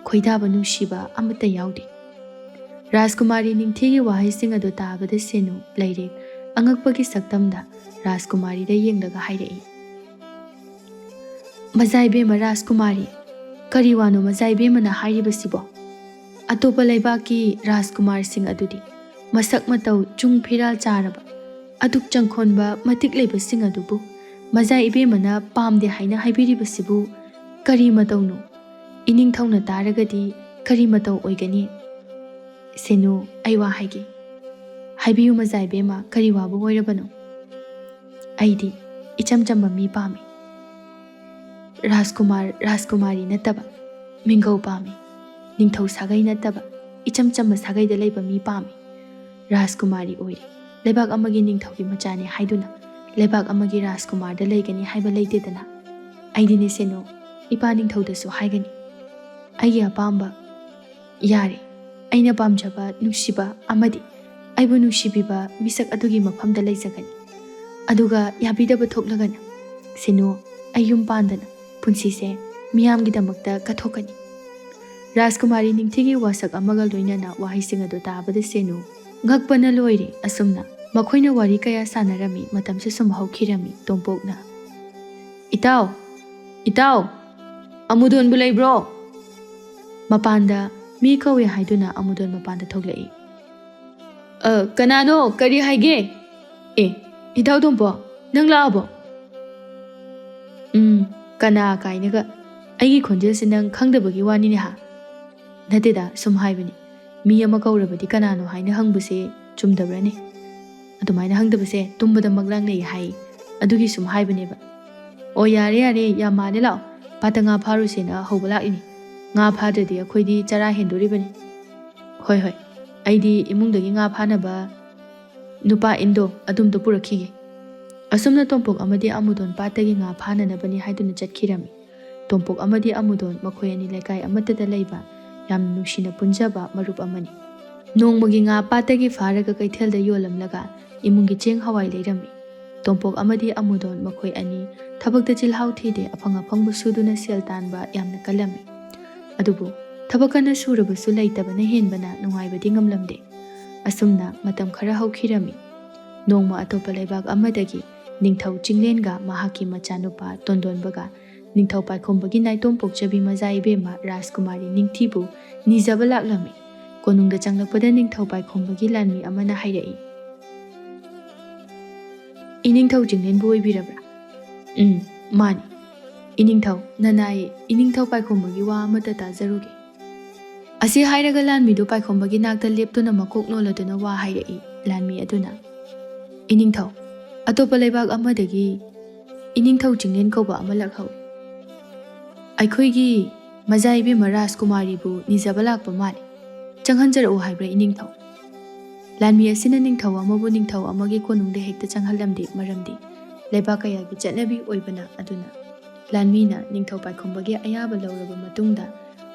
ꯈꯣꯏꯗꯥꯕ ꯅꯨꯡꯁꯤꯕ ꯑꯃꯠꯇ ꯌꯥꯎꯗꯦ꯫" ꯔꯥꯖꯀꯨꯃꯥꯔꯤ ꯅꯤꯡꯊꯤꯒꯤ ꯋꯥꯍꯩꯁꯤꯡ ꯑꯗꯨ ꯇꯥꯕꯗ ꯁꯦꯅꯨ ꯂꯩꯔꯦ ꯑꯉꯛꯄꯒꯤ ꯁꯛꯇꯝꯗ ꯔꯥꯖꯀꯨꯃꯥꯔꯤꯗ ꯌꯦꯡꯂꯒ ꯍꯥꯏꯔꯛꯏ, "ꯃꯖꯥ ꯏꯕꯦꯝꯃ ꯔꯥꯖꯀꯨꯃꯥꯔꯤ, ꯀꯔꯤ ꯋꯥꯅꯣ ꯃꯖꯥ ꯏꯕꯦꯝꯃꯅ ꯍꯥꯏꯔꯤꯕꯁꯤꯕꯣ? ꯑꯇꯣꯞꯄ ꯂꯩꯕꯥꯛꯀꯤ ꯔꯥꯖꯀꯨꯃꯥꯔꯁꯤꯡ ꯑꯗꯨꯗꯤ ꯃꯁꯛ ꯃꯇꯧ ꯆꯨꯡ ꯐꯤꯔꯥꯜ ꯆꯥꯔꯕ, ꯑꯗꯨꯛ ꯆꯪꯈꯣꯟꯕ ꯃꯇꯤꯛ ꯂꯩꯕꯁꯤꯡ ꯑꯗꯨꯕꯨ ꯃꯖꯥ ꯏꯕꯦꯝꯃꯅ ꯄꯥꯝꯗꯦ ꯍꯥꯏꯅ ꯍꯥꯏꯕꯤꯔꯤꯕꯁꯤꯕꯨ ꯀꯔꯤ ꯃꯇꯧꯅꯣ? ꯏꯅꯤꯡꯊꯧꯅ ꯇꯥꯔꯒꯗꯤ ꯀꯔꯤ ꯃꯇꯧ ꯑꯣꯏꯒꯅꯤ? ꯁꯦꯅꯨ, ꯑꯩ ꯋꯥ ꯍꯥꯏꯒꯦ꯫ ꯍꯥꯏꯕꯤꯌꯨ ꯃꯖꯥ ꯏꯕꯦꯝꯃ, ꯀꯔꯤ ꯋꯥꯕꯨ ꯑꯣꯏꯔꯕꯅꯣ? ꯑꯩꯗꯤ ꯏꯆꯝ ꯆꯝꯕ ꯃꯤ ꯄꯥꯝꯃꯤ꯫ ꯔꯥꯖꯀꯨꯃꯥꯔ, ꯔꯥꯖꯀꯨꯃꯥꯔꯤ ꯅꯠꯇꯕ, ꯃꯤꯡꯒꯧ ꯄꯥꯝꯃꯤ꯫ ꯅꯤꯡꯊꯧ ꯁꯥꯒꯩ ꯅꯠꯇꯕ, ꯏꯆꯝ ꯆꯝꯕ ꯁꯥꯒꯩꯗ ꯂꯩꯕ ꯃꯤ ꯄꯥꯝꯃꯤ꯫ ꯔꯥꯖꯀꯨꯃꯥꯔꯤ ꯑꯣꯏꯔꯤ, ꯂꯩꯕꯥꯛ ꯑꯃꯒꯤ ꯅꯤꯡꯊꯧꯒꯤ ꯃꯆꯥꯅꯤ ꯍꯥꯏꯗꯨꯅ ꯂꯩꯕꯥꯛ ꯑꯃꯒꯤ ꯔꯥꯖꯀꯨꯃꯥꯔꯗ ꯂꯩꯒꯅꯤ ꯍꯥꯏꯕ ꯂꯩꯇꯦꯗꯅ꯫ ꯑꯩꯗꯤꯅꯦ ꯁꯦꯅꯨ, ꯏꯄꯥ ꯅꯤꯡꯊꯧꯗꯁꯨ ꯍꯥꯏꯒꯅꯤ꯫ ꯑꯩꯒꯤ ꯑꯄꯥꯝꯕ ꯌꯥꯔꯦ, ꯑꯩꯅ ꯄꯥꯝꯖꯕ ꯅꯨꯡꯁꯤꯕ ꯑꯃꯗꯤ ꯑꯩꯕꯨ ꯅꯨꯡꯁꯤꯕꯤꯕ ꯃꯤꯁꯛ ꯑꯗꯨꯒꯤ ꯃꯐꯝꯗ ꯂꯩꯖꯒꯅꯤ꯫ ꯑꯗꯨꯒ ꯌꯥꯕꯤꯗꯕ ꯊꯣꯛꯂꯒꯅ, ꯁꯦꯅꯨ, ꯑꯩ ꯌꯨꯝ ꯄꯥꯟꯗꯅ ꯄꯨꯟꯁꯤꯁꯦ ꯃꯤꯌꯥꯝꯒꯤꯗꯃꯛꯇ ꯀꯠꯊꯣꯛꯀꯅꯤ꯫ ꯔꯥꯖꯀꯨꯃꯥꯔꯤ ꯅꯤꯡꯊꯤꯒꯤ ꯋꯥꯁꯛ ꯑꯃꯒ ꯂꯣꯏꯅꯅ ꯋꯥꯍꯩꯁꯤꯡ ꯑꯗꯨ ꯇꯥꯕꯗ ꯁꯦꯅꯨ ꯉꯛꯄꯅ ꯂꯣꯏꯔꯦ꯫ ꯑꯁꯨꯝꯅ ꯃꯈꯣꯏꯅ ꯋꯥꯔꯤ ꯀꯌꯥ ꯁꯥꯟꯅꯔꯝꯃꯤ꯫ ꯃꯇꯝꯁꯨ ꯁꯨꯝ ꯍꯧꯈꯤꯔꯝꯃꯤ꯫ ꯇꯣꯝꯄꯣꯛꯅ, "ꯏꯇꯥꯎ, ꯏꯇꯥꯎ, ꯑꯃꯨꯗꯣꯟꯕꯨ ꯂꯩꯕ꯭ꯔꯣ?" ꯃꯄꯥꯟꯗ ꯃꯤ ꯀꯧꯏ ꯍꯥꯏꯗꯨꯅ ꯑꯃꯨꯗꯣꯟ ꯃꯄꯥꯟꯗ ꯊꯣꯛꯂꯛꯏ꯫ "ꯑ, ꯀꯅꯥꯅꯣ? ꯀꯔꯤ ꯍꯥꯏꯒꯦ?" "ꯑꯦ, ꯏꯇꯥꯎ ꯇꯣꯝꯄꯣꯛ, ꯅꯪ ꯂꯥꯛꯑꯕꯣ?" "ꯎꯝ, ꯀꯅꯥ ꯀꯥꯏꯅꯒ꯫ ꯑꯩꯒꯤ ꯈꯣꯟꯖꯦꯜꯁꯦ ꯅꯪ ꯈꯪꯗꯕꯒꯤ ꯋꯥꯅꯤꯅꯦ ꯍꯥ?" "ꯅꯠꯇꯦꯗ, ꯁꯨꯝ ꯍꯥꯏꯕꯅꯤ꯫ ꯃꯤ ꯑꯃ ꯀꯧꯔꯕꯗꯤ ꯀꯅꯥꯅꯣ ꯍꯥꯏꯅ ꯍꯪꯕꯁꯦ ꯆꯨꯝꯗꯕ꯭ꯔꯅꯦ? ꯑꯗꯨꯃꯥꯏꯅ ꯍꯪꯗꯕꯁꯦ ꯇꯨꯝꯕꯗ ꯃꯪꯂꯥꯛꯅꯩ ꯍꯥꯏ꯫ ꯑꯗꯨꯒꯤ ꯁꯨꯝ ꯍꯥꯏꯕꯅꯦꯕ꯫" "ꯑꯣ, ꯌꯥꯔꯦ, ꯌꯥꯔꯦ, ꯌꯥꯝ ꯃꯥꯜꯂꯦ, ꯂꯥꯛꯑꯣ꯫ ꯄꯥꯠꯇ ꯉꯥ ꯐꯥꯔꯨꯁꯦꯅ ꯍꯧꯕ ꯂꯥꯛꯏꯅꯤ꯫ ꯉꯥ ꯐꯥꯗ꯭ꯔꯗꯤ ꯑꯩꯈꯣꯏꯗꯤ ꯆꯔꯥ ꯍꯦꯟꯗꯣꯔꯤꯕꯅꯤ꯫" "ꯍꯣꯏ, ꯍꯣꯏ, ꯑꯩꯗꯤ ꯏꯃꯨꯡꯗꯒꯤ ꯉꯥ ꯐꯥꯅꯕ ꯅꯨꯄꯥ ꯏꯟꯗꯣ ꯑꯗꯨꯝꯇ ꯄꯨꯔꯛꯈꯤꯒꯦ꯫" ꯑꯁꯨꯝꯅ ꯇꯣꯝꯄꯣꯛ ꯑꯃꯗꯤ ꯑꯃꯨꯗꯣꯟ ꯄꯥꯠꯇꯒꯤ ꯉꯥ ꯐꯥꯅꯅꯕꯅꯤ ꯍꯥꯏꯗꯨꯅ ꯆꯠꯈꯤꯔꯝꯃꯤ꯫ ꯇꯣꯝꯄꯣꯛ ꯑꯃꯗꯤ ꯑꯃꯨꯗꯣꯟ ꯃꯈꯣꯏ ꯑꯅꯤ ꯂꯩꯀꯥꯏ ꯑꯃꯠꯇꯗ ꯂꯩꯕ ꯌꯥꯝꯅ ꯅꯨꯡꯁꯤꯅ ꯄꯨꯟꯖꯕ ꯃꯔꯨꯞ ꯑꯃꯅꯤ꯫ ꯅꯣꯡꯃꯒꯤ ꯉꯥ ꯄꯥꯠꯇꯒꯤ ꯐꯥꯔꯒ ꯀꯩꯊꯦꯜꯗ ꯌꯣꯜꯂꯝꯂꯒ ꯏꯃꯨꯡꯒꯤ ꯆꯦꯡ ꯍꯋꯥꯏ ꯂꯩꯔꯝꯃꯤ꯫ ꯇꯣꯝꯄꯣꯛ ꯑꯃꯗꯤ ꯑꯃꯨꯗꯣꯟ ꯃꯈꯣꯏ ꯑꯅꯤ ꯊꯕꯛꯇ ꯆꯤꯜꯍꯥꯎ ꯊꯤꯗꯦ, ꯑꯐꯪ ꯑꯐꯪꯕ ꯁꯨꯗꯨꯅ ꯁꯦꯜ ꯇꯥꯟꯕ ꯌꯥꯝꯅ ꯀꯜꯂꯝꯃꯤ꯫ ꯑꯗꯨꯕꯨ ꯊꯕꯛ ꯀꯟꯅ ꯁꯨꯔꯕꯁꯨ ꯂꯩꯇꯕꯅ ꯍꯦꯟꯕꯅ ꯅꯨꯡꯉꯥꯏꯕꯗꯤ ꯉꯝꯂꯝꯗꯦ꯫ ꯑꯁꯨꯝꯅ ꯃꯇꯝ ꯈꯔ ꯍꯧꯈꯤꯔꯝꯃꯤ꯫ ꯅꯣꯡꯃ ꯑꯇꯣꯞꯄ ꯂꯩꯕꯥꯛ ꯑꯃꯗꯒꯤ ꯅꯤꯡꯊꯧ ꯆꯤꯡꯂꯦꯟꯒ ꯃꯍꯥꯛꯀꯤ ꯃꯆꯥꯅꯨꯄꯥ ꯇꯣꯟꯗꯣꯟꯕꯒ ꯅꯤꯡꯊꯧ ꯄꯥꯏꯈꯣꯝꯕꯒꯤ ꯅꯥꯏꯇꯣꯝ ꯄꯣꯛꯆꯕꯤ ꯃꯖꯥ ꯏꯕꯦꯝꯃ ꯔꯥꯖꯀꯨꯃꯥꯔꯤ ꯅꯤꯡꯊꯤꯕꯨ ꯅꯤꯖꯕ ꯂꯥꯛꯂꯝꯃꯤ꯫ ꯀꯣꯅꯨꯡꯗ ꯆꯪꯂꯛꯄꯗ ꯅꯤꯡꯊꯧ ꯄꯥꯏꯈꯣꯝꯕꯒꯤ ꯂꯥꯟꯃꯤ ꯑꯃꯅ ꯍꯥꯏꯔꯛꯏ, "ꯏꯅꯤꯡꯊꯧ ꯆꯤꯡꯂꯦꯟꯕꯨ ꯑꯣꯏꯕꯤꯔꯕ꯭ꯔꯥ?" "ꯎꯝ, ꯃꯥꯅꯤ꯫ ꯏꯅꯤꯡꯊꯧ, ꯅꯅꯥꯏ ꯏꯅꯤꯡꯊꯧ ꯄꯥꯏꯈꯣꯝꯕꯒꯤ ꯋꯥ ꯑꯃꯠꯇ ꯇꯥꯖꯔꯨꯒꯦ꯫" ꯑꯁꯤ ꯍꯥꯏꯔꯒ ꯂꯥꯟꯃꯤꯗꯨ ꯄꯥꯏꯈꯣꯝꯕꯒꯤ ꯅꯥꯛꯇ ꯂꯦꯞꯇꯨꯅ ꯃꯀꯣꯛ ꯅꯣꯜꯂꯗꯨꯅ ꯋꯥ ꯍꯥꯏꯔꯛꯏ꯫ ꯂꯥꯟꯃꯤ ꯑꯗꯨꯅ, "ꯏꯅꯤꯡꯊꯧ, ꯑꯇꯣꯞꯄ ꯂꯩꯕꯥꯛ ꯑꯃꯗꯒꯤ ꯏꯅꯤꯡꯊꯧ ꯆꯤꯡꯂꯦꯟ ꯀꯧꯕ ꯑꯃ ꯂꯥꯛꯍꯧꯏ꯫ ꯑꯩꯈꯣꯏꯒꯤ ꯃꯖꯥ ꯏꯕꯦꯝꯃ ꯔꯥꯖꯀꯨꯃꯥꯔꯤꯕꯨ ꯅꯤꯖꯕ ꯂꯥꯛꯄ ꯃꯥꯜꯂꯤ꯫ ꯆꯪꯍꯟꯖꯔꯛꯎ ꯍꯥꯏꯕ꯭ꯔꯥ ꯏꯅꯤꯡꯊꯧ?" ꯂꯥꯟꯃꯤ ꯑꯁꯤꯅ ꯅꯤꯡꯊꯧ ꯑꯃꯕꯨ ꯅꯤꯡꯊꯧ ꯑꯃꯒꯤ ꯀꯣꯅꯨꯡꯗ ꯍꯦꯛꯇ ꯆꯪꯍꯜꯂꯝꯗꯦ, ꯃꯔꯝꯗꯤ ꯂꯩꯕꯥꯛ ꯀꯌꯥꯒꯤ ꯆꯠꯅꯕꯤ ꯑꯣꯏꯕꯅ꯫ ꯑꯗꯨꯅ ꯂꯥꯟꯃꯤꯅ ꯅꯤꯡꯊꯧ ꯄꯥꯏꯈꯣꯝꯕꯒꯤ ꯑꯌꯥꯕ ꯂꯧꯔꯕ ꯃꯇꯨꯡꯗ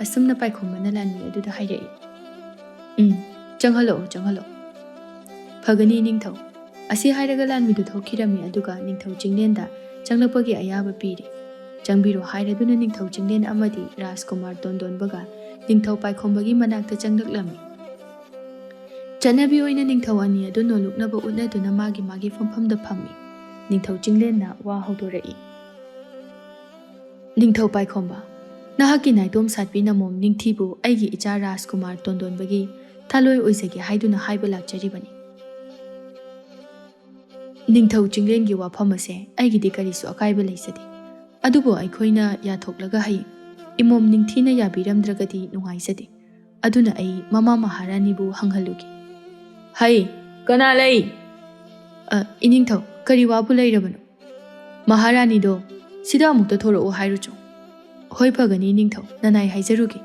ꯑꯁꯨꯝꯅ ꯄꯥꯏꯈꯣꯝꯕꯅ ꯂꯥꯟꯃꯤ ꯑꯗꯨꯗ ꯍꯥꯏꯔꯛꯏ, "ꯎꯝ, ꯆꯪꯍꯜꯂꯛꯑꯣ, ꯆꯪꯍꯜꯂꯛꯑꯣ꯫" "ꯐꯒꯅꯤ ꯏꯅꯤꯡꯊꯧ꯫" ꯑꯁꯤ ꯍꯥꯏꯔꯒ ꯂꯥꯟꯃꯤꯗꯨ ꯊꯣꯛꯈꯤꯔꯝꯃꯤ, ꯑꯗꯨꯒ ꯅꯤꯡꯊꯧ ꯆꯤꯡꯂꯦꯟꯗ ꯆꯪꯂꯛꯄꯒꯤ ꯑꯌꯥꯕ ꯄꯤꯔꯤ꯫ "ꯆꯪꯕꯤꯔꯣ" ꯍꯥꯏꯔꯗꯨꯅ ꯅꯤꯡꯊꯧ ꯆꯤꯡꯂꯦꯟ ꯑꯃꯗꯤ ꯔꯥꯖꯀꯨꯃꯥꯔ ꯇꯣꯟꯗꯣꯟꯕꯒ ꯅꯤꯡꯊꯧ ꯄꯥꯏꯈꯣꯝꯕꯒꯤ ꯃꯅꯥꯛꯇ ꯆꯪꯂꯛꯂꯝꯃꯤ꯫ ꯆꯠꯅꯕꯤ ꯑꯣꯏꯅ ꯅꯤꯡꯊꯧ ꯑꯅꯤ ꯑꯗꯨ ꯅꯣꯂꯨꯛꯅꯕ ꯎꯠꯅꯗꯨꯅ ꯃꯥꯒꯤ ꯃꯥꯒꯤ ꯐꯝꯐꯝꯗ ꯐꯝꯃꯤ꯫ ꯅꯤꯡꯊꯧ ꯆꯤꯡꯂꯦꯟꯅ ꯋꯥ ꯍꯧꯗꯣꯔꯛꯏ, "ꯅꯤꯡꯊꯧ ꯄꯥꯏꯈꯣꯝꯕ, ꯅꯍꯥꯛꯀꯤ ꯅꯥꯏꯇꯣꯝ ꯁꯥꯠꯄꯤ ꯅꯃꯣꯝ ꯅꯤꯡꯊꯤꯕꯨ ꯑꯩꯒꯤ ꯏꯆꯥ ꯔꯥꯖꯀꯨꯃꯥꯔ ꯇꯣꯟꯗꯣꯟꯕꯒꯤ ꯊꯥꯂꯣꯏ ꯑꯣꯏꯖꯒꯦ ꯍꯥꯏꯗꯨꯅ ꯍꯥꯏꯕ ꯂꯥꯛꯆꯔꯤꯕꯅꯤ꯫ ꯅꯤꯡꯊꯧ ꯆꯤꯡꯂꯦꯟꯒꯤ ꯋꯥꯐꯝ ꯑꯁꯦ ꯑꯩꯒꯤꯗꯤ ꯀꯔꯤꯁꯨ ꯑꯀꯥꯏꯕ ꯂꯩꯖꯗꯦ꯫ ꯑꯗꯨꯕꯨ ꯑꯩꯈꯣꯏꯅ ꯌꯥꯊꯣꯛꯂꯒ ꯍꯌꯦꯡ ꯏꯃꯣꯝ ꯅꯤꯡꯊꯤꯅ ꯌꯥꯕꯤꯔꯝꯗ꯭ꯔꯒꯗꯤ ꯅꯨꯡꯉꯥꯏꯖꯗꯦ꯫ ꯑꯗꯨꯅ ꯑꯩ ꯃꯃꯥ ꯃꯍꯥꯔꯥꯅꯤꯕꯨ ꯍꯪꯍꯜꯂꯨꯒꯦ꯫" "ꯍꯩ, ꯀꯅꯥ ꯂꯩ?" "ꯑ, ꯏꯅꯤꯡꯊꯧ, ꯀꯔꯤ ꯋꯥꯕꯨ ꯂꯩꯔꯕꯅꯣ?" "ꯃꯍꯥꯔꯥꯅꯤꯗꯣ ꯁꯤꯗ ꯑꯃꯨꯛꯇ ꯊꯣꯔꯛꯎ ꯍꯥꯏꯔꯨꯆꯣ꯫" "ꯍꯣꯏ, ꯐꯒꯅꯤ ꯏꯅꯤꯡꯊꯧ, ꯅꯅꯥꯏ ꯍꯥꯏꯖꯔꯨꯒꯦ꯫"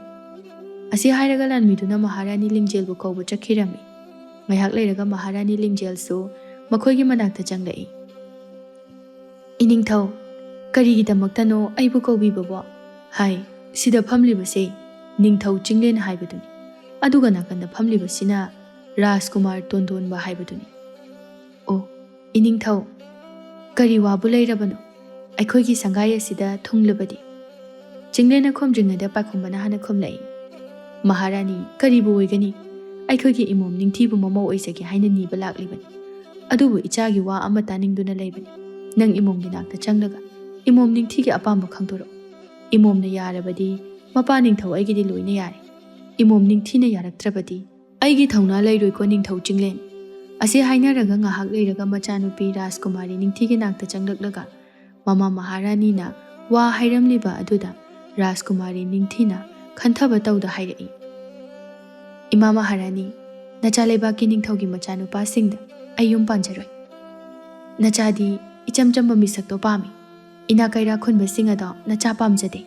ꯑꯁꯤ ꯍꯥꯏꯔꯒ ꯂꯥꯟꯃꯤꯗꯨꯅ ꯃꯍꯥꯔꯥꯅꯤ ꯂꯤꯡꯖꯦꯜꯕꯨ ꯀꯧꯕ ꯆꯠꯈꯤꯔꯝꯃꯤ꯫ ꯉꯥꯏꯍꯥꯛ ꯂꯩꯔꯒ ꯃꯍꯥꯔꯥꯅꯤ ꯂꯤꯡꯖꯦꯜꯁꯨ ꯃꯈꯣꯏꯒꯤ ꯃꯅꯥꯛꯇ ꯆꯪꯂꯛꯏ꯫ "ꯏꯅꯤꯡꯊꯧ, ꯀꯔꯤꯒꯤꯗꯃꯛꯇꯅꯣ ꯑꯩꯕꯨ ꯀꯧꯕꯤꯕꯕꯣ?" ꯍꯥꯏ꯫ "ꯁꯤꯗ ꯐꯝꯂꯤꯕꯁꯦ ꯅꯤꯡꯊꯧ ꯆꯤꯡꯂꯦꯟ ꯍꯥꯏꯕꯗꯨꯅꯤ, ꯑꯗꯨꯒ ꯅꯥꯀꯟꯗ ꯐꯝꯂꯤꯕꯁꯤꯅ ꯔꯥꯖꯀꯨꯃꯥꯔ ꯇꯣꯟꯗꯣꯟꯕ ꯍꯥꯏꯕꯗꯨꯅꯤ꯫" "ꯑꯣ, ꯏꯅꯤꯡꯊꯧ, ꯀꯔꯤ ꯋꯥꯕꯨ ꯂꯩꯔꯕꯅꯣ? ꯑꯩꯈꯣꯏꯒꯤ ꯁꯪꯒꯥꯏ ꯑꯁꯤꯗ ꯊꯨꯡꯂꯕꯗꯤ?" ꯆꯤꯡꯂꯦꯟꯅ ꯈꯨꯝꯗ꯭ꯔꯤꯉꯩꯗ ꯄꯥꯏꯈꯣꯝꯕꯅ ꯍꯥꯟꯅ ꯈꯨꯝꯂꯛꯏ꯫ "ꯃꯍꯥꯔꯥꯅꯤ, ꯀꯔꯤꯕꯨ ꯑꯣꯏꯒꯅꯤ? ꯑꯩꯈꯣꯏꯒꯤ ꯏꯃꯣꯝ ꯅꯤꯡꯊꯤꯕꯨ ꯃꯃꯧ ꯑꯣꯏꯖꯒꯦ ꯍꯥꯏꯅ ꯅꯤꯕ ꯂꯥꯛꯂꯤꯕꯅꯤ꯫ ꯑꯗꯨꯕꯨ ꯏꯆꯥꯒꯤ ꯋꯥ ꯑꯃ ꯇꯥꯅꯤꯡꯗꯨꯅ ꯂꯩꯕꯅꯤ꯫ ꯅꯪ ꯏꯃꯣꯝꯒꯤ ꯅꯥꯛꯇ ꯆꯪꯂꯒ ꯏꯃꯣꯝ ꯅꯤꯡꯊꯤꯒꯤ ꯑꯄꯥꯝꯕ ꯈꯪꯗꯣꯔꯛꯎ꯫ ꯏꯃꯣꯝꯅ ꯌꯥꯔꯕꯗꯤ ꯃꯄꯥ ꯅꯤꯡꯊꯧ ꯑꯩꯒꯤꯗꯤ ꯂꯣꯏꯅ ꯌꯥꯔꯦ꯫ ꯏꯃꯣꯝ ꯅꯤꯡꯊꯤꯅ ꯌꯥꯔꯛꯇ꯭ꯔꯕꯗꯤ ꯑꯩꯒꯤ ꯊꯧꯅꯥ ꯂꯩꯔꯣꯏꯀꯣ ꯅꯤꯡꯊꯧ ꯆꯤꯡꯂꯦꯟ꯫" ꯑꯁꯤ ꯍꯥꯏꯅꯔꯒ ꯉꯥꯏꯍꯥꯛ ꯂꯩꯔꯒ ꯃꯆꯥꯅꯨꯄꯤ ꯔꯥꯖꯀꯨꯃꯥꯔꯤ ꯅꯤꯡꯊꯤꯒꯤ ꯅꯥꯛꯇ ꯆꯪꯂꯛꯂꯒ ꯃꯃꯥ ꯃꯍꯥꯔꯥꯅꯤꯅ ꯋꯥ ꯍꯥꯏꯔꯝꯂꯤꯕ ꯑꯗꯨꯗ ꯔꯥꯖꯀꯨꯃꯥꯔꯤ ꯅꯤꯡꯊꯤꯅ ꯈꯟꯊꯕ ꯇꯧꯗ ꯍꯥꯏꯔꯛꯏ, "ꯏꯃꯥ ꯃꯍꯥꯔꯥꯅꯤ, ꯅꯆꯥ ꯂꯩꯕꯥꯛꯀꯤ ꯅꯤꯡꯊꯧꯒꯤ ꯃꯆꯥꯅꯨꯄꯥꯁꯤꯡꯗ ꯑꯩ ꯌꯨꯝ ꯄꯥꯟꯖꯔꯣꯏ꯫ ꯅꯆꯥꯗꯤ ꯏꯆꯝ ꯆꯝꯕ ꯃꯤꯁꯛꯇꯣ ꯄꯥꯝꯃꯤ꯫ ꯏꯅꯥꯛ ꯀꯩꯔꯥꯛ ꯈꯨꯟꯕꯁꯤꯡ ꯑꯗꯣ ꯅꯆꯥ ꯄꯥꯝꯖꯗꯦ꯫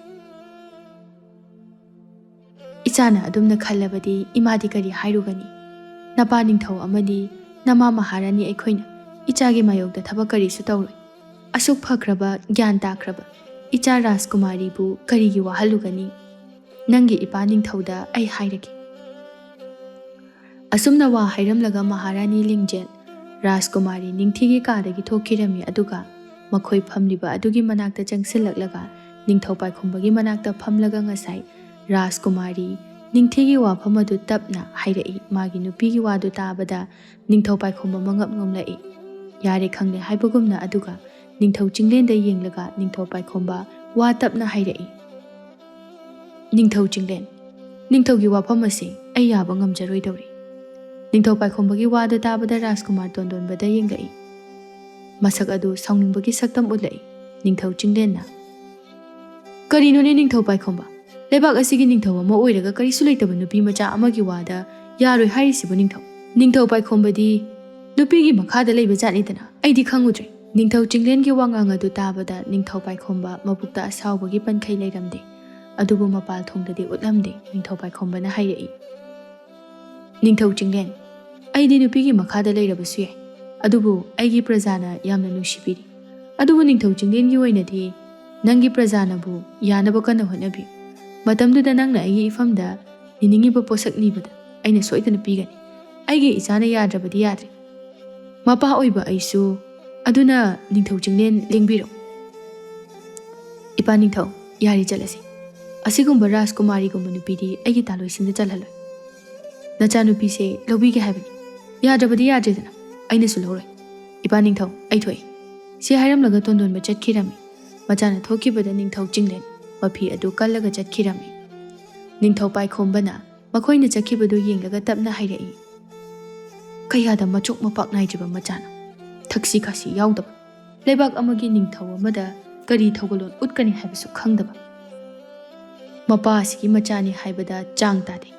ꯏꯆꯥꯅ ꯑꯗꯨꯝꯅ ꯈꯜꯂꯕꯗꯤ ꯏꯃꯥꯗꯤ ꯀꯔꯤ ꯍꯥꯏꯔꯨꯒꯅꯤ? ꯅꯄꯥ ꯅꯤꯡꯊꯧ ꯑꯃꯗꯤ ꯅꯃꯥ ꯃꯍꯥꯔꯥꯅꯤ ꯑꯩꯈꯣꯏꯅ ꯏꯆꯥꯒꯤ ꯃꯥꯌꯣꯛꯇ ꯊꯕꯛ ꯀꯔꯤꯁꯨ ꯇꯧꯔꯣꯏ꯫ ꯑꯁꯨꯛ ꯐꯈ꯭ꯔꯕ, ꯒ꯭ꯌꯥꯟ ꯇꯥꯈ꯭ꯔꯕ ꯏꯆꯥ ꯔꯥꯖꯀꯨꯃꯥꯔꯤꯕꯨ ꯀꯔꯤꯒꯤ ꯋꯥꯍꯜꯂꯨꯒꯅꯤ? ꯅꯪꯒꯤ ꯏꯄꯥ ꯅꯤꯡꯊꯧꯗ ꯑꯩ ꯍꯥꯏꯔꯒꯦ꯫" ꯑꯁꯨꯝꯅ ꯋꯥ ꯍꯥꯏꯔꯝꯂꯒ ꯃꯍꯥꯔꯥꯅꯤ ꯂꯤꯡꯖꯦꯜ ꯔꯥꯖꯀꯨꯃꯥꯔꯤ ꯅꯤꯡꯊꯤꯒꯤ ꯀꯥꯗꯒꯤ ꯊꯣꯛꯈꯤꯔꯝꯃꯤ, ꯑꯗꯨꯒ ꯃꯈꯣꯏ ꯐꯝꯂꯤꯕ ꯑꯗꯨꯒꯤ ꯃꯅꯥꯛꯇ ꯆꯪꯁꯤꯜꯂꯛꯂꯒ ꯅꯤꯡꯊꯧ ꯄꯥꯏꯈꯣꯝꯕꯒꯤ ꯃꯅꯥꯛꯇ ꯐꯝꯂꯒ ꯉꯁꯥꯏ ꯔꯥꯖꯀꯨꯃꯥꯔꯤ ꯅꯤꯡꯊꯤꯒꯤ ꯋꯥꯐꯝ ꯑꯗꯨ ꯇꯞꯅ ꯍꯥꯏꯔꯛꯏ꯫ ꯃꯥꯒꯤ ꯅꯨꯄꯤꯒꯤ ꯋꯥꯗꯨ ꯇꯥꯕꯗ ꯅꯤꯡꯊꯧ ꯄꯥꯏꯈꯣꯝꯕ ꯃꯉꯛ ꯅꯣꯝꯂꯛꯏ꯫ ꯌꯥꯔꯦ ꯈꯪꯂꯦ ꯍꯥꯏꯕꯒꯨꯝꯅ ꯑꯗꯨꯒ ꯅꯤꯡꯊꯧ ꯆꯤꯡꯂꯦꯟꯗ ꯌꯦꯡꯂꯒ ꯅꯤꯡꯊꯧ ꯄꯥꯏꯈꯣꯝꯕ ꯋꯥ ꯇꯞꯅ ꯍꯥꯏꯔꯛꯏ, "ꯅꯤꯡꯊꯧ ꯆꯤꯡꯂꯦꯟ, ꯅꯤꯡꯊꯧꯒꯤ ꯋꯥꯐꯝ ꯑꯁꯤ ꯑꯩ ꯌꯥꯕ ꯉꯝꯖꯔꯣꯏꯗꯧꯔꯤ꯫" ꯅꯤꯡꯊꯧ ꯄꯥꯏꯈꯣꯝꯕꯒꯤ ꯋꯥꯗꯨ ꯇꯥꯕꯗ ꯔꯥꯖꯀꯨꯃꯥꯔ ꯇꯣꯟꯗꯣꯟꯕꯗ ꯌꯦꯡꯂꯛꯏ꯫ ꯃꯁꯛ ꯑꯗꯨ ꯁꯥꯎꯅꯤꯡꯕꯒꯤ ꯁꯛꯇꯝ ꯎꯠꯂꯛꯏ꯫ ꯅꯤꯡꯊꯧ ꯆꯤꯡꯂꯦꯟꯅ, "ꯀꯔꯤꯅꯣꯅꯦ ꯅꯤꯡꯊꯧ ꯄꯥꯏꯈꯣꯝꯕ? ꯂꯩꯕꯥꯛ ꯑꯁꯤꯒꯤ ꯅꯤꯡꯊꯧ ꯑꯃ ꯑꯣꯏꯔꯒ ꯀꯔꯤꯁꯨ ꯂꯩꯇꯕ ꯅꯨꯄꯤ ꯃꯆꯥ ꯑꯃꯒꯤ ꯋꯥꯗ ꯌꯥꯔꯣꯏ ꯍꯥꯏꯔꯤꯁꯤꯕꯨ ꯅꯤꯡꯊꯧ? ꯅꯤꯡꯊꯧ ꯄꯥꯏꯈꯣꯝꯕꯗꯤ ꯅꯨꯄꯤꯒꯤ ꯃꯈꯥꯗ ꯂꯩꯕ ꯖꯥꯠꯅꯤꯗꯅ, ꯑꯩꯗꯤ ꯈꯪꯉꯨꯗ꯭ꯔꯦ꯫" ꯅꯤꯡꯊꯧ ꯆꯤꯡꯂꯦꯟꯒꯤ ꯋꯥꯉꯥꯡ ꯑꯗꯨ ꯇꯥꯕꯗ ꯅꯤꯡꯊꯧ ꯄꯥꯏꯈꯣꯝꯕ ꯃꯕꯨꯛꯇ ꯑꯁꯥꯎꯕꯒꯤ ꯄꯟꯈꯩ ꯂꯩꯔꯝꯗꯦ꯫ ꯑꯗꯨꯕꯨ ꯃꯄꯥꯜ ꯊꯣꯡꯗꯗꯤ ꯎꯠꯂꯝꯗꯦ꯫ ꯅꯤꯡꯊꯧ ꯄꯥꯏꯈꯣꯝꯕꯅ ꯍꯥꯏꯔꯛꯏ, "ꯅꯤꯡꯊꯧ ꯆꯤꯡꯂꯦꯟ, ꯑꯩꯗꯤ ꯅꯨꯄꯤꯒꯤ ꯃꯈꯥꯗ ꯂꯩꯔꯕꯁꯨ ꯌꯥꯏ, ꯑꯗꯨꯕꯨ ꯑꯩꯒꯤ ꯄ꯭ꯔꯖꯥꯅ ꯌꯥꯝꯅ ꯅꯨꯡꯁꯤꯕꯤꯔꯤ꯫ ꯑꯗꯨꯕꯨ ꯅꯤꯡꯊꯧ ꯆꯤꯡꯂꯦꯟꯒꯤ ꯑꯣꯏꯅꯗꯤ ꯅꯪꯒꯤ ꯄ꯭ꯔꯖꯥꯅꯕꯨ ꯌꯥꯅꯕ ꯀꯟꯅ ꯍꯣꯠꯅꯕꯤꯌꯨ꯫ ꯃꯇꯝꯗꯨꯗ ꯅꯪꯅ ꯑꯩꯒꯤ ꯏꯐꯝꯗ ꯅꯤꯅꯤꯡꯉꯤꯕ ꯄꯣꯠꯁꯛ ꯅꯤꯕꯗ ꯑꯩꯅ ꯁꯣꯏꯗꯅ ꯄꯤꯒꯅꯤ꯫ ꯑꯩꯒꯤ ꯏꯆꯥꯅ ꯌꯥꯗ꯭ꯔꯕꯗꯤ ꯌꯥꯗ꯭ꯔꯦ꯫ ꯃꯄꯥ ꯑꯣꯏꯕ ꯑꯩꯁꯨ, ꯑꯗꯨꯅ ꯅꯤꯡꯊꯧ ꯆꯤꯡꯂꯦꯟ ꯂꯦꯡꯕꯤꯔꯣ꯫" "ꯏꯄꯥ ꯅꯤꯡꯊꯧ, ꯌꯥꯔꯦ ꯆꯠꯂꯁꯤ꯫ ꯑꯁꯤꯒꯨꯝꯕ ꯔꯥꯖꯀꯨꯃꯥꯔꯤꯒꯨꯝꯕ ꯅꯨꯄꯤꯗꯤ ꯑꯩꯒꯤ ꯇꯥꯂꯣꯏꯁꯤꯡꯗ ꯆꯜꯍꯜꯂꯣꯏ꯫ ꯅꯆꯥꯅꯨꯄꯤꯁꯦ ꯂꯧꯕꯤꯒꯦ ꯍꯥꯏꯕꯅꯤ꯫ ꯌꯥꯗ꯭ꯔꯕꯗꯤ ꯌꯥꯗ꯭ꯔꯦꯗꯅ, ꯑꯩꯅꯁꯨ ꯂꯧꯔꯣꯏ꯫ ꯏꯄꯥ ꯅꯤꯡꯊꯧ, ꯑꯩ ꯊꯣꯛꯏ꯫" ꯁꯤ ꯍꯥꯏꯔꯝꯂꯒ ꯇꯣꯟꯗꯣꯟꯕ ꯆꯠꯈꯤꯔꯝꯃꯤ꯫ ꯃꯆꯥꯅ ꯊꯣꯛꯈꯤꯕꯗ ꯅꯤꯡꯊꯧ ꯆꯤꯡꯂꯦꯟ ꯃꯐꯤ ꯑꯗꯨ ꯀꯜꯂꯒ ꯆꯠꯈꯤꯔꯝꯃꯤ꯫ ꯅꯤꯡꯊꯧ ꯄꯥꯏꯈꯣꯝꯕꯅ ꯃꯈꯣꯏꯅ ꯆꯠꯈꯤꯕꯗꯨ ꯌꯦꯡꯂꯒ ꯇꯞꯅ ꯍꯥꯏꯔꯛꯏ, "ꯀꯌꯥꯗ ꯃꯆꯣꯛ ꯃꯄꯥꯛ ꯅꯥꯏꯗ꯭ꯔꯤꯕ ꯃꯆꯥꯅꯣ, ꯊꯛꯁꯤ ꯈꯥꯁꯤ ꯌꯥꯎꯗꯕ꯫ ꯂꯩꯕꯥꯛ ꯑꯃꯒꯤ ꯅꯤꯡꯊꯧ ꯑꯃꯗ ꯀꯔꯤ ꯊꯧꯒꯜꯂꯣꯟ ꯎꯠꯀꯅꯤ ꯍꯥꯏꯕꯁꯨ ꯈꯪꯗꯕ꯫ ꯃꯄꯥ ꯑꯁꯤꯒꯤ ꯃꯆꯥꯅꯤ ꯍꯥꯏꯕꯗ ꯆꯥꯡ ꯇꯥꯗꯦ꯫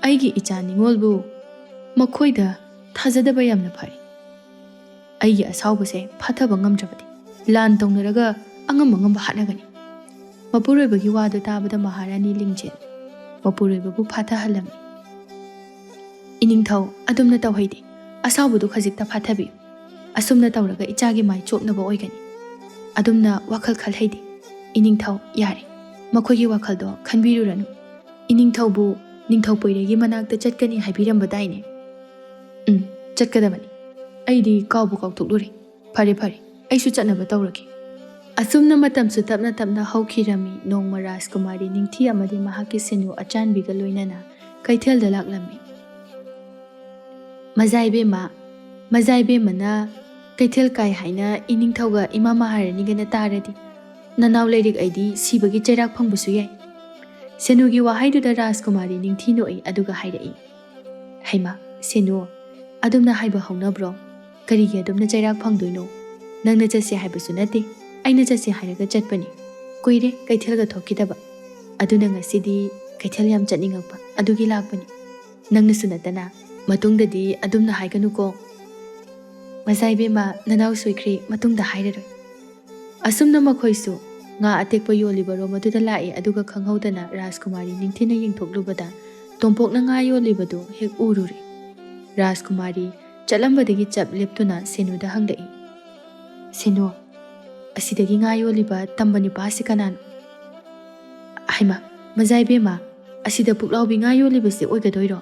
ꯑꯩꯒꯤ ꯏꯆꯥ ꯅꯤꯉꯣꯜꯕꯨ ꯃꯈꯣꯏꯗ ꯊꯥꯖꯗꯕ ꯌꯥꯝꯅ ꯐꯔꯦ꯫ ꯑꯩꯒꯤ ꯑꯁꯥꯎꯕꯁꯦ ꯐꯥꯊꯕ ꯉꯝꯗ꯭ꯔꯕꯗꯤ ꯂꯥꯟ ꯇꯧꯅꯔꯒ ꯑꯉꯝ ꯑꯉꯝꯕ ꯍꯥꯠꯅꯒꯅꯤ꯫ ꯃꯄꯨꯔꯣꯏꯕꯒꯤ ꯋꯥꯗꯨ ꯇꯥꯕꯗ ꯃꯍꯥꯔꯥꯅꯤ ꯂꯤꯡꯖꯦꯜ ꯃꯄꯨꯔꯣꯏꯕꯕꯨ ꯐꯥꯊꯍꯜꯂꯝꯃꯤ꯫ "ꯏꯅꯤꯡꯊꯧ, ꯑꯗꯨꯝꯅ ꯇꯧꯍꯩꯗꯦ꯫ ꯑꯁꯥꯎꯕꯗꯨ ꯈꯖꯤꯛꯇ ꯐꯥꯊꯕꯤꯌꯨ꯫ ꯑꯁꯨꯝꯅ ꯇꯧꯔꯒ ꯏꯆꯥꯒꯤ ꯃꯥꯏ ꯆꯣꯞꯅꯕ ꯑꯣꯏꯒꯅꯤ꯫ ꯑꯗꯨꯝꯅ ꯋꯥꯈꯜ ꯈꯜꯍꯩꯗꯦ꯫ ꯏꯅꯤꯡꯊꯧ, ꯌꯥꯔꯦ꯫ ꯃꯈꯣꯏꯒꯤ ꯋꯥꯈꯜꯗꯣ ꯈꯟꯕꯤꯔꯨꯔꯅꯨ꯫ ꯏꯅꯤꯡꯊꯧꯕꯨ ꯅꯤꯡꯊꯧ ꯄꯣꯏꯔꯩꯒꯤ ꯃꯅꯥꯛꯇ ꯆꯠꯀꯅꯤ ꯍꯥꯏꯕꯤꯔꯝꯕꯗꯥꯏꯅꯦ?" "ꯎꯝ, ꯆꯠꯀꯗꯕꯅꯤ꯫ ꯑꯩꯗꯤ ꯀꯥꯎꯕꯨ ꯀꯥꯎꯊꯣꯛꯂꯨꯔꯦ꯫ ꯐꯔꯦ, ꯐꯔꯦ, ꯑꯩꯁꯨ ꯆꯠꯅꯕ ꯇꯧꯔꯒꯦ꯫" ꯑꯁꯨꯝꯅ ꯃꯇꯝꯁꯨ ꯇꯞꯅ ꯇꯞꯅ ꯍꯧꯈꯤꯔꯝꯃꯤ꯫ ꯅꯣꯡꯃ ꯔꯥꯖꯀꯨꯃꯥꯔꯤ ꯅꯤꯡꯊꯤ ꯑꯃꯗꯤ ꯃꯍꯥꯛꯀꯤ ꯁꯦꯅꯨ ꯑꯆꯥꯟꯕꯤꯒ ꯂꯣꯏꯅꯅ ꯀꯩꯊꯦꯜꯗ ꯂꯥꯛꯂꯝꯃꯤ꯫ "ꯃꯖꯥ ꯏꯕꯦꯝꯃ, ꯃꯖꯥ ꯏꯕꯦꯝꯃꯅ ꯀꯩꯊꯦꯜ ꯀꯥꯏ ꯍꯥꯏꯅ ꯏꯅꯤꯡꯊꯧꯒ ꯏꯃꯥ ꯃꯍꯥꯔꯥꯅꯤꯒꯅ ꯇꯥꯔꯗꯤ, ꯅꯅꯥꯎ ꯂꯩꯔꯤꯛ ꯑꯩꯗꯤ ꯁꯤꯕꯒꯤ ꯆꯩꯔꯥꯛ ꯐꯪꯕꯁꯨ ꯌꯥꯏ꯫" ꯁꯦꯅꯨꯒꯤ ꯋꯥꯍꯩꯗꯨꯗ ꯔꯥꯖꯀꯨꯃꯥꯔꯤ ꯅꯤꯡꯊꯤ ꯅꯣꯛꯏ, ꯑꯗꯨꯒ ꯍꯥꯏꯔꯛꯏ, "ꯍꯩꯃꯥ, ꯁꯦꯅꯨ, ꯑꯗꯨꯝꯅ ꯍꯥꯏꯕ ꯍꯧꯅꯕ꯭ꯔꯣ? ꯀꯔꯤꯒꯤ ꯑꯗꯨꯝꯅ ꯆꯩꯔꯥꯛ ꯐꯪꯗꯣꯏꯅꯣ? ꯅꯪꯅ ꯆꯠꯁꯦ ꯍꯥꯏꯕꯁꯨ ꯅꯠꯇꯦ, ꯑꯩꯅ ꯆꯠꯁꯦ ꯍꯥꯏꯔꯒ ꯆꯠꯄꯅꯤ꯫ ꯀꯨꯏꯔꯦ ꯀꯩꯊꯦꯜꯒ ꯊꯣꯛꯈꯤꯗꯕ꯫ ꯑꯗꯨꯅ ꯉꯁꯤꯗꯤ ꯀꯩꯊꯦꯜ ꯌꯥꯝ ꯆꯠꯅꯤꯡꯉꯛꯄ, ꯑꯗꯨꯒꯤ ꯂꯥꯛꯄꯅꯤ꯫ ꯅꯪꯅꯁꯨ ꯅꯠꯇꯅ꯫ ꯃꯇꯨꯡꯗꯗꯤ ꯑꯗꯨꯝꯅ ꯍꯥꯏꯒꯅꯨꯀꯣ꯫ ꯃꯖꯥ ꯏꯕꯦꯝꯃ, ꯅꯅꯥꯎ ꯁꯣꯏꯈ꯭ꯔꯦ, ꯃꯇꯨꯡꯗ ꯍꯥꯏꯔꯔꯣꯏ꯫" ꯑꯁꯨꯝꯅ ꯃꯈꯣꯏꯁꯨ ꯉꯥ ꯑꯇꯦꯛꯄ ꯌꯣꯜꯂꯤꯕꯔꯣꯝ ꯑꯗꯨꯗ ꯂꯥꯛꯏ, ꯑꯗꯨꯒ ꯈꯪꯍꯧꯗꯅ ꯔꯥꯖꯀꯨꯃꯥꯔꯤ ꯅꯤꯡꯊꯤꯅ ꯌꯦꯡꯊꯣꯛꯂꯨꯕꯗ ꯇꯣꯝꯄꯣꯛꯅ ꯉꯥ ꯌꯣꯜꯂꯤꯕꯗꯨ ꯍꯦꯛ ꯎꯔꯨꯔꯦ꯫ ꯔꯥꯖꯀꯨꯃꯥꯔꯤ ꯆꯠꯂꯝꯕꯗꯒꯤ ꯆꯞ ꯂꯦꯞꯇꯨꯅ ꯁꯦꯅꯨꯗ ꯍꯪꯂꯛꯏ, "ꯁꯦꯅꯨ, ꯑꯁꯤꯗꯒꯤ ꯉꯥ ꯌꯣꯜꯂꯤꯕ ꯇꯝꯕ ꯅꯨꯄꯥꯁꯤ ꯀꯅꯥꯅꯣ?" "ꯍꯩꯃꯥ, ꯃꯖꯥ ꯏꯕꯦꯝꯃ, ꯑꯁꯤꯗ ꯄꯨꯛꯂꯥꯎꯕꯤ ꯉꯥ ꯌꯣꯜꯂꯤꯕꯁꯤ ꯑꯣꯏꯒꯗꯣꯏꯔꯣ?"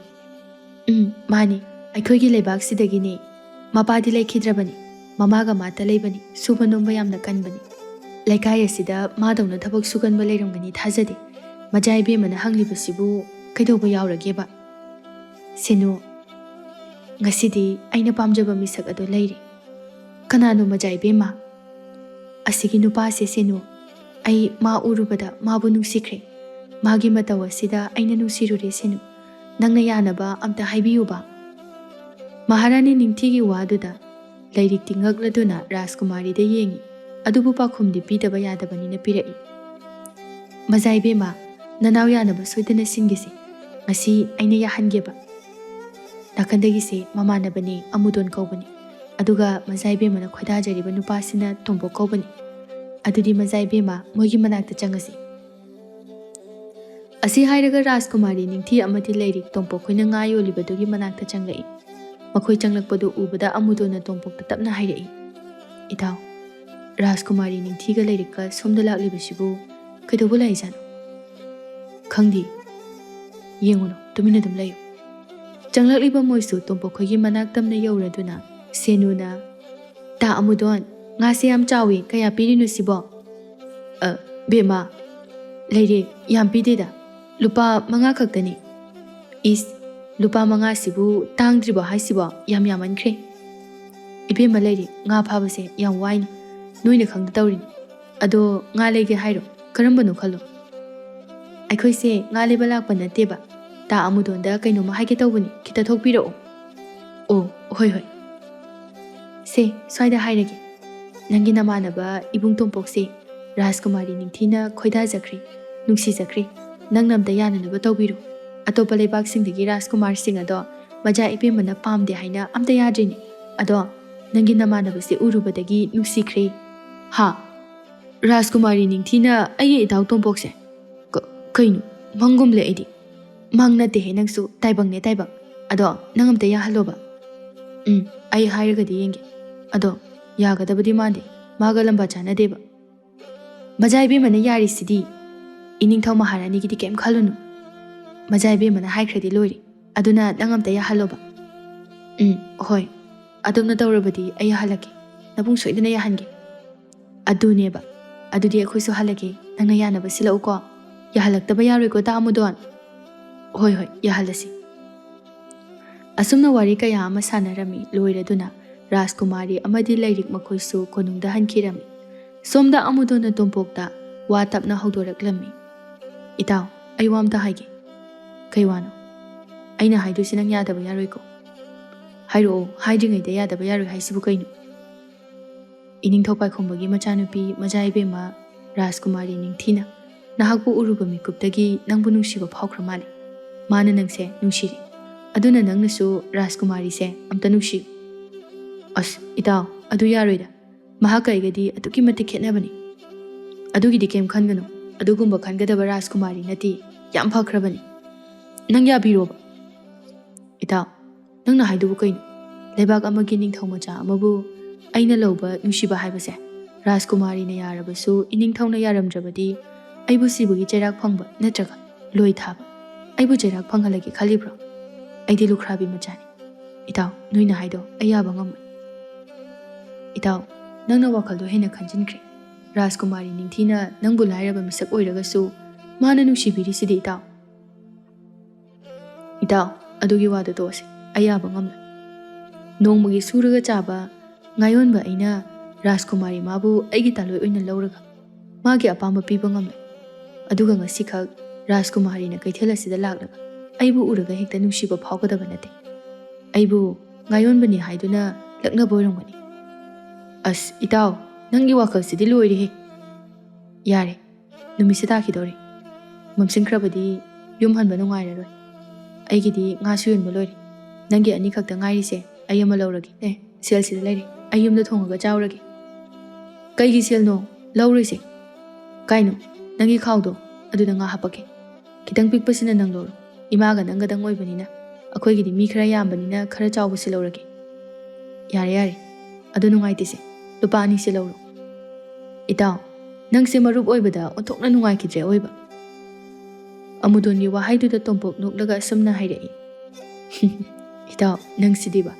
"ꯎꯝ, ꯃꯥꯅꯤ, ꯑꯩꯈꯣꯏꯒꯤ ꯂꯩꯕꯥꯛꯁꯤꯗꯒꯤꯅꯤ꯫ ꯃꯄꯥꯗꯤ ꯂꯩꯈꯤꯗ꯭ꯔꯕꯅꯤ, ꯃꯃꯥꯒ ꯃꯥꯇ ꯂꯩꯕꯅꯤ, ꯁꯨꯕ ꯅꯣꯝꯕ ꯌꯥꯝꯅ ꯀꯟꯕꯅꯤ꯫ ꯂꯩꯀꯥꯏ ꯑꯁꯤꯗ ꯃꯥꯗꯧꯅ ꯊꯕꯛ ꯁꯨꯒꯟꯕ ꯂꯩꯔꯝꯒꯅꯤ ꯊꯥꯖꯗꯦ꯫ ꯃꯖꯥ ꯏꯕꯦꯝꯃꯅ ꯍꯪꯂꯤꯕꯁꯤꯕꯨ ꯀꯩꯗꯧꯕ ꯌꯥꯎꯔꯒꯦꯕ?" "ꯁꯦꯅꯨ, ꯉꯁꯤꯗꯤ ꯑꯩꯅ ꯄꯥꯝꯖꯕ ꯃꯤꯁꯛ ꯑꯗꯨ ꯂꯩꯔꯦ꯫" "ꯀꯅꯥꯅꯣ ꯃꯖꯥ ꯏꯕꯦꯝꯃ?" "ꯑꯁꯤꯒꯤ ꯅꯨꯄꯥꯁꯦ ꯁꯦꯅꯨ, ꯑꯩ ꯃꯥ ꯎꯔꯨꯕꯗ ꯃꯥꯕꯨ ꯅꯨꯡꯁꯤꯈ꯭ꯔꯦ꯫ ꯃꯥꯒꯤ ꯃꯇꯧ ꯑꯁꯤꯗ ꯑꯩꯅ ꯅꯨꯡꯁꯤꯔꯨꯔꯦ ꯁꯦꯅꯨ꯫ ꯅꯪꯅ ꯌꯥꯅꯕ ꯑꯝꯇ ꯍꯥꯏꯕꯤꯌꯨꯕ꯫" ꯃꯍꯥꯔꯥꯅꯤ ꯅꯤꯡꯊꯤꯒꯤ ꯋꯥꯗꯨꯗ ꯂꯥꯏꯔꯤꯛꯇꯤ ꯉꯛꯂꯗꯨꯅ ꯔꯥꯖꯀꯨꯃꯥꯔꯤꯗ ꯌꯦꯡꯏ꯫ ꯑꯗꯨꯕꯨ ꯄꯥꯎꯈꯨꯝꯗꯤ ꯄꯤꯗꯕ ꯌꯥꯗꯕꯅꯤꯅ ꯄꯤꯔꯛꯏ꯫ "ꯃꯖꯥ ꯏꯕꯦꯝꯃ, ꯅꯅꯥꯎ ꯌꯥꯅꯕ ꯁꯣꯏꯗꯅ ꯁꯤꯟꯒꯦꯁꯦ꯫ ꯉꯁꯤ ꯑꯩꯅ ꯌꯥꯍꯟꯒꯦꯕ꯫" ꯅꯥꯀꯟꯗꯒꯤꯁꯦ ꯃꯃꯥꯟꯅꯕꯅꯦ, ꯑꯃꯨꯗꯣꯟ ꯀꯧꯕꯅꯦ꯫ ꯑꯗꯨꯒ ꯃꯖꯥ ꯏꯕꯦꯝꯃꯅ ꯈꯣꯏꯗꯥꯖꯔꯤꯕ ꯅꯨꯄꯥꯁꯤꯅ ꯇꯣꯝꯄꯣꯛ ꯀꯧꯕꯅꯦ꯫ "ꯑꯗꯨꯗꯤ ꯃꯖꯥ ꯏꯕꯦꯝꯃ, ꯃꯣꯏꯒꯤ ꯃꯅꯥꯛꯇ ꯆꯪꯉꯁꯤ꯫" ꯑꯁꯤ ꯍꯥꯏꯔꯒ ꯔꯥꯖꯀꯨꯃꯥꯔꯤ ꯅꯤꯡꯊꯤ ꯑꯃꯗꯤ ꯂꯥꯏꯔꯤꯛ ꯇꯣꯝꯄꯣꯛ ꯈꯣꯏꯅ ꯉꯥ ꯌꯣꯜꯂꯤꯕꯗꯨꯒꯤ ꯃꯅꯥꯛꯇ ꯆꯪꯂꯛꯏ꯫ ꯃꯈꯣꯏ ꯆꯪꯂꯛꯄꯗꯨ ꯎꯕꯗ ꯑꯃꯨꯗꯣꯟꯅ ꯇꯣꯝꯄꯣꯛꯇ ꯇꯞꯅ ꯍꯥꯏꯔꯛꯏ, "ꯏꯇꯥꯎ, ꯔꯥꯖꯀꯨꯃꯥꯔꯤ ꯅꯤꯡꯊꯤꯒ ꯂꯥꯏꯔꯤꯛꯀ ꯁꯣꯝꯗ ꯂꯥꯛꯂꯤꯕꯁꯤꯕꯨ ꯀꯩꯗꯧꯕ ꯂꯥꯛꯏꯖꯥꯠꯅꯣ?" "ꯈꯪꯗꯦ, ꯌꯦꯡꯉꯨꯅꯨ, ꯇꯨꯃꯤꯟꯅ ꯑꯗꯨꯝ ꯂꯩꯌꯨ꯫" ꯆꯪꯂꯛꯂꯤꯕ ꯃꯣꯏꯁꯨ ꯇꯣꯝꯄꯣꯛ ꯈꯣꯏꯒꯤ ꯃꯅꯥꯛ ꯇꯝꯅ ꯌꯧꯔꯗꯨꯅ ꯁꯦꯅꯨꯅ, "ꯇꯥ ꯑꯃꯨꯗꯣꯟ, ꯉꯥꯁꯦ ꯌꯥꯝ ꯆꯥꯎꯏ, ꯀꯌꯥ ꯄꯤꯔꯤꯅꯣ ꯁꯤꯕꯣ?" "ꯑ, ꯕꯦꯝꯃ, ꯂꯩꯔꯦ, ꯌꯥꯝ ꯄꯤꯗꯦꯗ, ꯂꯨꯄꯥ ꯃꯉꯥ ꯈꯛꯇꯅꯤ꯫" "ꯏꯁ, ꯂꯨꯄꯥ ꯃꯉꯥꯁꯤꯕꯨ ꯇꯥꯡꯗ꯭ꯔꯤꯕꯣ ꯍꯥꯏꯁꯤꯕꯣ? ꯌꯥꯝ ꯌꯥꯝꯃꯟꯈ꯭ꯔꯦ꯫" "ꯏꯕꯦꯝꯃ, ꯂꯩꯔꯦ, ꯉꯥ ꯐꯥꯕꯁꯦ ꯌꯥꯝ ꯋꯥꯏꯅꯤ, ꯅꯣꯏꯅ ꯈꯪꯗ ꯇꯧꯔꯤꯅꯤ꯫ ꯑꯗꯣ ꯉꯥ ꯂꯩꯒꯦ ꯍꯥꯏꯔꯣ? ꯀꯔꯝꯕꯅꯣ ꯈꯜꯂꯣ꯫" "ꯑꯩꯈꯣꯏꯁꯦ ꯉꯥ ꯂꯩꯕ ꯂꯥꯛꯄ ꯅꯠꯇꯦꯕ, ꯇꯥ ꯑꯃꯨꯗꯣꯟꯗ ꯀꯩꯅꯣꯝꯃ ꯍꯥꯏꯒꯦ ꯇꯧꯕꯅꯤ, ꯈꯤꯇ ꯊꯣꯛꯄꯤꯔꯛꯑꯣ꯫" "ꯑꯣ, ꯍꯣꯏ, ꯍꯣꯏ꯫ ꯁꯦ, ꯁ꯭ꯋꯥꯏꯗ ꯍꯥꯏꯔꯒꯦ, ꯅꯪꯒꯤ ꯅꯃꯥꯟꯅꯕ ꯏꯕꯨꯡ ꯇꯣꯝꯄꯣꯛꯁꯦ ꯔꯥꯖꯀꯨꯃꯥꯔꯤ ꯅꯤꯡꯊꯤꯅ ꯈꯣꯏꯗꯥꯖꯈ꯭ꯔꯦ, ꯅꯨꯡꯁꯤꯖꯈ꯭ꯔꯦ꯫ ꯅꯪꯅ ꯑꯝꯇ ꯌꯥꯅꯅꯕ ꯇꯧꯕꯤꯔꯣ꯫ ꯑꯇꯣꯞꯄ ꯂꯩꯕꯥꯛꯁꯤꯡꯗꯒꯤ ꯔꯥꯖꯀꯨꯃꯥꯔꯁꯤꯡ ꯑꯗꯣ ꯃꯖꯥ ꯏꯕꯦꯝꯃꯅ ꯄꯥꯝꯗꯦ ꯍꯥꯏꯅ ꯑꯝꯇ ꯌꯥꯗ꯭ꯔꯤꯅꯦ꯫ ꯑꯗꯣ ꯅꯪꯒꯤ ꯅꯃꯥꯟꯅꯕꯁꯦ ꯎꯔꯨꯕꯗꯒꯤ ꯅꯨꯡꯁꯤꯈ꯭ꯔꯦ꯫" "ꯍꯥ? ꯔꯥꯖꯀꯨꯃꯥꯔꯤ ꯅꯤꯡꯊꯤꯅ ꯑꯩꯒꯤ ꯏꯇꯥꯎ ꯇꯣꯝꯄꯣꯛꯁꯦ? ꯀ-, ꯀꯩꯅꯣ? ꯃꯪꯒꯨꯝꯂꯦ ꯑꯩꯗꯤ꯫" "ꯃꯪ ꯅꯠꯇꯦꯍꯦ ꯅꯪꯁꯨ, ꯇꯥꯏꯕꯪꯅꯦ ꯇꯥꯏꯕꯪ꯫ ꯑꯗꯣ ꯅꯪ ꯑꯝꯇ ꯌꯥꯍꯜꯂꯣꯕ꯫" "ꯎꯝ, ꯑꯩ ꯍꯥꯏꯔꯒꯗꯤ ꯌꯦꯡꯒꯦ꯫ ꯑꯗꯣ ꯌꯥꯒꯗꯕꯗꯤ ꯃꯥꯟꯗꯦ, ꯃꯥꯒ ꯂꯝꯕꯥ ꯆꯥꯅꯗꯦꯕ꯫" "ꯃꯖꯥ ꯏꯕꯦꯝꯃꯅ ꯌꯥꯔꯤꯁꯤꯗꯤ, ꯏꯅꯤꯡꯊꯧ ꯃꯍꯥꯔꯥꯅꯤꯒꯤꯗꯤ ꯀꯩꯝ ꯈꯜꯂꯨꯅꯨ꯫ ꯃꯖꯥ ꯏꯕꯦꯝꯃꯅ ꯍꯥꯏꯈ꯭ꯔꯗꯤ ꯂꯣꯏꯔꯦ꯫ ꯑꯗꯨꯅ ꯅꯪ ꯑꯝꯇ ꯌꯥꯍꯜꯂꯣꯕ꯫" "ꯎꯝ, ꯍꯣꯏ꯫ ꯑꯗꯣꯝꯅ ꯇꯧꯔꯕꯗꯤ ꯑꯩ ꯌꯥꯍꯜꯂꯛꯀꯦ꯫ ꯅꯕꯨꯡ ꯁꯣꯏꯗꯅ ꯌꯥꯍꯟꯒꯦ꯫" "ꯑꯗꯨꯅꯦꯕ꯫ ꯑꯗꯨꯗꯤ ꯑꯩꯈꯣꯏꯁꯨ ꯍꯜꯂꯒꯦ꯫ ꯅꯪꯅ ꯌꯥꯅꯕ ꯁꯤꯜꯂꯛꯎꯀꯣ꯫ ꯌꯥꯍꯜꯂꯛꯇꯕ ꯌꯥꯔꯣꯏꯀꯣ, ꯇꯥ ꯑꯃꯨꯗꯣꯟ?" "ꯍꯣꯏ, ꯍꯣꯏ, ꯌꯥꯍꯜꯂꯁꯤ꯫" ꯑꯁꯨꯝꯅ ꯋꯥꯔꯤ ꯀꯌꯥ ꯑꯃ ꯁꯥꯟꯅꯔꯝꯃꯤ꯫ ꯂꯣꯏꯔꯗꯨꯅ ꯔꯥꯖꯀꯨꯃꯥꯔꯤ ꯑꯃꯗꯤ ꯂꯥꯏꯔꯤꯛ ꯃꯈꯣꯏꯁꯨ ꯀꯣꯅꯨꯡꯗ ꯍꯟꯈꯤꯔꯝꯃꯤ꯫ ꯁꯣꯝꯗ ꯑꯃꯨꯗꯣꯟꯅ ꯇꯣꯝꯄꯣꯛꯇ ꯋꯥ ꯇꯞꯅ ꯍꯧꯗꯣꯔꯛꯂꯝꯃꯤ꯫ "ꯏꯇꯥꯎ, ꯑꯩ ꯋꯥ ꯑꯝꯇ ꯍꯥꯏꯒꯦ꯫" "ꯀꯩ ꯋꯥꯅꯣ?" "ꯑꯩꯅ ꯍꯥꯏꯗꯣꯏꯁꯤ ꯅꯪ ꯌꯥꯗꯕ ꯌꯥꯔꯣꯏꯀꯣ?" ꯍꯥꯏꯔꯛꯑꯣ, ꯍꯥꯏꯗ꯭ꯔꯤꯉꯩꯗ ꯌꯥꯗꯕ ꯌꯥꯔꯣꯏ ꯍꯥꯏꯁꯤꯕꯨ ꯀꯩꯅꯣ? ꯏꯅꯤꯡꯊꯧ ꯄꯥꯏꯈꯣꯝꯕꯒꯤ ꯃꯆꯥꯅꯨꯄꯤ ꯃꯖꯥ ꯏꯕꯦꯝꯃ ꯔꯥꯖꯀꯨꯃꯥꯔꯤ ꯅꯤꯡꯊꯤꯅ ꯅꯍꯥꯛꯄꯨ ꯎꯔꯨꯕ ꯃꯤꯀꯨꯞꯇꯒꯤ ꯅꯪꯕꯨ ꯅꯨꯡꯁꯤꯕ ꯐꯥꯎꯈ꯭ꯔ ꯃꯥꯜꯂꯦ꯫ ꯃꯥꯅ ꯅꯪꯁꯦ ꯅꯨꯡꯁꯤꯔꯦ꯫ ꯑꯗꯨꯅ ꯅꯪꯅꯁꯨ ꯔꯥꯖꯀꯨꯃꯥꯔꯤꯁꯦ ꯑꯝꯇ ꯅꯨꯡꯁꯤꯌꯨ꯫ ꯑꯁ, ꯏꯇꯥꯎ, ꯑꯗꯨ ꯌꯥꯔꯣꯏꯗ꯫ ꯃꯍꯥꯛꯀ ꯑꯩꯒꯗꯤ ꯑꯗꯨꯛꯀꯤ ꯃꯇꯤꯛ ꯈꯦꯠꯅꯕꯅꯤ꯫ ꯑꯗꯨꯒꯤꯗꯤ ꯀꯩꯝ ꯈꯟꯒꯅꯨ꯫ ꯑꯗꯨꯒꯨꯝꯕ ꯈꯟꯒꯗꯕ ꯔꯥꯖꯀꯨꯃꯥꯔꯤ ꯅꯠꯇꯦ꯫ ꯌꯥꯝ ꯐꯈ꯭ꯔꯕꯅꯤ꯫ ꯅꯪ ꯌꯥꯕꯤꯔꯣꯕ꯫ ꯏꯇꯥꯎ, ꯅꯪꯅ ꯍꯥꯏꯗꯨꯕꯨ ꯀꯩꯅꯣ? ꯂꯩꯕꯥꯛ ꯑꯃꯒꯤ ꯅꯤꯡꯊꯧ ꯃꯆꯥ ꯑꯃꯕꯨ ꯑꯩꯅ ꯂꯧꯕ ꯅꯨꯡꯁꯤꯕ ꯍꯥꯏꯕꯁꯦ, ꯔꯥꯖꯀꯨꯃꯥꯔꯤꯅ ꯌꯥꯔꯕꯁꯨ ꯏꯅꯤꯡꯊꯧꯅ ꯌꯥꯔꯝꯗ꯭ꯔꯕꯗꯤ ꯑꯩꯕꯨ ꯁꯤꯕꯒꯤ ꯆꯩꯔꯥꯛ ꯐꯪꯕ ꯅꯠꯇ꯭ꯔꯒ ꯂꯣꯏ ꯊꯥꯕ, ꯑꯩꯕꯨ ꯆꯩꯔꯥꯛ ꯐꯪꯍꯜꯂꯒꯦ ꯈꯜꯂꯤꯕ꯭ꯔꯣ? ꯑꯩꯗꯤ ꯂꯨꯈ꯭ꯔꯥꯕꯤ ꯃꯆꯥꯅꯤ꯫ ꯏꯇꯥꯎ, ꯅꯣꯏꯅ ꯍꯥꯏꯗꯣ ꯑꯩ ꯌꯥꯕ ꯉꯝꯃꯣꯏ꯫ ꯏꯇꯥꯎ, ꯅꯪꯅ ꯋꯥꯈꯜꯗꯣ ꯍꯦꯟꯅ ꯈꯟꯖꯤꯟꯈ꯭ꯔꯦ꯫ ꯔꯥꯖꯀꯨꯃꯥꯔꯤ ꯅꯤꯡꯊꯤꯅ ꯅꯪꯕꯨ ꯂꯥꯏꯔꯕ ꯃꯤꯁꯛ ꯑꯣꯏꯔꯒꯁꯨ ꯃꯥꯅ ꯅꯨꯡꯁꯤꯕꯤꯔꯤꯁꯤꯗꯤ ꯏꯇꯥꯎ꯫ ꯏꯇꯥꯎ, ꯑꯗꯨꯒꯤ ꯋꯥꯗꯨ ꯇꯣꯛꯑꯁꯤ꯫ ꯑꯩ ꯌꯥꯕ ꯉꯝꯂꯣꯏ꯫ ꯅꯣꯡꯃꯒꯤ ꯁꯨꯔꯒ ꯆꯥꯕ ꯉꯥꯌꯣꯟꯕ ꯑꯩꯅ ꯔꯥꯖꯀꯨꯃꯥꯔꯤ ꯃꯥꯕꯨ ꯑꯩꯒꯤ ꯇꯥꯂꯣꯏ ꯑꯣꯏꯅ ꯂꯧꯔꯒ ꯃꯥꯒꯤ ꯑꯄꯥꯝꯕ ꯄꯤꯕ ꯉꯝꯂꯣꯏ꯫ ꯑꯗꯨꯒ ꯉꯁꯤꯈꯛ ꯔꯥꯖꯀꯨꯃꯥꯔꯤꯅ ꯀꯩꯊꯦꯜ ꯑꯁꯤꯗ ꯂꯥꯛꯂꯒ ꯑꯩꯕꯨ ꯎꯔꯒ ꯍꯦꯛꯇ ꯅꯨꯡꯁꯤꯕ ꯐꯥꯎꯒꯗꯕ ꯅꯠꯇꯦ꯫ ꯑꯩꯕꯨ ꯉꯥꯌꯣꯟꯕꯅꯤ ꯍꯥꯏꯗꯨꯅ ꯂꯛꯅꯕ ꯑꯣꯏꯔꯝꯒꯅꯤ꯫ ꯑꯁ, ꯏꯇꯥꯎ, ꯅꯪꯒꯤ ꯋꯥꯈꯜꯁꯤꯗꯤ ꯂꯣꯏꯔꯦꯍꯦ꯫ ꯌꯥꯔꯦ, ꯅꯨꯃꯤꯠꯁꯦ ꯇꯥꯈꯤꯗꯧꯔꯦ꯫ ꯃꯝꯁꯤꯟꯈ꯭ꯔꯕꯗꯤ ꯌꯨꯝ ꯍꯟꯕ ꯅꯨꯡꯉꯥꯏꯔꯔꯣꯏ꯫ ꯑꯩꯒꯤꯗꯤ ꯉꯥꯁꯨ ꯌꯣꯟꯕ ꯂꯣꯏꯔꯦ꯫ ꯅꯪꯒꯤ ꯑꯅꯤꯈꯛꯇ ꯉꯥꯏꯔꯤꯁꯦ ꯑꯩ ꯑꯃ ꯂꯧꯔꯒꯦ꯫ ꯑꯦ, ꯁꯦꯜꯁꯤꯗ ꯂꯩꯔꯦ꯫ ꯑꯩ ꯌꯨꯝꯗ ꯊꯣꯡꯉꯒ ꯆꯥꯎꯔꯒꯦ꯫ ꯀꯩꯒꯤ ꯁꯦꯜꯅꯣ? ꯂꯧꯔꯣꯏꯁꯦ꯫ ꯀꯥꯏꯅꯣ? ꯅꯪꯒꯤ ꯈꯥꯎꯗꯣ ꯑꯗꯨꯗ ꯉꯥ ꯍꯥꯞꯄꯛꯀꯦ꯫ ꯈꯤꯇꯪ ꯄꯤꯛꯄꯁꯤꯅ ꯅꯪ ꯂꯧꯔꯣ꯫ ꯏꯃꯥꯒ ꯅꯪꯒꯗꯪ ꯑꯣꯏꯕꯅꯤꯅ, ꯑꯩꯈꯣꯏꯒꯤꯗꯤ ꯃꯤ ꯈꯔ ꯌꯥꯝꯕꯅꯤꯅ ꯈꯔ ꯆꯥꯎꯕꯁꯤ ꯂꯧꯔꯒꯦ꯫ ꯌꯥꯔꯦ, ꯌꯥꯔꯦ꯫ ꯑꯗꯨ ꯅꯨꯡꯉꯥꯏꯇꯦꯁꯦ꯫ ꯂꯨꯄꯥ ꯑꯅꯤꯁꯦ ꯂꯧꯔꯣ꯫ ꯏꯇꯥꯎ, ꯅꯪꯁꯦ ꯃꯔꯨꯞ ꯑꯣꯏꯕꯗ ꯑꯣꯟꯊꯣꯛꯅ ꯅꯨꯡꯉꯥꯏꯈꯤꯗ꯭ꯔꯦ ꯑꯣꯏꯕ꯫ ꯑꯃꯨꯗꯣꯟꯒꯤ ꯋꯥꯍꯩꯗꯨꯗ ꯇꯣꯝꯄꯣꯛ ꯅꯣꯛꯂꯒ ꯑꯁꯨꯝꯅ ꯍꯥꯏꯔꯛꯏ꯫ ꯏꯇꯥꯎ, ꯅꯪꯁꯤꯗꯤꯕ꯫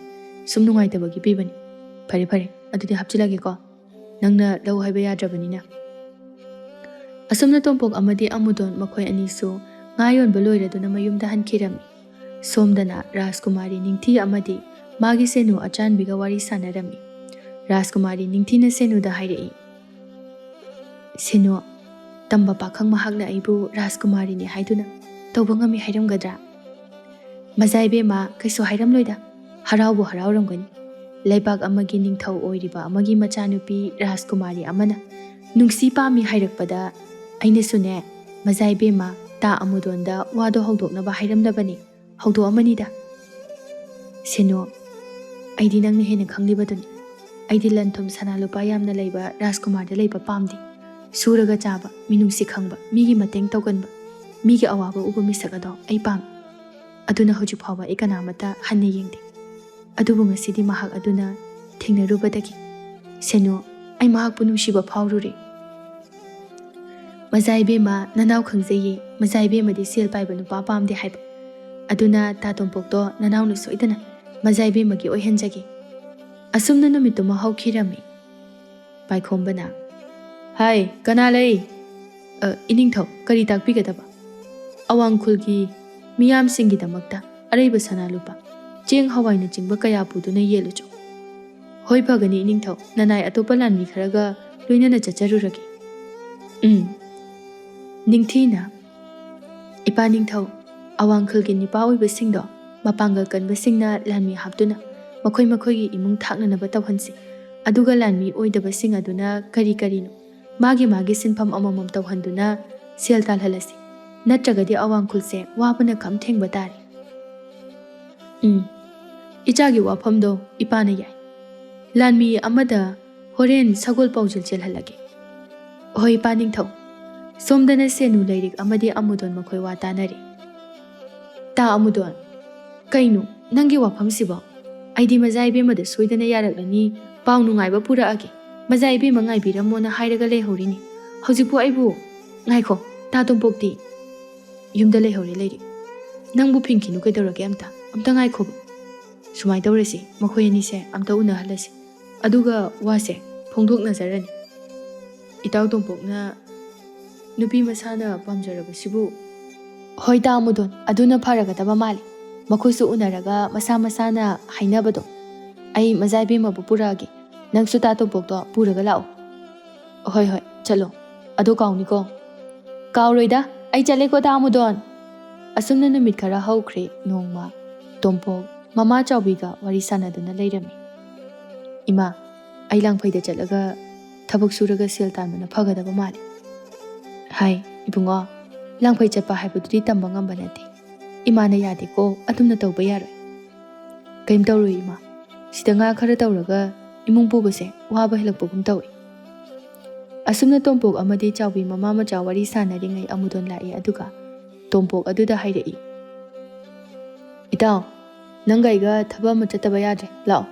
ꯁꯨꯝ ꯅꯨꯡꯉꯥꯏꯇꯕꯒꯤ ꯄꯤꯕꯅꯤ꯫ ꯐꯔꯦ, ꯐꯔꯦ꯫ ꯑꯗꯨꯗꯤ ꯍꯥꯞꯆꯤꯜꯂꯒꯦꯀꯣ꯫ ꯅꯪꯅ ꯂꯧ ꯍꯥꯏꯕ ꯌꯥꯗ꯭ꯔꯕꯅꯤꯅ꯫ ꯑꯁꯨꯝꯅ ꯇꯣꯝꯄꯣꯛ ꯑꯃꯗꯤ ꯑꯃꯨꯗꯣꯟ ꯃꯈꯣꯏ ꯑꯅꯤꯁꯨ ꯉꯥ ꯌꯣꯟꯕ ꯂꯣꯏꯔꯗꯨꯅ ꯃꯌꯨꯝꯗ ꯍꯟꯈꯤꯔꯝꯃꯤ꯫ ꯁꯣꯝꯗꯅ ꯔꯥꯖꯀꯨꯃꯥꯔꯤ ꯅꯤꯡꯊꯤ ꯑꯃꯗꯤ ꯃꯥꯒꯤ ꯁꯦꯅꯨ ꯑꯆꯥꯟꯕꯤꯒ ꯋꯥꯔꯤ ꯁꯥꯟꯅꯔꯝꯃꯤ꯫ ꯔꯥꯖꯀꯨꯃꯥꯔꯤ ꯅꯤꯡꯊꯤꯅ ꯁꯦꯅꯨꯗ ꯍꯥꯏꯔꯛꯏ, "ꯁꯦꯅꯨ, ꯇꯝꯕ ꯄꯥꯈꯪ ꯃꯍꯥꯛꯅ ꯑꯩꯕꯨ ꯔꯥꯖꯀꯨꯃꯥꯔꯤꯅꯤ ꯍꯥꯏꯗꯨꯅ ꯇꯧꯕ ꯉꯝꯃꯤ ꯍꯥꯏꯔꯝꯒꯗ꯭ꯔꯥ?" "ꯃꯖꯥ ꯏꯕꯦꯝꯃ, ꯀꯩꯁꯨ ꯍꯥꯏꯔꯝꯂꯣꯏꯗ꯫ ꯍꯔꯥꯎꯕꯨ ꯍꯔꯥꯎꯔꯝꯒꯅꯤ꯫ ꯂꯩꯕꯥꯛ ꯑꯃꯒꯤ ꯅꯤꯡꯊꯧ ꯑꯣꯏꯔꯤꯕ ꯑꯃꯒꯤ ꯃꯆꯥꯅꯨꯄꯤ ꯔꯥꯖꯀꯨꯃꯥꯔꯤ ꯑꯃꯅ ꯅꯨꯡꯁꯤ ꯄꯥꯝꯃꯤ ꯍꯥꯏꯔꯛꯄꯗ ꯑꯩꯅꯁꯨꯅꯦ, "ꯃꯖꯥ ꯏꯕꯦꯝꯃ, ꯇꯥ ꯑꯃꯨꯗꯣꯟꯗ ꯋꯥꯗꯣ ꯍꯧꯗꯣꯛꯅꯕ ꯍꯥꯏꯔꯝꯂꯕꯅꯤ, ꯍꯧꯗꯣꯛꯑꯝꯃꯅꯤꯗ꯫" "ꯁꯦꯅꯨ, ꯑꯩꯗꯤ ꯅꯪꯅ ꯍꯦꯟꯅ ꯈꯪꯂꯤꯕꯗꯨꯅꯤ꯫ ꯑꯩꯗꯤ ꯂꯟ ꯊꯨꯝ ꯁꯅꯥ ꯂꯨꯄꯥ ꯌꯥꯝꯅ ꯂꯩꯕ ꯔꯥꯖꯀꯨꯃꯥꯔꯗ ꯂꯩꯕ ꯄꯥꯝꯗꯦ꯫ ꯁꯨꯔꯒ ꯆꯥꯕ, ꯃꯤꯅꯨꯡꯁꯤ ꯈꯪꯕ, ꯃꯤꯒꯤ ꯃꯇꯦꯡ ꯇꯧꯒꯟꯕ, ꯃꯤꯒꯤ ꯑꯋꯥꯕ ꯎꯕ ꯃꯤꯁꯛ ꯑꯗꯣ ꯑꯩ ꯄꯥꯝꯃꯤ꯫ ꯑꯗꯨꯅ ꯍꯧꯖꯤꯛ ꯐꯥꯎꯕ ꯑꯩ ꯀꯅꯥꯃꯠꯇ ꯍꯟꯅ ꯌꯦꯡꯗꯦ꯫ ꯑꯗꯨꯕꯨ ꯉꯁꯤꯗꯤ ꯃꯍꯥꯛ ꯑꯗꯨꯅ ꯊꯦꯡꯅꯔꯨꯕꯗꯒꯤ, ꯁꯦꯅꯨ, ꯑꯩ ꯃꯍꯥꯛꯄꯨ ꯅꯨꯡꯁꯤꯕ ꯐꯥꯎꯔꯨꯔꯦ꯫" "ꯃꯖꯥ ꯏꯕꯦꯝꯃ, ꯅꯅꯥꯎ ꯈꯪꯖꯩꯌꯦ꯫ ꯃꯖꯥ ꯏꯕꯦꯝꯃꯗꯤ ꯁꯦꯜ ꯄꯥꯏꯕ ꯅꯨꯄꯥ ꯄꯥꯝꯗꯦ ꯍꯥꯏꯕ꯫ ꯑꯗꯨꯅ ꯇꯥ ꯇꯣꯝꯄꯣꯛꯇꯣ ꯅꯅꯥꯎꯅ ꯁꯣꯏꯗꯅ ꯃꯖꯥ ꯏꯕꯦꯝꯃꯒꯤ ꯑꯣꯏꯍꯟꯖꯒꯦ꯫" ꯑꯁꯨꯝꯅ ꯅꯨꯃꯤꯠꯇꯨꯃ ꯍꯧꯈꯤꯔꯝꯃꯤ꯫ ꯄꯥꯏꯈꯣꯝꯕꯅ, "ꯍꯥꯏ, ꯀꯅꯥ ꯂꯩ?" "ꯑ, ꯏꯅꯤꯡꯊꯧ, ꯀꯔꯤ ꯇꯥꯛꯄꯤꯒꯗꯕ?" "ꯑꯋꯥꯡ ꯈꯨꯜꯒꯤ ꯃꯤꯌꯥꯝꯁꯤꯡꯒꯤꯗꯃꯛꯇ ꯑꯔꯩꯕ ꯁꯅꯥ ꯂꯨꯄꯥ, ꯆꯦꯡ ꯍꯋꯥꯏꯅꯆꯤꯡꯕ ꯀꯌꯥ ꯄꯨꯗꯨꯅ ꯌꯦꯜꯂꯨꯆꯣ꯫" "ꯍꯣꯏ, ꯐꯒꯅꯤ ꯏꯅꯤꯡꯊꯧ, ꯅꯅꯥꯏ ꯑꯇꯣꯞꯄ ꯂꯥꯟꯃꯤ ꯈꯔꯒ ꯂꯣꯏꯅꯅ ꯆꯠꯆꯔꯨꯔꯒꯦ꯫" "ꯎꯝ꯫" ꯅꯤꯡꯊꯤꯅ, "ꯏꯄꯥ ꯅꯤꯡꯊꯧ, ꯑꯋꯥꯡ ꯈꯨꯜꯒꯤ ꯅꯨꯄꯥ ꯑꯣꯏꯕꯁꯤꯡꯗꯣ ꯃꯄꯥꯡꯒꯜ ꯀꯟꯕꯁꯤꯡꯅ ꯂꯥꯟꯃꯤ ꯍꯥꯞꯇꯨꯅ ꯃꯈꯣꯏ ꯃꯈꯣꯏꯒꯤ ꯏꯃꯨꯡ ꯊꯥꯛꯅꯅꯕ ꯇꯧꯍꯟꯁꯤ꯫ ꯑꯗꯨꯒ ꯂꯥꯟꯃꯤ ꯑꯣꯏꯗꯕꯁꯤꯡ ꯑꯗꯨꯅ ꯀꯔꯤ ꯀꯔꯤꯅꯣ ꯃꯥꯒꯤ ꯃꯥꯒꯤ ꯁꯤꯟꯐꯝ ꯑꯃꯃꯝ ꯇꯧꯍꯟꯗꯨꯅ ꯁꯦꯜ ꯇꯥꯜꯍꯜꯂꯁꯤ꯫ ꯅꯠꯇ꯭ꯔꯒꯗꯤ ꯑꯋꯥꯡ ꯈꯨꯜꯁꯦ ꯋꯥꯕꯅ ꯈꯝ ꯊꯦꯡꯕ ꯇꯥꯔꯦ꯫" "ꯎꯝ, ꯏꯆꯥꯒꯤ ꯋꯥꯐꯝꯗꯣ ꯏꯄꯥꯅ ꯌꯥꯏ꯫ ꯂꯥꯟꯃꯤ ꯑꯃꯗ ꯍꯣꯔꯦꯟ ꯁꯒꯣꯜ ꯄꯥꯎꯖꯦꯜ ꯆꯦꯜꯍꯜꯂꯒꯦ꯫" "ꯍꯣꯏ, ꯏꯄꯥ ꯅꯤꯡꯊꯧ꯫" ꯁꯣꯝꯗꯅ ꯁꯦꯅꯨ ꯂꯩꯔꯤꯛ ꯑꯃꯗꯤ ꯑꯃꯨꯗꯣꯟ ꯃꯈꯣꯏ ꯋꯥ ꯇꯥꯅꯔꯤ꯫ "ꯇꯥ ꯑꯃꯨꯗꯣꯟ, ꯀꯩꯅꯣ ꯅꯪꯒꯤ ꯋꯥꯐꯝꯁꯤꯕꯣ? ꯑꯩꯗꯤ ꯃꯖꯥ ꯏꯕꯦꯝꯃꯗ ꯁꯣꯏꯗꯅ ꯌꯥꯔꯛꯂꯅꯤ, ꯄꯥꯎ ꯅꯨꯡꯉꯥꯏꯕ ꯄꯨꯔꯛꯑꯒꯦ꯫ ꯃꯖꯥ ꯏꯕꯦꯝꯃ ꯉꯥꯏꯕꯤꯔꯝꯃꯣꯅ ꯍꯥꯏꯔꯒ ꯂꯩꯍꯧꯔꯤꯅꯤ꯫ ꯍꯧꯖꯤꯛꯄꯨ ꯑꯩꯕꯨ..." "ꯉꯥꯏꯈꯣ, ꯇꯥ ꯇꯣꯝꯄꯣꯛꯇꯤ?" "ꯌꯨꯝꯗ ꯂꯩꯍꯧꯔꯦ ꯂꯩꯔꯤꯛ꯫ ꯅꯪꯕꯨ ꯐꯤꯡꯈꯤꯅꯨ ꯀꯩꯗꯧꯔꯒꯦ? ꯑꯝꯇ, ꯑꯝꯇ ꯉꯥꯏꯈꯣꯕ꯫ ꯁꯨꯃꯥꯏꯅ ꯇꯧꯔꯁꯤ, ꯃꯈꯣꯏ ꯑꯅꯤꯁꯦ ꯑꯝꯇ ꯎꯅꯍꯜꯂꯁꯤ꯫ ꯑꯗꯨꯒ ꯋꯥꯁꯦ ꯐꯣꯡꯗꯣꯛꯅꯖꯔꯅꯤ꯫ ꯏꯇꯥꯎ ꯇꯣꯝꯄꯣꯛꯅ ꯅꯨꯄꯤ ꯃꯁꯥꯅ ꯄꯥꯝꯖꯔꯕꯁꯤꯕꯨ..." "ꯍꯣꯏ ꯇꯥ ꯑꯃꯨꯗꯣꯟ, ꯑꯗꯨꯅ ꯐꯔꯒꯗꯕ ꯃꯥꯜꯂꯤ꯫ ꯃꯈꯣꯏꯁꯨ ꯎꯅꯔꯒ ꯃꯁꯥ ꯃꯁꯥꯅ ꯍꯥꯏꯅꯕꯗꯣ꯫ ꯑꯩ ꯃꯖꯥ ꯏꯕꯦꯝꯃꯕꯨ ꯄꯨꯔꯛꯑꯒꯦ꯫ ꯅꯪꯁꯨ ꯇꯥ ꯇꯣꯝꯄꯣꯛꯇꯣ ꯄꯨꯔꯒ ꯂꯥꯛꯑꯣ꯫" "ꯍꯣꯏ, ꯍꯣꯏ, ꯆꯠꯂꯣ꯫ ꯑꯗꯣ ꯀꯥꯎꯅꯤꯀꯣ꯫" "ꯀꯥꯎꯔꯣꯏꯗ, ꯑꯩ ꯆꯠꯂꯦꯀꯣ ꯇꯥ ꯑꯃꯨꯗꯣꯟ꯫" ꯑꯁꯨꯝꯅ ꯅꯨꯃꯤꯠ ꯈꯔ ꯍꯧꯈ꯭ꯔꯦ꯫ ꯅꯣꯡꯃ ꯇꯣꯝꯄꯣꯛ ꯃꯃꯥ ꯆꯥꯎꯕꯤꯒ ꯋꯥꯔꯤ ꯁꯥꯟꯅꯗꯨꯅ ꯂꯩꯔꯝꯃꯤ꯫ "ꯏꯃꯥ, ꯑꯩ ꯂꯥꯡꯐꯩꯗ ꯆꯠꯂꯒ ꯊꯕꯛ ꯁꯨꯔꯒ ꯁꯦꯜ ꯇꯥꯟꯕꯅ ꯐꯒꯗꯕ ꯃꯥꯜꯂꯤ꯫" "ꯍꯥꯏ, ꯏꯕꯨꯡꯉꯣ, ꯂꯥꯡꯐꯩ ꯆꯠꯄ ꯍꯥꯏꯕꯗꯨꯗꯤ ꯇꯝꯕ ꯉꯝꯕ ꯅꯠꯇꯦ꯫ ꯏꯃꯥꯅ ꯌꯥꯗꯦꯀꯣ, ꯑꯗꯨꯝꯅ ꯇꯧꯕ ꯌꯥꯔꯣꯏ꯫" "ꯀꯩꯝ ꯇꯧꯔꯣꯏ ꯏꯃꯥ, ꯁꯤꯗ ꯉꯥ ꯈꯔ ꯇꯧꯔꯒ ꯏꯃꯨꯡ ꯄꯨꯕꯁꯦ ꯋꯥꯕ ꯍꯦꯜꯂꯛꯄꯒꯨꯝ ꯇꯧꯏ꯫" ꯑꯁꯨꯝꯅ ꯇꯣꯝꯄꯣꯛ ꯑꯃꯗꯤ ꯆꯥꯎꯕꯤ ꯃꯃꯥ ꯃꯆꯥ ꯋꯥꯔꯤ ꯁꯥꯟꯅꯔꯤꯉꯩ ꯑꯃꯨꯗꯣꯟ ꯂꯥꯛꯏ, ꯑꯗꯨꯒ ꯇꯣꯝꯄꯣꯛ ꯑꯗꯨꯗ ꯍꯥꯏꯔꯛꯏ, "ꯏꯇꯥꯎ, ꯅꯪꯒ ꯑꯩꯒ ꯊꯕꯛ ꯑꯃ ꯆꯠꯇꯕ ꯌꯥꯗ꯭ꯔꯦ, ꯂꯥꯛꯑꯣ꯫"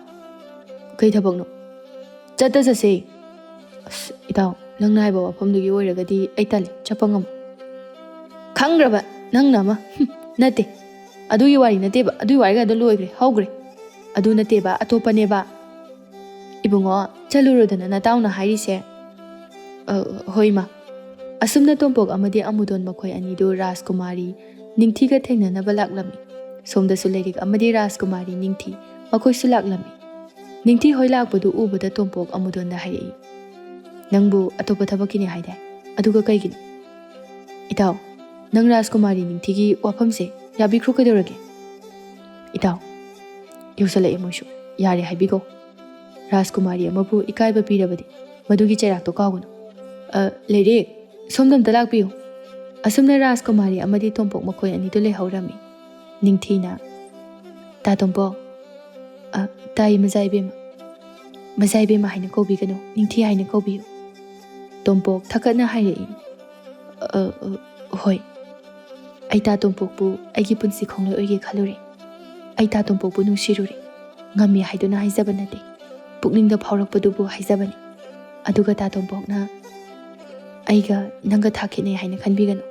"ꯀꯩ ꯊꯕꯛꯅꯣ?" "ꯆꯠꯇ ꯆꯠꯁꯦ꯫" "ꯑꯁ ꯏꯇꯥꯎ, ꯅꯪꯅ ꯍꯥꯏꯕ ꯋꯥꯐꯝꯗꯨꯒꯤ ꯑꯣꯏꯔꯒꯗꯤ ꯑꯩ ꯇꯜꯂꯤ, ꯆꯠꯄ ꯉꯝꯃꯣꯏ꯫" "ꯈꯪꯈ꯭ꯔꯕ ꯅꯪꯅ ꯑꯃ꯫" "ꯍꯨꯝ, ꯅꯠꯇꯦ, ꯑꯗꯨꯒꯤ ꯋꯥꯔꯤ ꯅꯠꯇꯦꯕ, ꯑꯗꯨꯒꯤ ꯋꯥꯔꯤꯒꯗꯣ ꯂꯣꯏꯈ꯭ꯔꯦ, ꯍꯧꯈ꯭ꯔꯦ꯫ ꯑꯗꯨ ꯅꯠꯇꯦꯕ, ꯑꯇꯣꯞꯄꯅꯦꯕ꯫" "ꯏꯕꯨꯡꯉꯣ, ꯆꯠꯂꯨꯔꯣꯗꯅ ꯅꯇꯥꯎꯅ ꯍꯥꯏꯔꯤꯁꯦ꯫" "ꯑ, ꯍꯣꯏ ꯏꯃꯥ꯫" ꯑꯁꯨꯝꯅ ꯇꯣꯝꯄꯣꯛ ꯑꯃꯗꯤ ꯑꯃꯨꯗꯣꯟ ꯃꯈꯣꯏ ꯑꯅꯤꯗꯨ ꯔꯥꯖꯀꯨꯃꯥꯔꯤ ꯅꯤꯡꯊꯤꯒ ꯊꯦꯡꯅꯅꯕ ꯂꯥꯛꯂꯝꯃꯤ꯫ ꯁꯣꯝꯗꯁꯨ ꯂꯩꯔꯤꯛ ꯑꯃꯗꯤ ꯔꯥꯖꯀꯨꯃꯥꯔꯤ ꯅꯤꯡꯊꯤ ꯃꯈꯣꯏꯁꯨ ꯂꯥꯛꯂꯝꯃꯤ꯫ ꯅꯤꯡꯊꯤ ꯍꯣꯏ ꯂꯥꯛꯄꯗꯨ ꯎꯕꯗ ꯇꯣꯝꯄꯣꯛ ꯑꯃꯨꯗꯣꯟꯗ ꯍꯥꯏꯔꯛꯏ, "ꯅꯪꯕꯨ ꯑꯇꯣꯞꯄ ꯊꯕꯛꯀꯤꯅꯦ ꯍꯥꯏꯗꯥꯏ? ꯑꯗꯨꯒ ꯀꯩꯒꯤꯅꯣ?" "ꯏꯇꯥꯎ, ꯅꯪ ꯔꯥꯖꯀꯨꯃꯥꯔꯤ ꯅꯤꯡꯊꯤꯒꯤ ꯋꯥꯐꯝꯁꯦ ꯌꯥꯕꯤꯈ꯭ꯔꯣ ꯀꯩꯗꯧꯔꯒꯦ?" "ꯏꯇꯥꯎ, ꯌꯧꯁꯜꯂꯛꯑꯦ ꯃꯣꯏꯁꯨ꯫ ꯌꯥꯔꯦ ꯍꯥꯏꯕꯤꯈꯣ꯫ ꯔꯥꯖꯀꯨꯃꯥꯔꯤ ꯑꯃꯕꯨ ꯏꯀꯥꯏꯕ ꯄꯤꯔꯕꯗꯤ ꯃꯗꯨꯒꯤ ꯆꯩꯔꯥꯛꯇꯣ ꯀꯥꯎꯒꯅꯨ꯫ ꯑ, ꯂꯩꯔꯦ, ꯁꯣꯝꯗ ꯑꯝꯇ ꯂꯥꯛꯄꯤꯌꯨ꯫" ꯑꯁꯨꯝꯅ ꯔꯥꯖꯀꯨꯃꯥꯔꯤ ꯑꯃꯗꯤ ꯇꯣꯝꯄꯣꯛ ꯃꯈꯣꯏ ꯑꯅꯤꯗꯨ ꯂꯩꯍꯧꯔꯝꯃꯤ꯫ ꯅꯤꯡꯊꯤꯅ, "ꯇꯥ ꯇꯣꯝꯄꯣꯛ꯫" "ꯑ, ꯇꯥꯏ ꯃꯖꯥ ꯏꯕꯦꯝꯃ꯫" "ꯃꯖꯥ ꯏꯕꯦꯝꯃ ꯍꯥꯏꯅ ꯀꯧꯕꯤꯒꯅꯨ, ꯅꯤꯡꯊꯤ ꯍꯥꯏꯅ ꯀꯧꯕꯤꯌꯨ꯫" ꯇꯣꯝꯄꯣꯛ ꯊꯛꯀꯠꯅ ꯍꯥꯏꯔꯛꯏ, "ꯑ, ꯑ, ꯍꯣꯏ꯫ ꯑꯩ ꯇꯥ ꯇꯣꯝꯄꯣꯛꯄꯨ ꯑꯩꯒꯤ ꯄꯨꯟꯁꯤ ꯈꯣꯡꯂꯣꯏ ꯑꯣꯏꯒꯦ ꯈꯜꯂꯨꯔꯦ꯫ ꯑꯩ ꯇꯥ ꯇꯣꯝꯄꯣꯛꯄꯨ ꯅꯨꯡꯁꯤꯔꯨꯔꯦ꯫ ꯉꯝꯃꯤ ꯍꯥꯏꯗꯨꯅ ꯍꯥꯏꯖꯕ ꯅꯠꯇꯦ꯫ ꯄꯨꯛꯅꯤꯡꯗ ꯐꯥꯎꯔꯛꯄꯗꯨꯕꯨ ꯍꯥꯏꯖꯕꯅꯤ꯫ ꯑꯗꯨꯒ ꯇꯥ ꯇꯣꯝꯄꯣꯛꯅ ꯑꯩꯒ ꯅꯪꯒ ꯊꯥꯛ ꯈꯦꯠꯅꯩ ꯍꯥꯏꯅ ꯈꯟꯕꯤꯒꯅꯨ꯫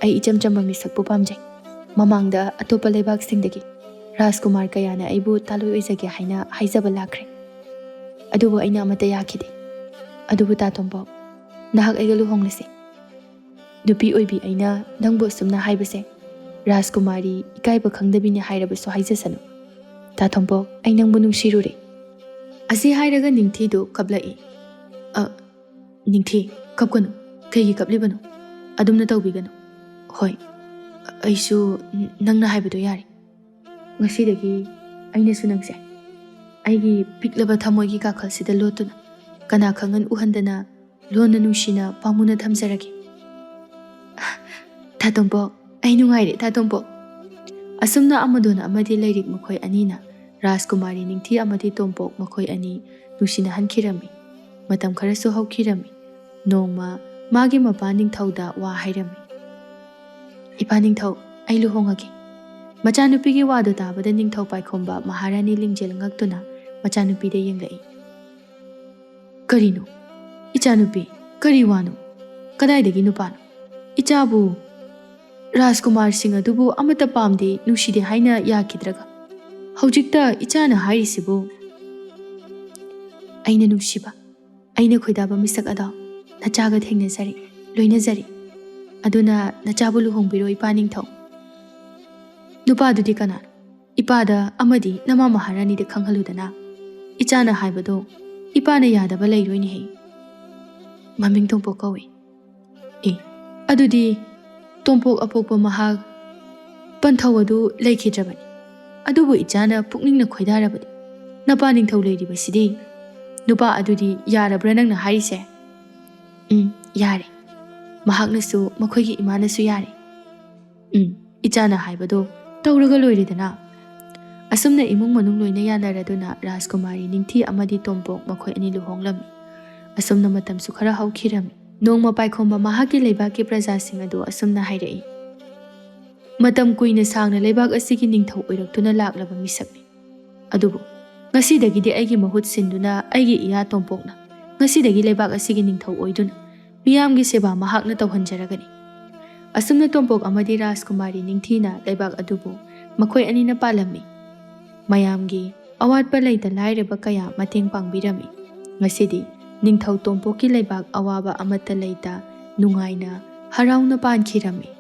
ꯑꯩ ꯏꯆꯝ ꯆꯝꯕ ꯃꯤꯁꯛꯄꯨ ꯄꯥꯝꯖꯩ꯫ ꯃꯃꯥꯡꯗ ꯑꯇꯣꯞꯄ ꯂꯩꯕꯥꯛꯁꯤꯡꯗꯒꯤ ꯔꯥꯖꯀꯨꯃꯥꯔ ꯀꯌꯥꯅ ꯑꯩꯕꯨ ꯇꯥꯂꯣꯏ ꯑꯣꯏꯖꯒꯦ ꯍꯥꯏꯅ ꯍꯥꯏꯖꯕ ꯂꯥꯛꯈ꯭ꯔꯦ꯫ ꯑꯗꯨꯕꯨ ꯑꯩꯅ ꯑꯃꯠꯇ ꯌꯥꯈꯤꯗꯦ꯫ ꯑꯗꯨꯕꯨ ꯇꯥ ꯇꯣꯝꯄꯣꯛ, ꯅꯍꯥꯛ ꯑꯩꯒ ꯂꯨꯍꯣꯡꯂꯁꯤ꯫ ꯅꯨꯄꯤ ꯑꯣꯏꯕꯤ ꯑꯩꯅ ꯅꯪꯕꯨ ꯑꯁꯨꯝꯅ ꯍꯥꯏꯕꯁꯦ, ꯔꯥꯖꯀꯨꯃꯥꯔꯤ ꯏꯀꯥꯏꯕ ꯈꯪꯗꯕꯤꯅꯤ ꯍꯥꯏꯔꯕꯁꯨ ꯍꯥꯏꯖꯁꯅꯨ꯫ ꯇꯥ ꯇꯣꯝꯄꯣꯛ, ꯑꯩ ꯅꯪꯕꯨ ꯅꯨꯡꯁꯤꯔꯨꯔꯦ꯫" ꯑꯁꯤ ꯍꯥꯏꯔꯒ ꯅꯤꯡꯊꯤꯗꯨ ꯀꯞꯂꯛꯏ꯫ "ꯑ, ꯅꯤꯡꯊꯤ, ꯀꯞꯀꯅꯨ꯫ ꯀꯩꯒꯤ ꯀꯞꯂꯤꯕꯅꯣ? ꯑꯗꯨꯝꯅ ꯇꯧꯕꯤꯒꯅꯨ꯫ ꯍꯣꯏ, ꯑꯩꯁꯨ ꯅꯪꯅ ꯍꯥꯏꯕꯗꯣ ꯌꯥꯔꯦ꯫ ꯉꯁꯤꯗꯒꯤ ꯑꯩꯅꯁꯨ ꯅꯪꯁꯦ ꯑꯩꯒꯤ ꯄꯤꯛꯂꯕ ꯊꯃꯣꯏꯒꯤ ꯀꯥꯈꯜꯁꯤꯗ ꯂꯣꯠꯇꯨꯅ, ꯀꯅꯥ ꯈꯪꯍꯟ ꯎꯍꯟꯗꯅ, ꯂꯣꯟꯅ ꯅꯨꯡꯁꯤꯅ ꯄꯥꯝꯃꯨꯅ ꯊꯝꯖꯔꯒꯦ꯫ ꯇꯥ ꯇꯣꯝꯄꯣꯛ, ꯑꯩ ꯅꯨꯡꯉꯥꯏꯔꯦ, ꯇꯥ ꯇꯣꯝꯄꯣꯛ꯫ ꯑꯁꯨꯝꯅ ꯑꯃꯗꯣꯟ ꯑꯃꯗꯤ ꯂꯩꯔꯤꯛ ꯃꯈꯣꯏ ꯑꯅꯤꯅ ꯔꯥꯖꯀꯨꯃꯥꯔꯤ ꯅꯤꯡꯊꯤ ꯑꯃꯗꯤ ꯇꯣꯝꯄꯣꯛ ꯃꯈꯣꯏ ꯑꯅꯤ ꯅꯨꯡꯁꯤꯅꯍꯟꯈꯤꯔꯝꯃꯤ꯫ ꯃꯇꯝ ꯈꯔꯁꯨ ꯍꯧꯈꯤꯔꯝꯃꯤ꯫ ꯅꯣꯡꯃ ꯃꯥꯒꯤ ꯃꯄꯥ ꯅꯤꯡꯊꯧꯗ ꯋꯥ ꯍꯥꯏꯔꯝꯃꯤ, "ꯏꯄꯥ ꯅꯤꯡꯊꯧ, ꯑꯩ ꯂꯨꯍꯣꯡꯉꯒꯦ꯫" ꯃꯆꯥꯅꯨꯄꯤꯒꯤ ꯋꯥꯗꯨ ꯇꯥꯕꯗ ꯅꯤꯡꯊꯧ ꯄꯥꯏꯈꯣꯝꯕ ꯃꯍꯥꯔꯥꯅꯤ ꯂꯤꯡꯖꯦꯜ ꯉꯛꯇꯨꯅ ꯃꯆꯥꯅꯨꯄꯤꯗ ꯌꯦꯡꯂꯛꯏ꯫ "ꯀꯔꯤꯅꯣ? ꯏꯆꯥꯅꯨꯄꯤ, ꯀꯔꯤ ꯋꯥꯅꯣ? ꯀꯗꯥꯏꯗꯒꯤ ꯅꯨꯄꯥꯅꯣ? ꯏꯆꯥꯕꯨ ꯔꯥꯖꯀꯨꯃꯥꯔꯁꯤꯡ ꯑꯗꯨꯕꯨ ꯑꯃꯠꯇ ꯄꯥꯝꯗꯦ, ꯅꯨꯡꯁꯤꯗꯦ ꯍꯥꯏꯅ ꯌꯥꯈꯤꯗ꯭ꯔꯒ ꯍꯧꯖꯤꯛꯇ ꯏꯆꯥꯅ ꯍꯥꯏꯔꯤꯁꯤꯕꯨ?" "ꯑꯩꯅ ꯅꯨꯡꯁꯤꯕ, ꯑꯩꯅ ꯈꯣꯏꯗꯥꯕ ꯃꯤꯁꯛ ꯑꯗꯣ ꯅꯆꯥꯒ ꯊꯦꯡꯅꯖꯔꯤ, ꯂꯣꯏꯅꯖꯔꯤ꯫ ꯑꯗꯨꯅ ꯅꯆꯥꯕꯨ ꯂꯨꯍꯣꯡꯕꯤꯔꯣ, ꯏꯄꯥ ꯅꯤꯡꯊꯧ꯫" "ꯅꯨꯄꯥꯗꯨꯗꯤ ꯀꯅꯥꯅꯣ? ꯏꯄꯥꯗ ꯑꯃꯗꯤ ꯅꯃꯥ ꯃꯍꯥꯔꯥꯅꯤꯗ ꯈꯪꯍꯜꯂꯨꯗꯅ꯫ ꯏꯆꯥꯅ ꯍꯥꯏꯕꯗꯣ ꯏꯄꯥꯅ ꯌꯥꯗꯕ ꯂꯩꯔꯣꯏꯅꯦꯍꯦ꯫" "ꯃꯃꯤꯡ ꯇꯣꯝꯄꯣꯛ ꯀꯧꯏ꯫" "ꯑꯦ, ꯑꯗꯨꯗꯤ ꯇꯣꯝꯄꯣꯛ ꯑꯄꯣꯛꯄ ꯃꯍꯥꯛ ꯄꯟꯊꯧ ꯑꯗꯨ ꯂꯩꯈꯤꯗ꯭ꯔꯕꯅꯤ꯫ ꯑꯗꯨꯕꯨ ꯏꯆꯥꯅ ꯄꯨꯛꯅꯤꯡꯅ ꯈꯣꯏꯗꯥꯔꯕꯗꯤ ꯅꯄꯥ ꯅꯤꯡꯊꯧ ꯂꯩꯔꯤꯕꯁꯤꯗꯤ꯫ ꯅꯨꯄꯥ ꯑꯗꯨꯗꯤ ꯌꯥꯔꯕ꯭ꯔꯥ ꯅꯪꯅ ꯍꯥꯏꯔꯤꯁꯦ?" "ꯎꯝ, ꯌꯥꯔꯦ꯫ ꯃꯍꯥꯛꯅꯁꯨ, ꯃꯈꯣꯏꯒꯤ ꯏꯃꯥꯅꯁꯨ ꯌꯥꯔꯦ꯫ ꯎꯝ, ꯏꯆꯥꯅ ꯍꯥꯏꯕꯗꯣ ꯇꯧꯔꯒ ꯂꯣꯏꯔꯦꯗꯅ꯫" ꯑꯁꯨꯝꯅ ꯏꯃꯨꯡ ꯃꯅꯨꯡ ꯂꯣꯏꯅ ꯌꯥꯅꯔꯗꯨꯅ ꯔꯥꯖꯀꯨꯃꯥꯔꯤ ꯅꯤꯡꯊꯤ ꯑꯃꯗꯤ ꯇꯣꯝꯄꯣꯛ ꯃꯈꯣꯏ ꯑꯅꯤ ꯂꯨꯍꯣꯡꯂꯝꯃꯤ꯫ ꯑꯁꯨꯝꯅ ꯃꯇꯝꯁꯨ ꯈꯔ ꯍꯧꯈꯤꯔꯝꯃꯤ꯫ ꯅꯣꯡꯃ ꯄꯥꯏꯈꯣꯝꯕ ꯃꯍꯥꯛꯀꯤ ꯂꯩꯕꯥꯛꯀꯤ ꯄ꯭ꯔꯖꯥꯁꯤꯡ ꯑꯗꯨ ꯑꯁꯨꯝꯅ ꯍꯥꯏꯔꯛꯏ, "ꯃꯇꯝ ꯀꯨꯏꯅ ꯁꯥꯡꯅ ꯂꯩꯕꯥꯛ ꯑꯁꯤꯒꯤ ꯅꯤꯡꯊꯧ ꯑꯣꯏꯔꯛꯇꯨꯅ ꯂꯥꯛꯂꯕ ꯃꯤꯁꯛꯅꯤ꯫ ꯑꯗꯨꯕꯨ ꯉꯁꯤꯗꯒꯤꯗꯤ ꯑꯩꯒꯤ ꯃꯍꯨꯠ ꯁꯤꯟꯗꯨꯅ ꯑꯩꯒꯤ ꯏꯌꯥ ꯇꯣꯝꯄꯣꯛꯅ ꯉꯁꯤꯗꯒꯤ ꯂꯩꯕꯥꯛ ꯑꯁꯤꯒꯤ ꯅꯤꯡꯊꯧ ꯑꯣꯏꯗꯨꯅ ꯃꯤꯌꯥꯝꯒꯤ ꯁꯦꯕꯥ ꯃꯍꯥꯛꯅ ꯇꯧꯍꯟꯖꯔꯒꯅꯤ꯫" ꯑꯁꯨꯝꯅ ꯇꯣꯝꯄꯣꯛ ꯑꯃꯗꯤ ꯔꯥꯖꯀꯨꯃꯥꯔꯤ ꯅꯤꯡꯊꯤꯅ ꯂꯩꯕꯥꯛ ꯑꯗꯨꯕꯨ ꯃꯈꯣꯏ ꯑꯅꯤꯅ ꯄꯥꯜꯂꯝꯃꯤ꯫ ꯃꯌꯥꯝꯒꯤ ꯑꯋꯥꯠꯄ ꯂꯩꯇ ꯂꯥꯏꯔꯕ ꯀꯌꯥ ꯃꯇꯦꯡ ꯄꯥꯡꯕꯤꯔꯝꯃꯤ꯫ ꯉꯁꯤꯗꯤ ꯅꯤꯡꯊꯧ ꯇꯣꯝꯄꯣꯛꯀꯤ ꯂꯩꯕꯥꯛ ꯑꯋꯥꯕ ꯑꯃꯠꯇ ꯂꯩꯇ ꯅꯨꯡꯉꯥꯏꯅ ꯍꯔꯥꯎꯅ ꯄꯥꯟꯈꯤꯔꯝꯃꯤ꯫